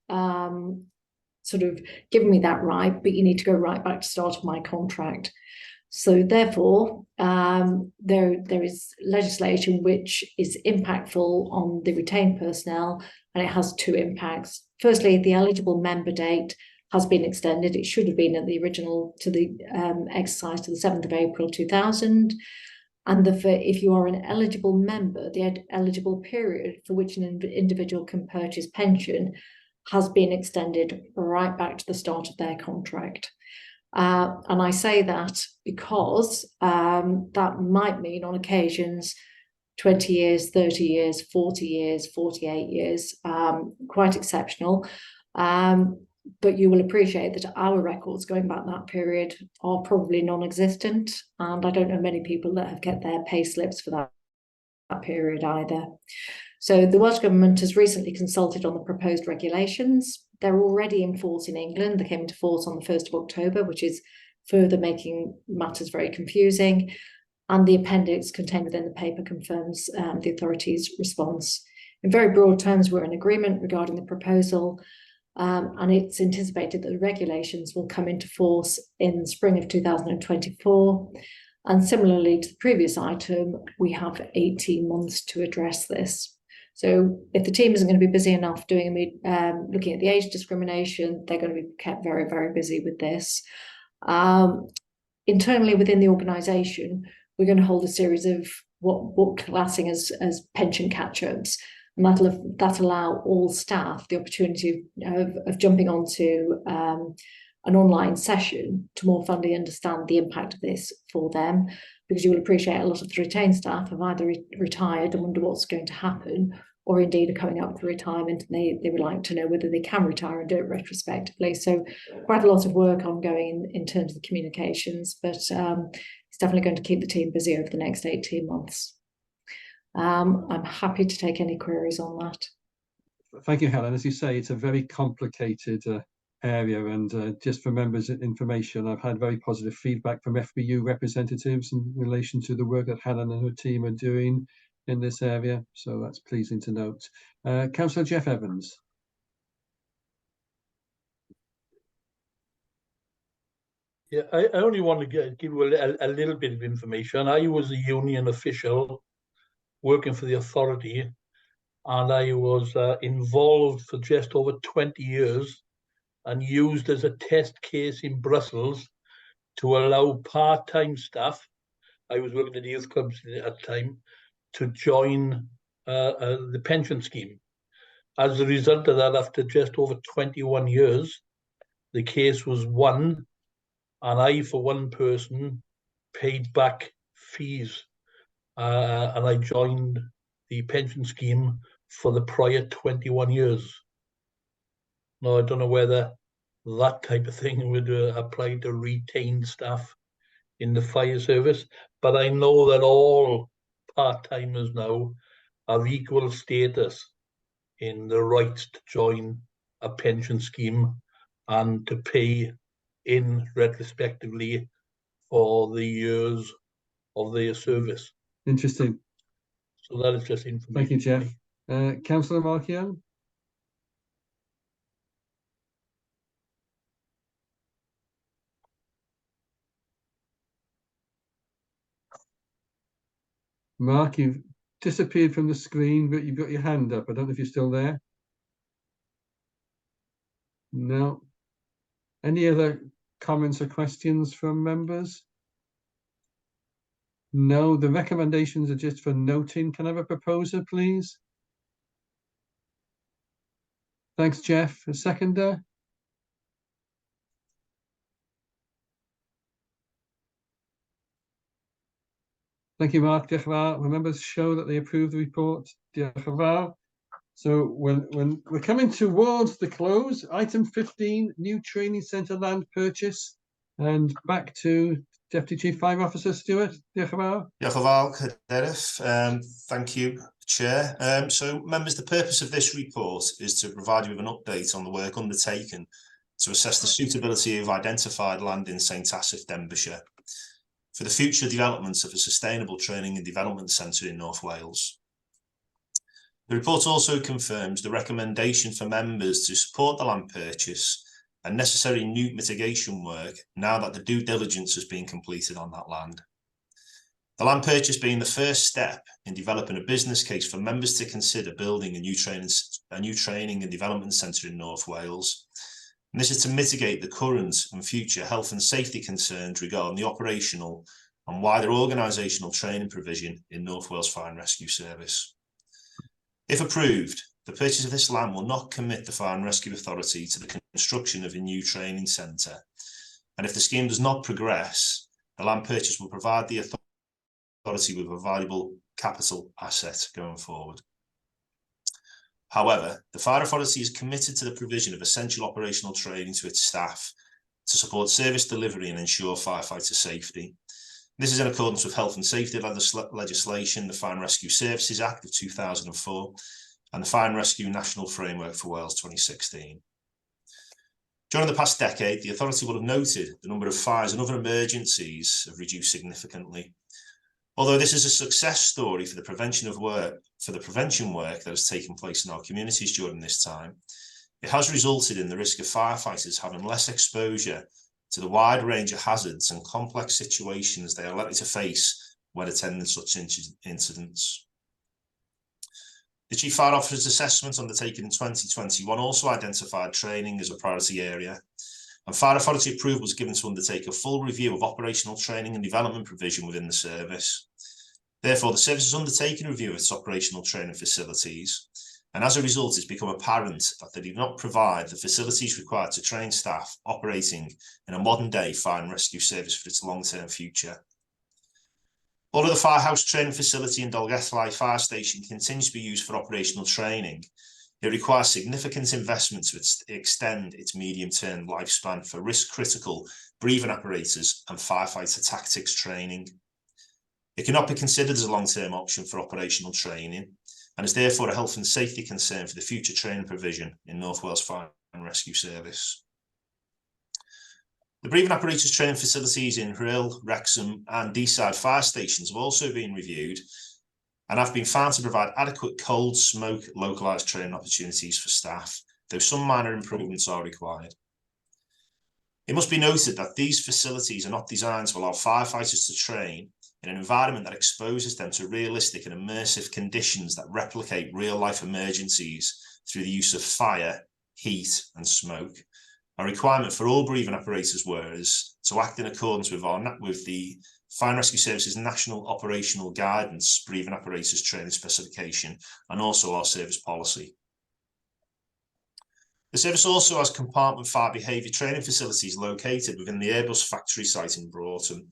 sort of giving me that right, but you need to go right back to start of my contract. So therefore, there is legislation which is impactful on the retained personnel, and it has two impacts. Firstly, the eligible member date has been extended. It should have been at the original to the exercise to the 7th of April 2000. And if you are an eligible member, the eligible period for which an individual can purchase pension has been extended right back to the start of their contract. And I say that because that might mean on occasions 20 years, 30 years, 40 years, 48 years, quite exceptional. But you will appreciate that our records going back that period are probably non-existent. And I don't know many people that have kept their pay slips for that period either. So the Welsh Government has recently consulted on the proposed regulations. They're already in force in England. They came into force on the 1st of October, which is further making matters very confusing. And the appendix contained within the paper confirms the authority's response. In very broad terms, we're in agreement regarding the proposal. And it's anticipated that the regulations will come into force in the spring of 2024. And similarly to the previous item, we have 18 months to address this. So if the team isn't going to be busy enough doing looking at the age discrimination, they're going to be kept very, very busy with this. Internally within the organisation, we're going to hold a series of what we're classing as pension catch-ups, and that'll allow all staff the opportunity of jumping onto an online session to more fully understand the impact of this for them, because you will appreciate a lot of the retained staff have either retired and wonder what's going to happen, or indeed are coming up for retirement and they would like to know whether they can retire and do it retrospectively. So quite a lot of work ongoing in terms of the communications, but it's definitely going to keep the team busy over the next 18 months. I'm happy to take any queries on that. Thank you, Helen. As you say, it's a very complicated area, and just for members' information, I've had very positive feedback from FBU representatives in relation to the work that Helen and her team are doing in this area, so that's pleasing to note. Councillor Jeff Evans. Yeah, I only want to give you a little bit of information. I was a union official working for the authority, and I was involved for just over 20 years and used as a test case in Brussels to allow part-time staff, I was working at the youth clubs at the time, to join the pension scheme. As a result of that, after just over 21 years, the case was won, and I, for one person, paid back fees, and I joined the pension scheme for the prior 21 years. Now, I don't know whether that type of thing would apply to retained staff in the fire service, but I know that all part-timers now have equal status in the right to join a pension scheme and to pay in retrospectively for the years of their service. Interesting. So that is just information. Thank you, Jeff. Councillor Mark Young? Mark, you've disappeared from the screen, but you've got your hand up. I don't know if you're still there. No. Any other comments or questions from members? No, the recommendations are just for noting. Can I have a proposer, please? Thanks, Jeff. A seconder? Thank you, Mark. Diolch yn fawr. Will members show that they approve the report? Diolch yn fawr. So when we're coming towards the close, item 15, new training centre land purchase, and back to Deputy Chief Fire Officer Stuart. Diolch yn fawr. Diolch yn fawr, Cadeirydd. Thank you, Chair. So, members, the purpose of this report is to provide you with an update on the work undertaken to assess the suitability of identified land in St Asaph, Denbighshire, for the future development of a sustainable training and development centre in North Wales. The report also confirms the recommendation for members to support the land purchase and necessary new mitigation work now that the due diligence has been completed on that land. The land purchase being the first step in developing a business case for members to consider building a new training and development centre in North Wales. And this is to mitigate the current and future health and safety concerns regarding the operational and wider organisational training provision in North Wales Fire and Rescue Service. If approved, the purchase of this land will not commit the Fire and Rescue Authority to the construction of a new training centre. And if the scheme does not progress, the land purchase will provide the authority with a valuable capital asset going forward. However, the Fire Authority is committed to the provision of essential operational training to its staff to support service delivery and ensure firefighter safety. This is in accordance with health and safety legislation, the Fire and Rescue Services Act of 2004, and the Fire and Rescue National Framework for Wales 2016. During the past decade, the authority will have noted the number of fires and other emergencies have reduced significantly. Although this is a success story for the prevention work that has taken place in our communities during this time, It has resulted in the risk of firefighters having less exposure to the wide range of hazards and complex situations they are likely to face when attending such incidents. The Chief Fire Officer's assessment undertaken in 2021 also identified training as a priority area, and Fire Authority approval was given to undertake a full review of operational training and development provision within the service. Therefore, the service has undertaken a review of its operational training facilities, and as a result, it's become apparent that they do not provide the facilities required to train staff operating in a modern-day fire and rescue service for its long-term future. Although the firehouse training facility in Dolgellau Fire Station continues to be used for operational training, it requires significant investment to extend its medium-term lifespan for risk-critical breathing apparatus and firefighter tactics training. It cannot be considered as a long-term option for operational training and is therefore a health and safety concern for the future training provision in North Wales Fire and Rescue Service. The breathing apparatus training facilities in Rhyl, Wrexham and Deeside fire stations have also been reviewed and have been found to provide adequate cold smoke localised training opportunities for staff, though some minor improvements are required. It must be noted that these facilities are not designed to allow firefighters to train in an environment that exposes them to realistic and immersive conditions that replicate real-life emergencies through the use of fire, heat and smoke. A requirement for all breathing apparatus wearers to act in accordance with, our, with the Fire and Rescue Services National Operational Guidance Breathing Apparatus Training Specification and also our service policy. The service also has compartment fire behaviour training facilities located within the Airbus factory site in Broughton.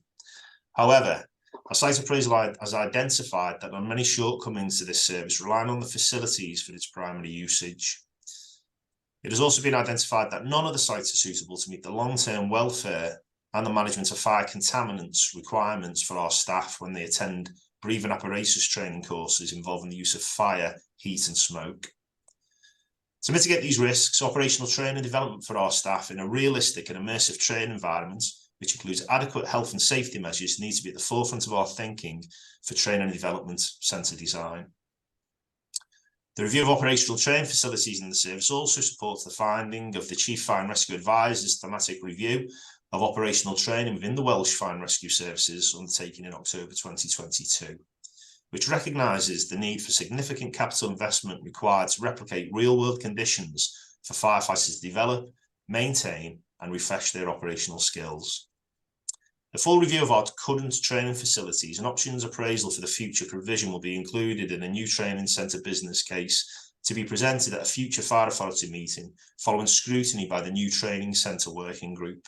However, a site appraisal has identified that there are many shortcomings to this service, relying on the facilities for its primary usage. It has also been identified that none of the sites are suitable to meet the long-term welfare and the management of fire contaminants requirements for our staff when they attend breathing apparatus training courses involving the use of fire, heat and smoke. To mitigate these risks, operational training and development for our staff in a realistic and immersive training environment, which includes adequate health and safety measures, needs to be at the forefront of our thinking for training and development centre design. The review of operational training facilities in the service also supports the finding of the Chief Fire and Rescue Advisor's thematic review of operational training within the Welsh Fire and Rescue Services undertaken in October 2022, which recognises the need for significant capital investment required to replicate real-world conditions for firefighters to develop, maintain and refresh their operational skills. A full review of our current training facilities and options appraisal for the future provision will be included in a new training centre business case to be presented at a future Fire Authority meeting following scrutiny by the new training centre working group.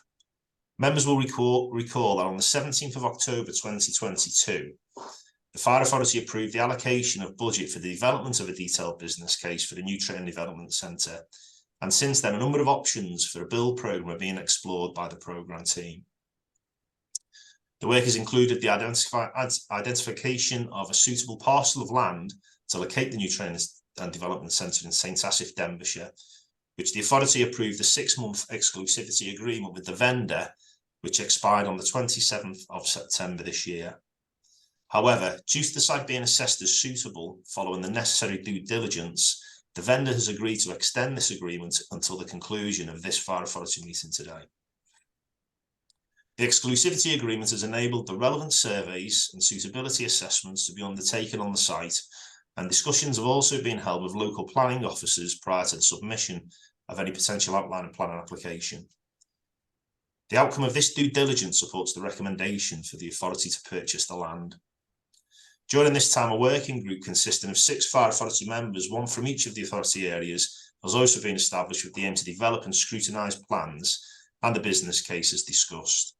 Members will recall, recall that on the 17th of October 2022, the Fire Authority approved the allocation of budget for the development of a detailed business case for the new training development centre. And since then, a number of options for a build programme are being explored by the programme team. The work has included the identification of a suitable parcel of land to locate the new training and development centre in St Asaph, Denbighshire, which the authority approved a six-month exclusivity agreement with the vendor, which expired on the 27th of September this year. However, due to the site being assessed as suitable following the necessary due diligence, the vendor has agreed to extend this agreement until the conclusion of this Fire Authority meeting today. The exclusivity agreement has enabled the relevant surveys and suitability assessments to be undertaken on the site, and discussions have also been held with local planning officers prior to the submission of any potential outline and planning application. The outcome of this due diligence supports the recommendation for the authority to purchase the land. During this time, a working group consisting of six fire authority members, one from each of the authority areas, has also been established with the aim to develop and scrutinise plans and the business cases discussed.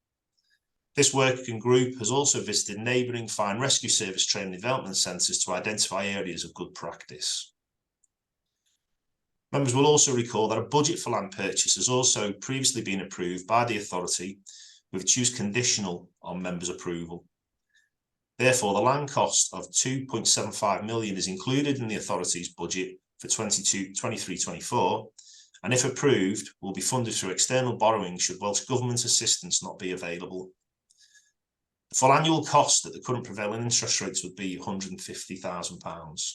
This working group has also visited neighbouring fire and rescue service training development centres to identify areas of good practice. Members will also recall that a budget for land purchase has also previously been approved by the authority, with its use conditional on members' approval. Therefore, the land cost of 2.75 million is included in the authority's budget for 23-24, and if approved, will be funded through external borrowing should Welsh Government assistance not be available. The full annual cost at the current prevailing interest rates would be £150,000.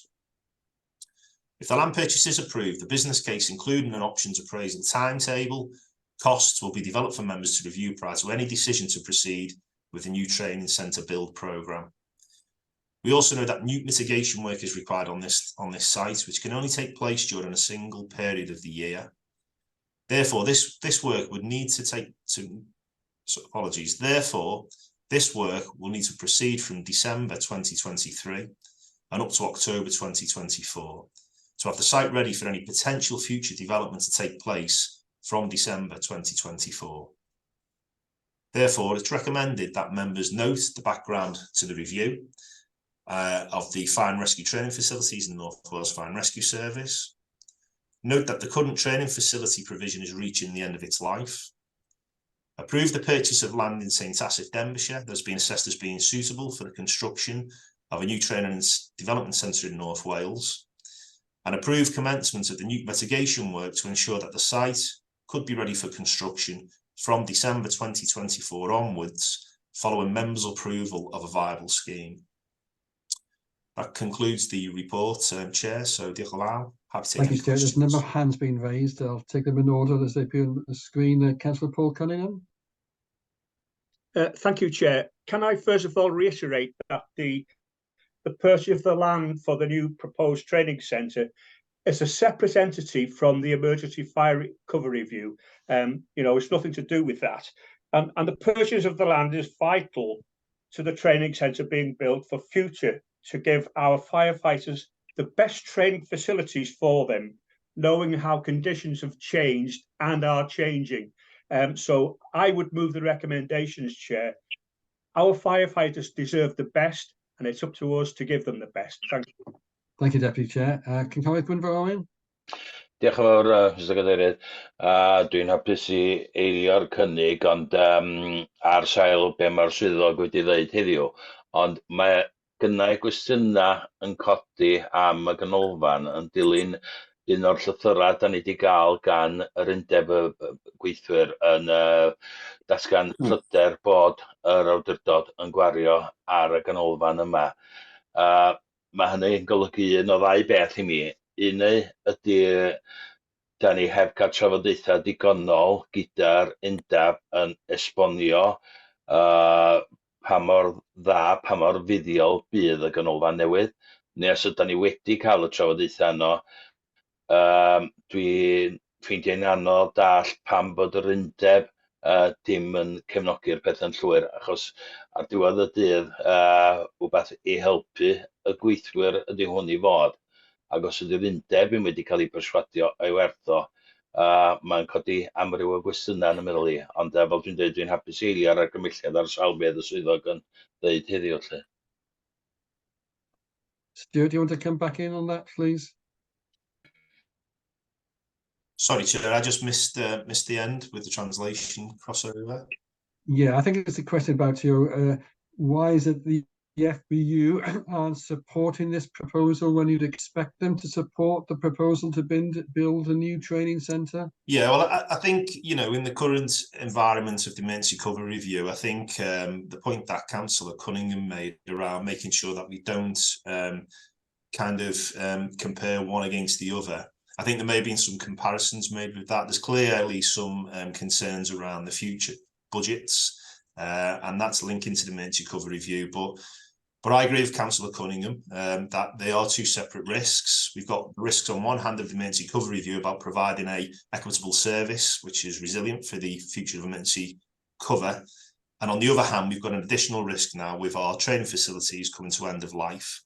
If the land purchase is approved, the business case, including an options appraisal timetable, costs will be developed for members to review prior to any decision to proceed with the new training centre build programme. We also know that new mitigation work is required on this, on this site, which can only take place during a single period of the year. Therefore, this, this work would need to take to, so apologies. Therefore, this work will need to proceed from December 2023 and up to October 2024 to have the site ready for any potential future development to take place from December 2024. Therefore, it's recommended that members note the background to the review of the Fire and Rescue Training Facilities in the North Wales Fire and Rescue Service. Note that the current training facility provision is reaching the end of its life. Approve the purchase of land in St Asaph, Denbighshire, that has been assessed as being suitable for the construction of a new training and development centre in North Wales. And approve commencement of the new mitigation work to ensure that the site could be ready for construction from December 2024 onwards, following members' approval of a viable scheme. That concludes the report, Chair, so diolch yn fawr. Happy to take Thank you, Stuart. There's a number of hands being raised. I'll take them in order as they appear on the screen. Councillor Paul Cunningham. Thank you, Chair. Can I first of all reiterate that the, the purchase of the land for the new proposed training centre is a separate entity from the emergency fire cover review. You know, it's nothing to do with that. And, and the purchase of the land is vital to the training centre being built for future to give our firefighters the best training facilities for them, knowing how conditions have changed and are changing. So I would move the recommendations, Chair. Our firefighters deserve the best, and it's up to us to give them the best. Thank you. Thank you, Deputy Chair. Cynghorydd Gwynfor Owen? Diolch yn fawr, Mr Cadeirydd. Dwi'n hapus i eilio'r cynnig, ond um, ar sail be mae'r swyddog wedi dweud heddiw. Ond mae gynna i gwestiynau yn codi am y ganolfan yn dilyn un o'r llythyrau da ni wedi gael gan yr undeb y gweithwyr yn uh, datgan pryder bod yr awdurdod yn gwario ar y ganolfan yma. Uh, mae hynny yn golygu un o ddau beth i mi. Un ydy da ni heb cael trafodaethau digonol gyda'r undeb yn esbonio uh, pa mor dda, pa mor fuddiol bydd y ganolfan newydd, neu os ydan ni wedi cael y trafodaethau yno, um, dwi'n ffeindio'n anodd dall pam bod yr undeb uh, dim yn cefnogi'r peth yn llwyr, achos ar diwedd y dydd, uh, wbath i helpu y gweithwyr ydy hwn i fod, ac os ydy'r undeb ddim wedi cael ei perswadio o'i werth o, uh, mae'n codi amryw o gwestiynau yn y meddwl i, ond uh, fel dwi'n dweud, dwi'n hapus i eilio'r argymhelliad ar sail beth y swyddog yn dweud heddiw. Lle. Stuart, do you want to come back in on that, please? Sorry, Chair, I just missed missed the end with the translation crossover. Yeah, I think it's a question about your why is it the FBU aren't supporting this proposal when you'd expect them to support the proposal to build, build a new training centre? Yeah, well, I, I think, you know, in the current environment of the emergency cover review, I think um, the point that Councillor Cunningham made around making sure that we don't um, kind of um, compare one against the other. I think there may have been some comparisons made with that. There's clearly some um, concerns around the future budgets, and that's linking to the emergency cover review. But But I agree with Councillor Cunningham um, that they are two separate risks. We've got risks on one hand of the emergency cover review about providing a equitable service, which is resilient for the future of emergency cover. And on the other hand, we've got an additional risk now with our training facilities coming to end of life.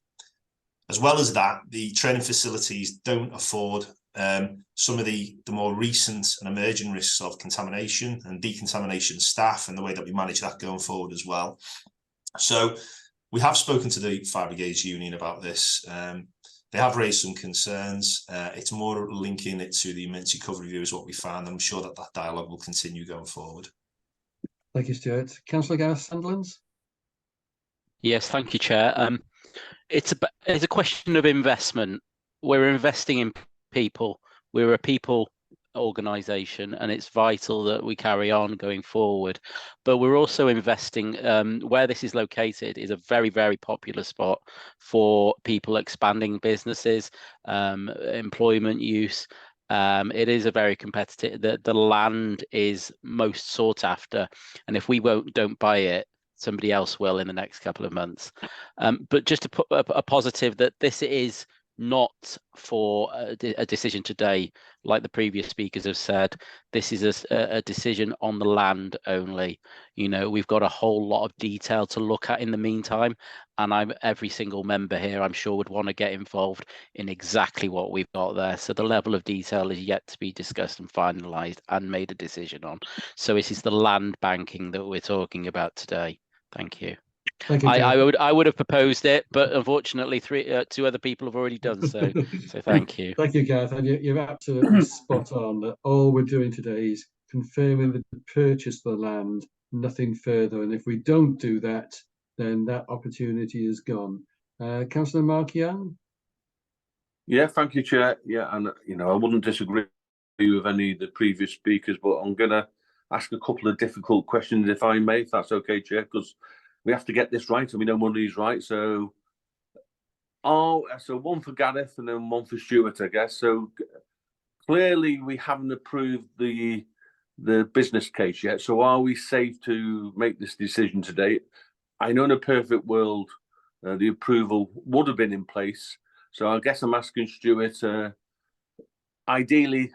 As well as that, the training facilities don't afford um, some of the, the more recent and emerging risks of contamination and decontamination staff and the way that we manage that going forward as well. So we have spoken to the Fire Brigades Union about this. Um, they have raised some concerns. Uh, it's more linking it to the emergency cover review is what we found. I'm sure that that dialogue will continue going forward. Thank you, Stuart. Councillor Gareth Sandlands. Yes, thank you, Chair. Um, it's a it's a question of investment. We're investing in people. We're a people organisation, and it's vital that we carry on going forward. But we're also investing, where this is located is a very, very popular spot for people expanding businesses, employment use. It is a very competitive, the land is most sought after, and if we don't buy it, somebody else will in the next couple of months. But just to put a positive that this is not for a decision today, like the previous speakers have said, this is a decision on the land only. You know, we've got a whole lot of detail to look at in the meantime, and every single member here, I'm sure, would want to get involved in exactly what we've got there. So the level of detail is yet to be discussed and finalised and made a decision on. So it is the land banking that we're talking about today. Thank you. Thank you, I would have proposed it, but unfortunately, two other people have already done so. So thank you. Thank you, Gareth. And you're absolutely spot on. That all we're doing today is confirming the purchase of the land, nothing further. And if we don't do that, then that opportunity is gone. Councillor Mark Young. Yeah, thank you, Chair. Yeah, and you know, I wouldn't disagree with any of the previous speakers, but I'm going to ask a couple of difficult questions, if I may, if that's okay, Chair, because we have to get this right, and we know money is right. So, so one for Gareth and then one for Stuart, I guess. So clearly we haven't approved the business case yet. So are we safe to make this decision today? I know in a perfect world, the approval would have been in place. So I guess I'm asking Stuart, ideally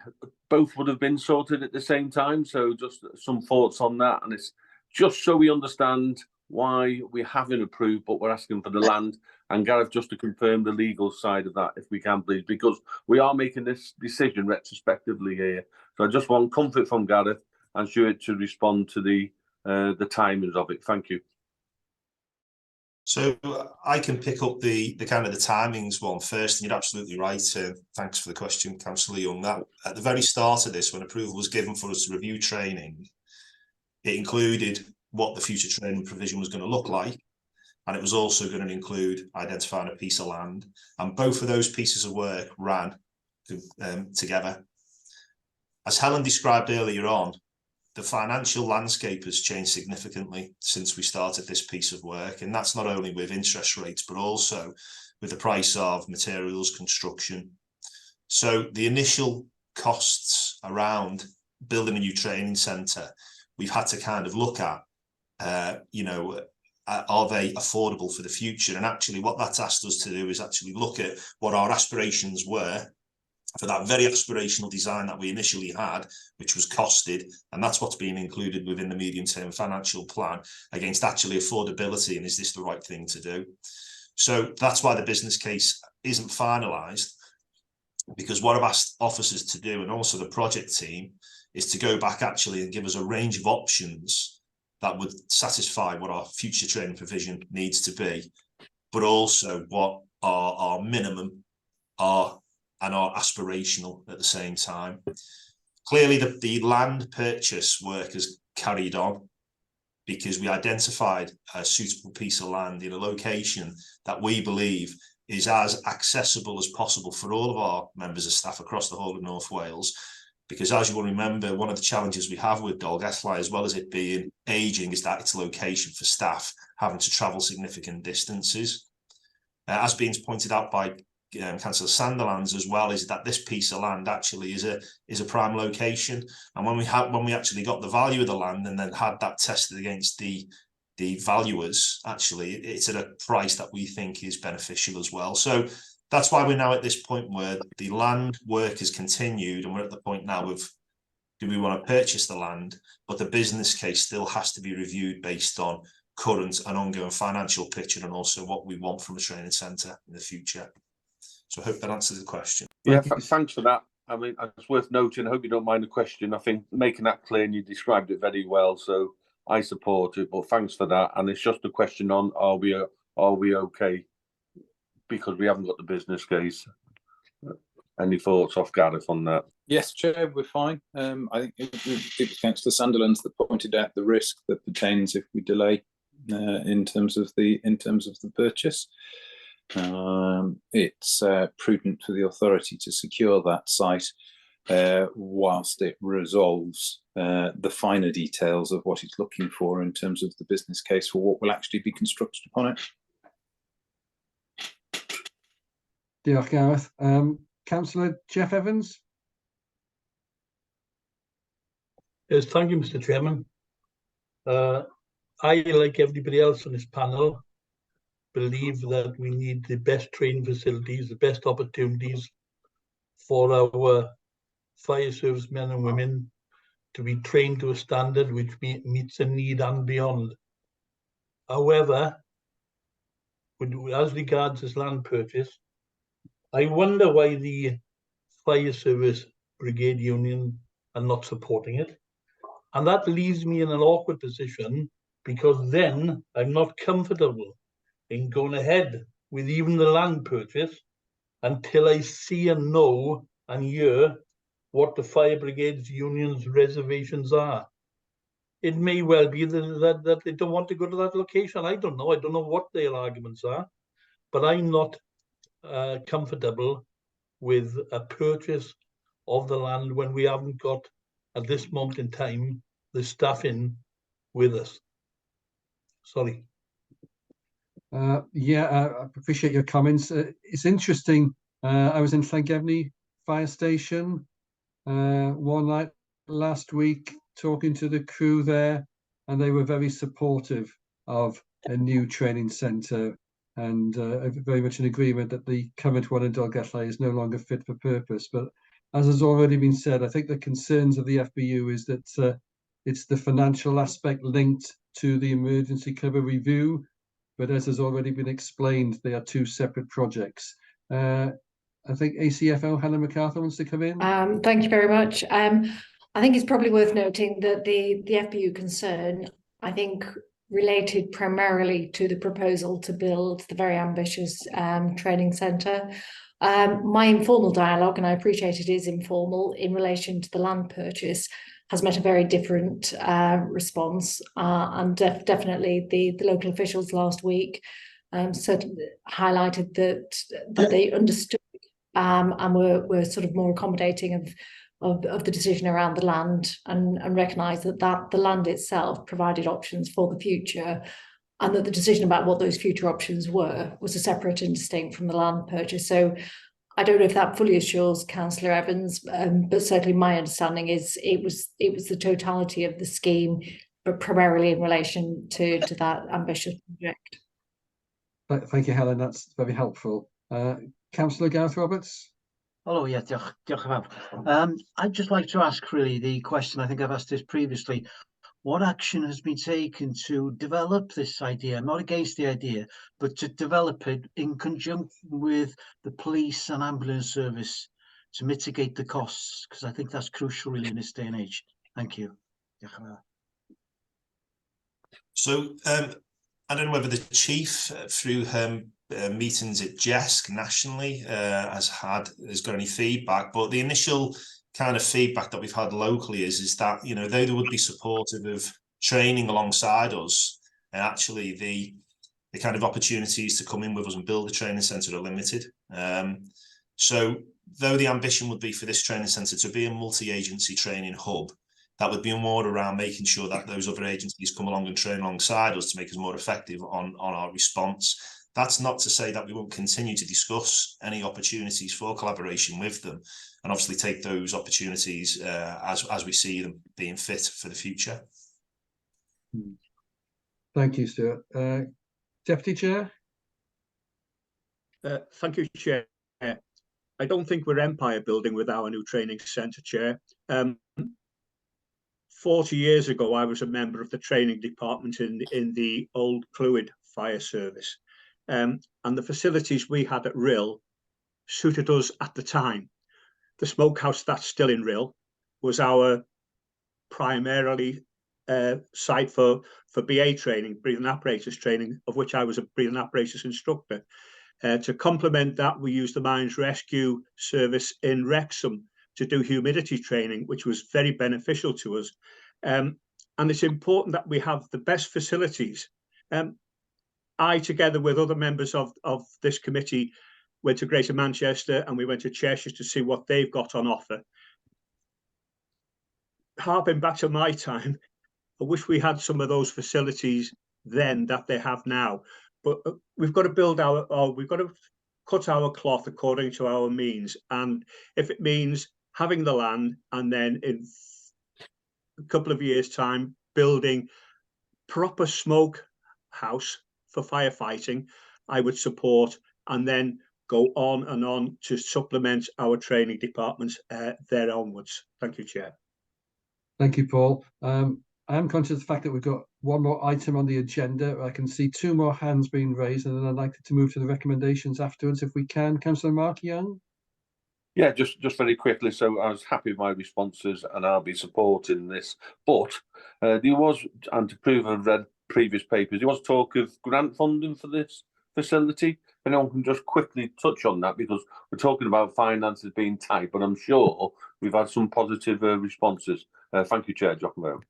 both would have been sorted at the same time. So just some thoughts on that. And it's just so we understand why we haven't approved, but we're asking for the land. And Gareth, just to confirm the legal side of that, if we can, please, because we are making this decision retrospectively here. So I just want comfort from Gareth and Stuart to respond to the timings of it. Thank you. So I can pick up the kind of the timings one first, and you're absolutely right. Thanks for the question, Councillor Young. That at the very start of this, when approval was given for us to review training, it included what the future training provision was going to look like, and it was also going to include identifying a piece of land. And both of those pieces of work ran together. As Helen described earlier on, the financial landscape has changed significantly since we started this piece of work. And that's not only with interest rates, but also with the price of materials, construction. So the initial costs around building a new training centre, we've had to kind of look at, you know, are they affordable for the future? And actually what that's asked us to do is actually look at what our aspirations were for that very aspirational design that we initially had, which was costed, and that's what's been included within the medium-term financial plan against actually affordability, and is this the right thing to do? So that's why the business case isn't finalised, because what I've asked officers to do, and also the project team, is to go back actually and give us a range of options that would satisfy what our future training provision needs to be, but also what are our minimum are and are aspirational at the same time. Clearly, the land purchase work has carried on because we identified a suitable piece of land in a location that we believe is as accessible as possible for all of our members of staff across the whole of North Wales. Because as you will remember, one of the challenges we have with Dolgellau, as well as it being ageing, is that its location for staff having to travel significant distances. As being pointed out by Councillor Sandilands as well, is that this piece of land actually is a prime location. And when we actually got the value of the land and then had that tested against the valuers, actually it's at a price that we think is beneficial as well. So that's why we're now at this point where the land work has continued, and we're at the point now of, do we want to purchase the land? But the business case still has to be reviewed based on current and ongoing financial picture, and also what we want from a training centre in the future. So I hope that answers the question. Yeah, thanks for that. I mean, it's worth noting, I hope you don't mind the question. I think making that clear, and you described it very well, so I support it, but thanks for that. And it's just a question on, are we okay? Because we haven't got the business case. Any thoughts off Gareth on that? Yes, Chair, we're fine. I think it was Councillor Sandilands that pointed out the risk that pertains if we delay in terms of the purchase. It's prudent for the authority to secure that site whilst it resolves the finer details of what it's looking for in terms of the business case for what will actually be constructed upon it. Diolch, Gareth. Councillor Jeff Evans? Yes, thank you, Mr. Chairman. I, like everybody else on this panel, believe that we need the best training facilities, the best opportunities for our fire service men and women to be trained to a standard which meets the need and beyond. However, as regards this land purchase, I wonder why the Fire Service Brigade Union are not supporting it. And that leaves me in an awkward position, because then I'm not comfortable in going ahead with even the land purchase until I see and know and hear what the Fire Brigades Union's reservations are. It may well be that they don't want to go to that location. I don't know. I don't know what their arguments are, but I'm not comfortable with a purchase of the land when we haven't got, at this moment in time, the staff in with us. Sorry. Yeah, I appreciate your comments. It's interesting. I was in Llangefni Fire Station one night last week talking to the crew there, and they were very supportive of a new training centre, and very much in agreement that the current one in Dolgellau is no longer fit for purpose. But as has already been said, I think the concerns of the FBU is that it's the financial aspect linked to the emergency cover review, but as has already been explained, they are two separate projects. I think ACFO Helen MacArthur wants to come in. Thank you very much. I think it's probably worth noting that the FBU concern, I think, related primarily to the proposal to build the very ambitious training centre. My informal dialogue, and I appreciate it is informal, in relation to the land purchase, has met a very different response, and definitely the local officials last week certainly highlighted that they understood and were sort of more accommodating of the decision around the land, and recognised that the land itself provided options for the future, and that the decision about what those future options were was a separate and distinct from the land purchase. So I don't know if that fully assures Councillor Evans, but certainly my understanding is it was the totality of the scheme, but primarily in relation to that ambitious project. Thank you, Helen. That's very helpful. Councillor Gareth Roberts. Hello, yeah, diolch yn fawr. I'd just like to ask really the question, I think I've asked this previously, what action has been taken to develop this idea? I'm not against the idea, but to develop it in conjunction with the police and ambulance service to mitigate the costs, because I think that's crucial really in this day and age. Thank you. Diolch yn fawr. So I don't know whether the chief, through her meetings at JESC nationally, has got any feedback, but the initial kind of feedback that we've had locally is that, you know, they would be supportive of training alongside us, and actually the kind of opportunities to come in with us and build a training centre are limited. So though the ambition would be for this training centre to be a multi-agency training hub, that would be more around making sure that those other agencies come along and train alongside us to make us more effective on our response. That's not to say that we won't continue to discuss any opportunities for collaboration with them, and obviously take those opportunities as we see them being fit for the future. Thank you, Stuart. Deputy Chair? Thank you, Chair. I don't think we're empire building with our new training centre, Chair. 40 years ago, I was a member of the training department in the old Clwyd Fire Service. And the facilities we had at Rhyl suited us at the time. The smokehouse that's still in Rhyl was our primarily site for BA training, breathing apparatus training, of which I was a breathing apparatus instructor. To complement that, we used the Mines Rescue Service in Wrexham to do humidity training, which was very beneficial to us. And it's important that we have the best facilities. I, together with other members of this committee, went to Greater Manchester and we went to Cheshire to see what they've got on offer. Harping back to my time, I wish we had some of those facilities then that they have now. But we've got to build our, or we've got to cut our cloth according to our means. And if it means having the land and then in a couple of years' time, building proper smoke house for firefighting, I would support, and then go on and on to supplement our training departments there onwards. Thank you, Chair. Thank you, Paul. I am conscious of the fact that we've got one more item on the agenda. I can see two more hands being raised, and then I'd like to move to the recommendations afterwards if we can. Councillor Mark Young? Yeah, just very quickly. So I was happy with my responses and I'll be supporting this. But there was, and to prove I've read previous papers, there was talk of grant funding for this facility. If anyone can just quickly touch on that, because we're talking about finances being tight, but I'm sure we've had some positive responses. Thank you, Chair. Giacomo.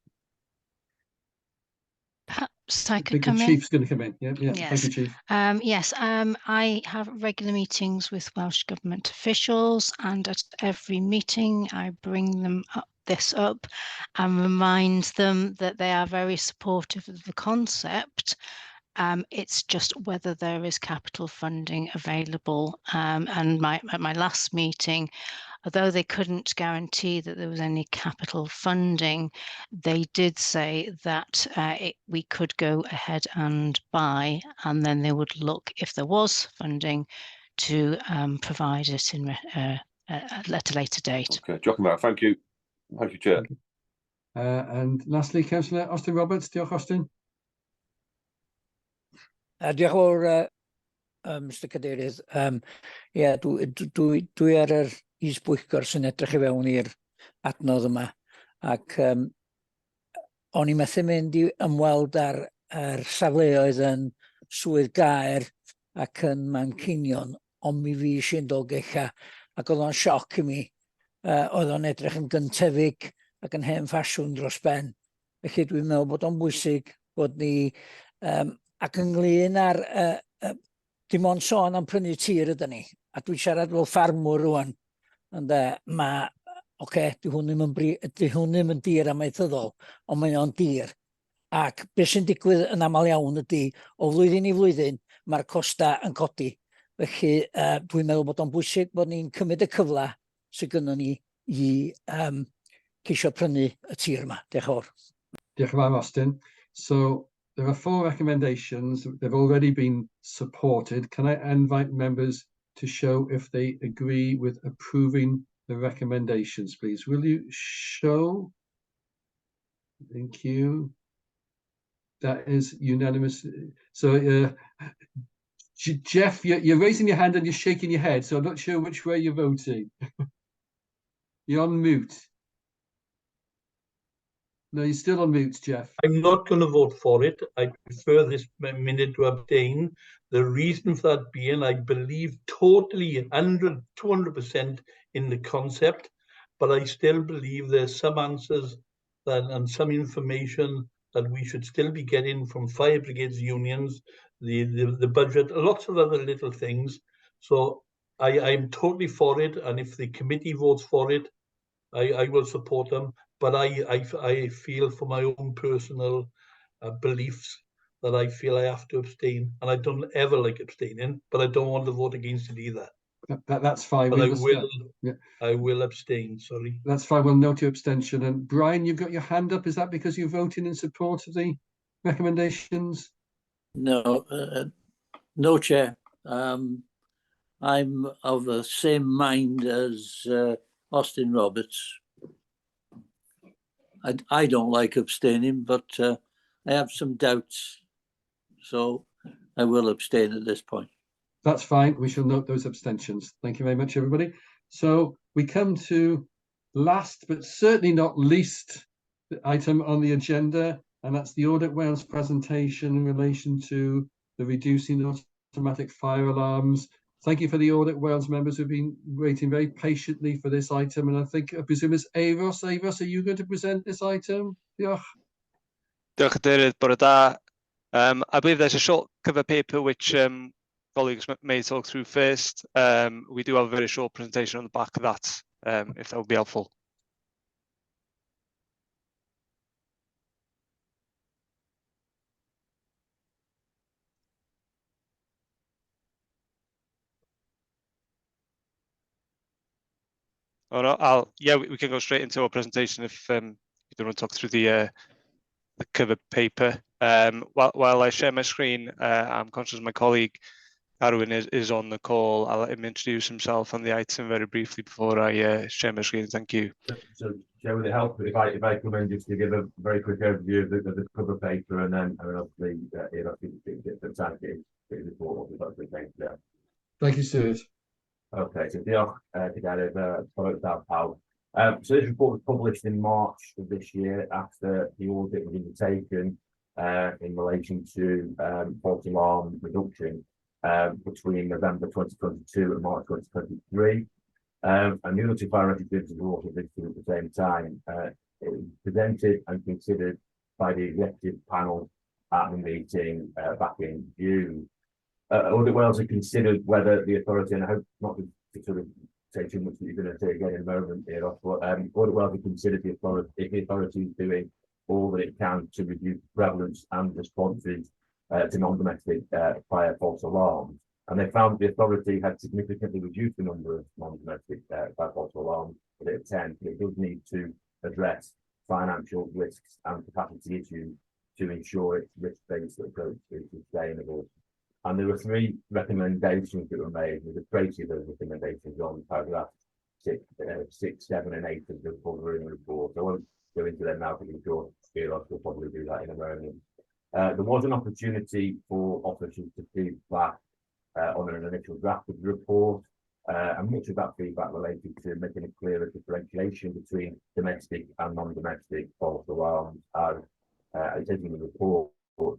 Perhaps I I could think the come in. Chief's going to come in. Yeah, yeah. Thank you, Yes. Chief. Yes, I have regular meetings with Welsh Government officials, and at every meeting I bring them up, this up, and remind them that they are very supportive of the concept. It's just whether there is capital funding available. And at my last meeting, although they couldn't guarantee that there was any capital funding, they did say that we could go ahead and buy, and then they would look, if there was funding, to provide it in at a later date. Okay, Giacomo, thank you. Thank you, Chair. And lastly, Councillor Austin Roberts. Diolch, Austin. Diolch yn fawr, Mr Cadeirydd. Ie, dwi ar yr is-bwyllgor sy'n edrych i fewn i'r adnodd yma, ac o'n i methu mynd i ymweld ar yr safleoedd yn Swydd Gaer ac yn Manceinion, ond mi fues i'n Dolgella, ac oedd o'n sioc i mi. Oedd o'n edrych yn gyntefig ac yn hen ffasiwn dros ben. Felly dwi'n meddwl bod o'n bwysig bod ni, ac ynglyn â'r, dim ond sôn am prynu tir ydyn ni, a dwi'n siarad fel ffarmwr rwan, ynde, ma', oce, di hwn ddim yn di hwn ddim yn dir amaethyddol, ond mae o'n dir. Ac beth sy'n digwydd yn aml iawn ydy, o flwyddyn i flwyddyn, mae'r costau yn codi. Felly dwi'n meddwl bod o'n bwysig bod ni'n cymryd y cyfle sydd gynnon ni i ceisio prynu y tir yma. Diolch yn fawr. Diolch yn fawr, Austin. So there are four recommendations. They've already been supported. Can I invite members to show if they agree with approving the recommendations, please? Will you show? Thank you. That is unanimous. So, Jeff, you're raising your hand and you're shaking your head, so I'm not sure which way you're voting. You're on mute. No, you're still on mute, Jeff. I'm not going to vote for it. I prefer this minute to abstain. The reason for that being, I believe totally 100, 200% in the concept, but I still believe there's some answers and some information that we should still be getting from fire brigades unions, the budget, lots of other little things. So I'm totally for it, and if the committee votes for it, I will support them. But I feel for my own personal beliefs that I feel I have to abstain, and I don't ever like abstaining, but I don't want to vote against it either. That's fine. But We understand. Yeah. I will abstain, sorry. That's fine. We'll note your abstention. And Brian, you've got your hand up. Is that because you're voting in support of the recommendations? No, no, Chair. I'm of the same mind as Austin Roberts. I don't like abstaining, but I have some doubts, so I will abstain at this point. That's fine. We shall note those abstentions. Thank you very much, everybody. So we come to last, but certainly not least, the item on the agenda, and that's the Audit Wales presentation in relation to the reducing automatic fire alarms. Thank you for the Audit Wales members who've been waiting very patiently for this item. And I think, I presume it's Euros. Euros, are you going to present this item? Diolch. Diolch, Cadeirydd. Bore da. I believe there's a short cover paper which colleagues may talk through first. We do have a very short presentation on the back of that, if that would be helpful. Oh no, I'll yeah, we can go straight into our presentation if you don't want to talk through the cover paper. While I share my screen, I'm conscious my colleague Carwyn is on the call. I'll let him introduce himself on the item very briefly before I share my screen. Thank you. So, Chair, would it help if I come in just to give a very quick overview of the cover paper, and then obviously Euros can get some time to get the report. Yeah. Thank you, Stuart. Okay, so diolch Cadeirydd, bore da pawb. So this report was published in March of this year after the audit was undertaken in relation to false alarm reduction between November 2022 and March 2023. And the other two fire rescue services were also visited at the same time. It was presented and considered by the executive panel at the meeting back in June. Audit Wales had considered whether the authority, and I hope not to sort of say too much that you're going to say again in a moment here, but Audit Wales had considered the authority, if the authority is doing all that it can to reduce prevalence and responses to non-domestic fire false alarms. And they found the authority had significantly reduced the number of non-domestic fire false alarms that it attends, but it does need to address financial risks and capacity issues to ensure its risk-based approach is sustainable. And there were three recommendations that were made, with a précis of those recommendations on paragraph 6, 7, and 8 of the covering report. I won't go into them now because I'm sure Euros will probably do that in a moment. There was an opportunity for officers to feed back on an initial draft of the report, and much of that feedback related to making a clearer differentiation between domestic and non-domestic false alarms. As it says in the report,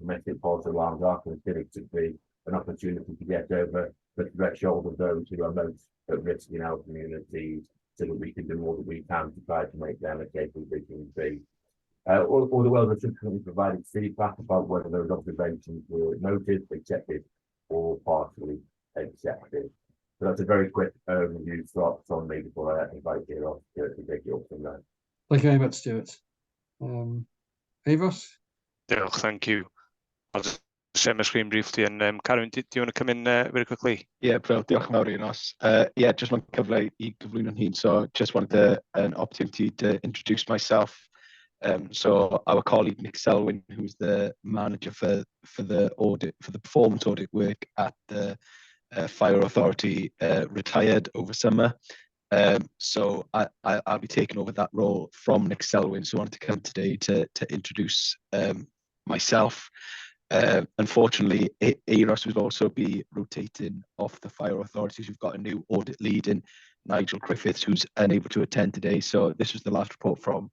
domestic false alarms are considered to be an opportunity to get over the threshold of those who are most at risk in our communities, so that we can do all that we can to try to make them a safer they can be. Audit Wales have subsequently provided feedback about whether those observations were noted, accepted, or partially accepted. So that's a very quick overview from me before I invite Euros to take it up from there. Thank you very much, Stuart. Euros? Diolch, thank you. I'll just share my screen briefly, and Carwyn, do you want to come in very quickly? Yeah, bro, diolch yn fawr Euros. Yeah, just one cyfle i gyflwyno'n hun, so just wanted an opportunity to introduce myself. So our colleague Nick Selwyn, who's the manager for the audit, for the performance audit work at the Fire Authority, retired over summer. So I'll be taking over that role from Nick Selwyn. So I wanted to come today to introduce myself. Unfortunately, Euros will also be rotating off the Fire Authorities. We've got a new audit lead in Nigel Griffiths, who's unable to attend today. So this was the last report from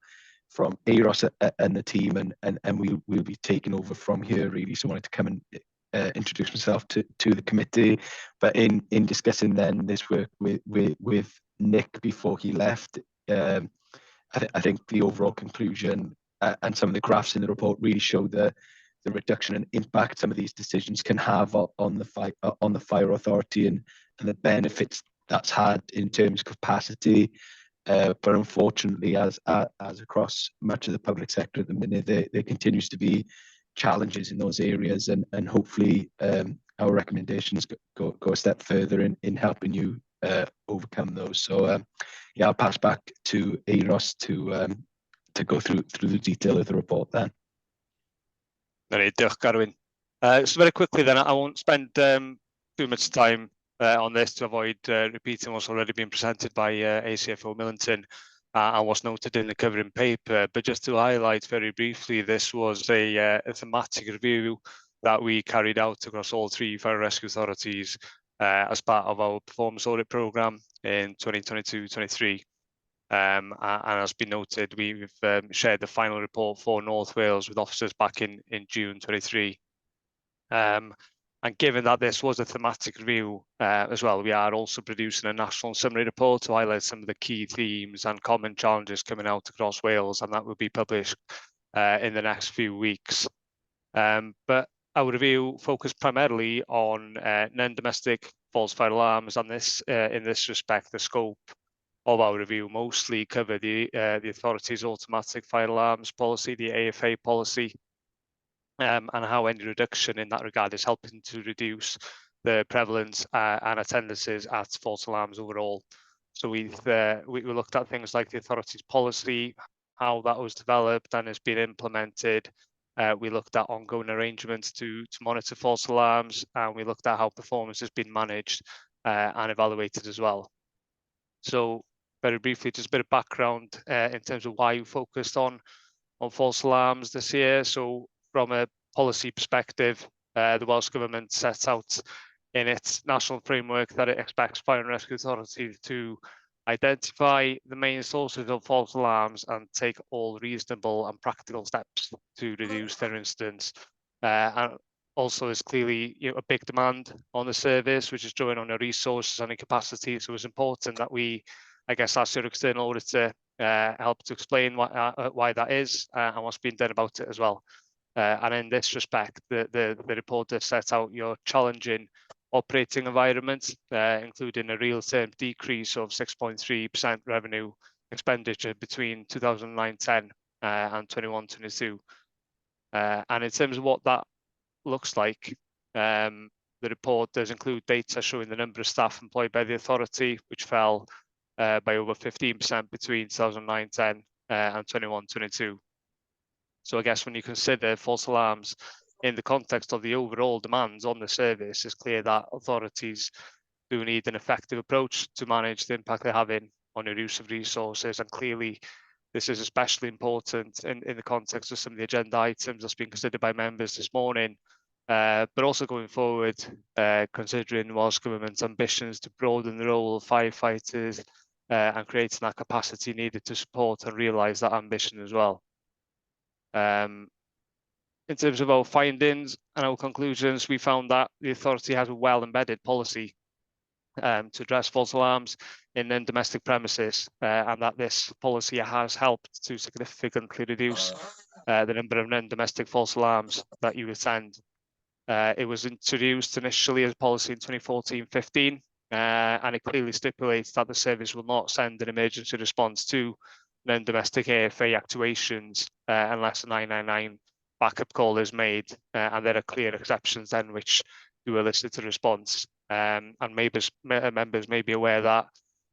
Euros and the team, and we'll be taking over from here, really. So I wanted to come and introduce myself to the committee. But in discussing then this work with Nick before he left, I think the overall conclusion and some of the graphs in the report really show the reduction and impact some of these decisions can have on the fire authority and the benefits that's had in terms of capacity. But unfortunately, as across much of the public sector at the minute, there continues to be challenges in those areas, and hopefully our recommendations go a step further in helping you overcome those. So yeah, I'll pass back to Euros to go through the detail of the report then. All right, diolch, Carwyn. So very quickly then, I won't spend too much time on this to avoid repeating what's already been presented by ACFO Millington and what's noted in the covering paper. But just to highlight very briefly, this was a thematic review that we carried out across all three fire rescue authorities as part of our performance audit programme in 2022-23. And as been noted, we've shared the final report for North Wales with officers back in June 23. And given that this was a thematic review as well, we are also producing a national summary report to highlight some of the key themes and common challenges coming out across Wales, and that will be published in the next few weeks. But our review focused primarily on non-domestic false fire alarms, and this in this respect, the scope of our review mostly covered the authority's automatic fire alarms policy, the AFA policy, and how any reduction in that regard is helping to reduce the prevalence and attendances at false alarms overall. So we looked at things like the authority's policy, how that was developed and has been implemented. We looked at ongoing arrangements to monitor false alarms, and we looked at how performance has been managed and evaluated as well. So very briefly, just a bit of background in terms of why you focused on false alarms this year. So from a policy perspective, the Welsh Government set out in its national framework that it expects fire and rescue authorities to identify the main sources of false alarms and take all reasonable and practical steps to reduce their incidence. And also there's clearly a big demand on the service, which is drawing on the resources and the capacity. So it's important that we, I guess, ask your external auditor help to explain why that is and what's been done about it as well. And in this respect, the report does set out your challenging operating environment, including a real term decrease of 6.3% revenue expenditure between 2009-10 and 21-22. And in terms of what that looks like, the report does include data showing the number of staff employed by the authority, which fell by over 15% between 2009-10 and 21-22. So I guess when you consider false alarms in the context of the overall demands on the service, it's clear that authorities do need an effective approach to manage the impact they're having on your use of resources. And clearly, this is especially important in the context of some of the agenda items that's been considered by members this morning, but also going forward, considering Welsh Government's ambitions to broaden the role of firefighters and creating that capacity needed to support and realise that ambition as well. In terms of our findings and our conclusions, we found that the authority has a well-embedded policy to address false alarms in non-domestic premises, and that this policy has helped to significantly reduce the number of non-domestic false alarms that you attend. It was introduced initially as policy in 2014-15, and it clearly stipulates that the service will not send an emergency response to non-domestic AFA actuations unless a 999 backup call is made, and there are clear exceptions then which do elicit a response. And members may be aware that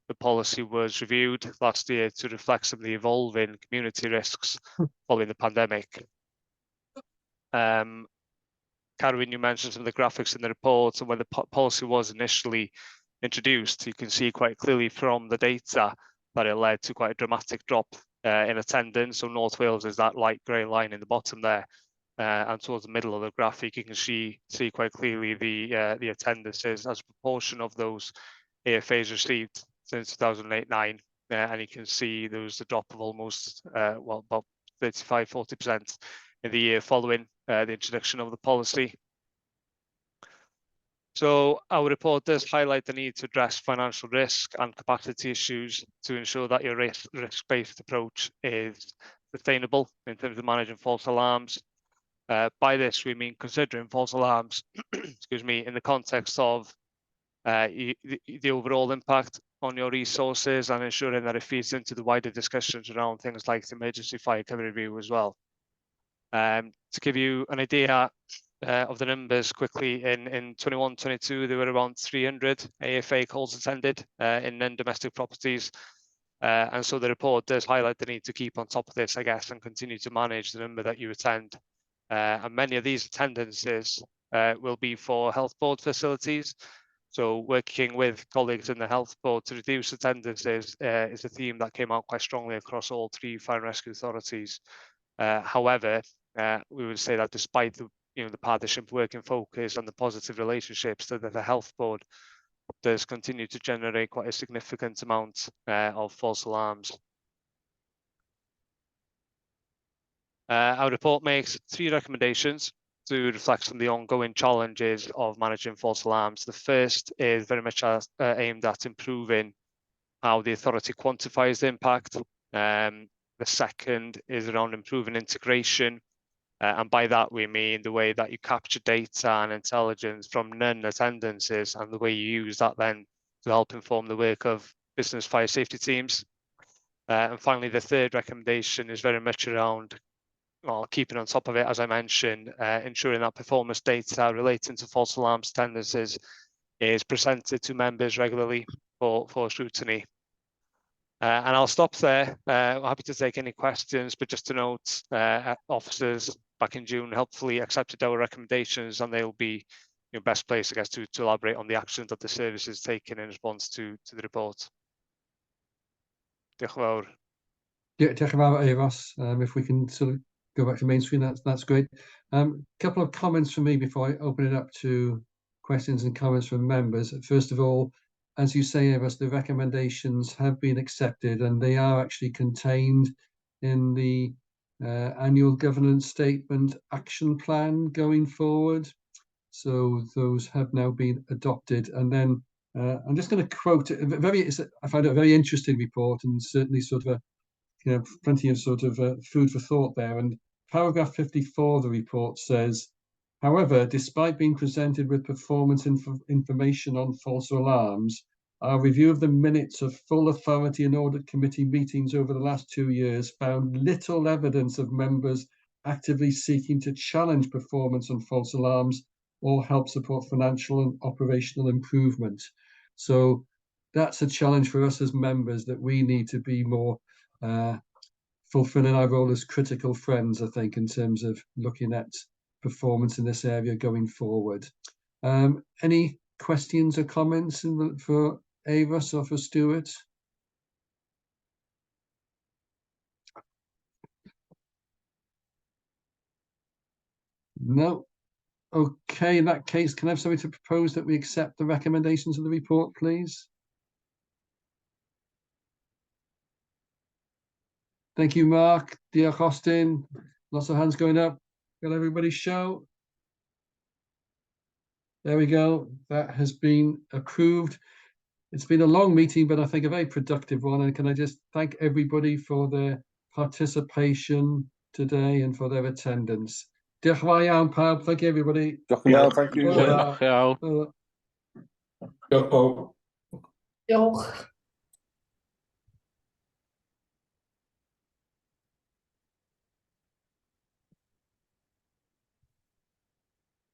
the policy was reviewed last year to reflect some of the evolving community risks following the pandemic. Carwyn, you mentioned some of the graphics in the report, and when the policy was initially introduced, you can see quite clearly from the data that it led to quite a dramatic drop in attendance. So North Wales is that light grey line in the bottom there. And towards the middle of the graphic, you can see quite clearly the attendances as a proportion of those AFAs received since 2008-9. And you can see there was a drop of almost, well, about 35-40% in the year following the introduction of the policy. So our report does highlight the need to address financial risk and capacity issues to ensure that your risk-based approach is sustainable in terms of managing false alarms. By this, we mean considering false alarms, excuse me, in the context of the overall impact on your resources and ensuring that it feeds into the wider discussions around things like the emergency fire cover review as well. To give you an idea of the numbers quickly, in 21-22, there were around 300 AFA calls attended in non-domestic properties. And so the report does highlight the need to keep on top of this, I guess, and continue to manage the number that you attend. And many of these attendances will be for health board facilities. So working with colleagues in the health board to reduce attendances is a theme that came out quite strongly across all three fire and rescue authorities. However, we would say that despite the the partnership working focus and the positive relationships that the health board does continue to generate quite a significant amount of false alarms. Our report makes three recommendations to reflect on the ongoing challenges of managing false alarms. The first is very much aimed at improving how the authority quantifies the impact. The second is around improving integration. And by that, we mean the way that you capture data and intelligence from non-attendances and the way you use that then to help inform the work of business fire safety teams. And finally, the third recommendation is very much around, well, keeping on top of it, as I mentioned, ensuring that performance data relating to false alarms attendances is presented to members regularly for scrutiny. And I'll stop there. I'm happy to take any questions, but just to note, officers back in June helpfully accepted our recommendations, and they'll be your best place, I guess, to elaborate on the actions that the service has taken in response to the report. Diolch yn fawr. Yeah, diolch yn fawr, Euros. If we can sort of go back to main screen, that's great. Couple of comments from me before I open it up to questions and comments from members. First of all, as you say, Euros, the recommendations have been accepted and they are actually contained in the annual governance statement action plan going forward. So those have now been adopted. And then I'm just going to quote a very, I find it a very interesting report, and certainly sort of a, you know, plenty of sort of food for thought there. And paragraph 54 of the report says, however, despite being presented with performance information on false alarms, our review of the minutes of full authority and audit committee meetings over the last 2 years found little evidence of members actively seeking to challenge performance on false alarms or help support financial and operational improvement. So that's a challenge for us as members, that we need to be more fulfilling our role as critical friends, I think, in terms of looking at performance in this area going forward. Any questions or comments for Euros or for Stuart? No. Okay, in that case, can I have somebody to propose that we accept the recommendations of the report, please? Thank you, Mark. Diolch, Austin. Lots of hands going up. Can everybody show? There we go. That has been approved. It's been a long meeting, but I think a very productive one. And can I just thank everybody for their participation today and for their attendance. Diolch yn fawr iawn, pawb. Thank you, everybody. Diolch yn fawr, thank you. Diolch. Diolch, pawb. Diolch.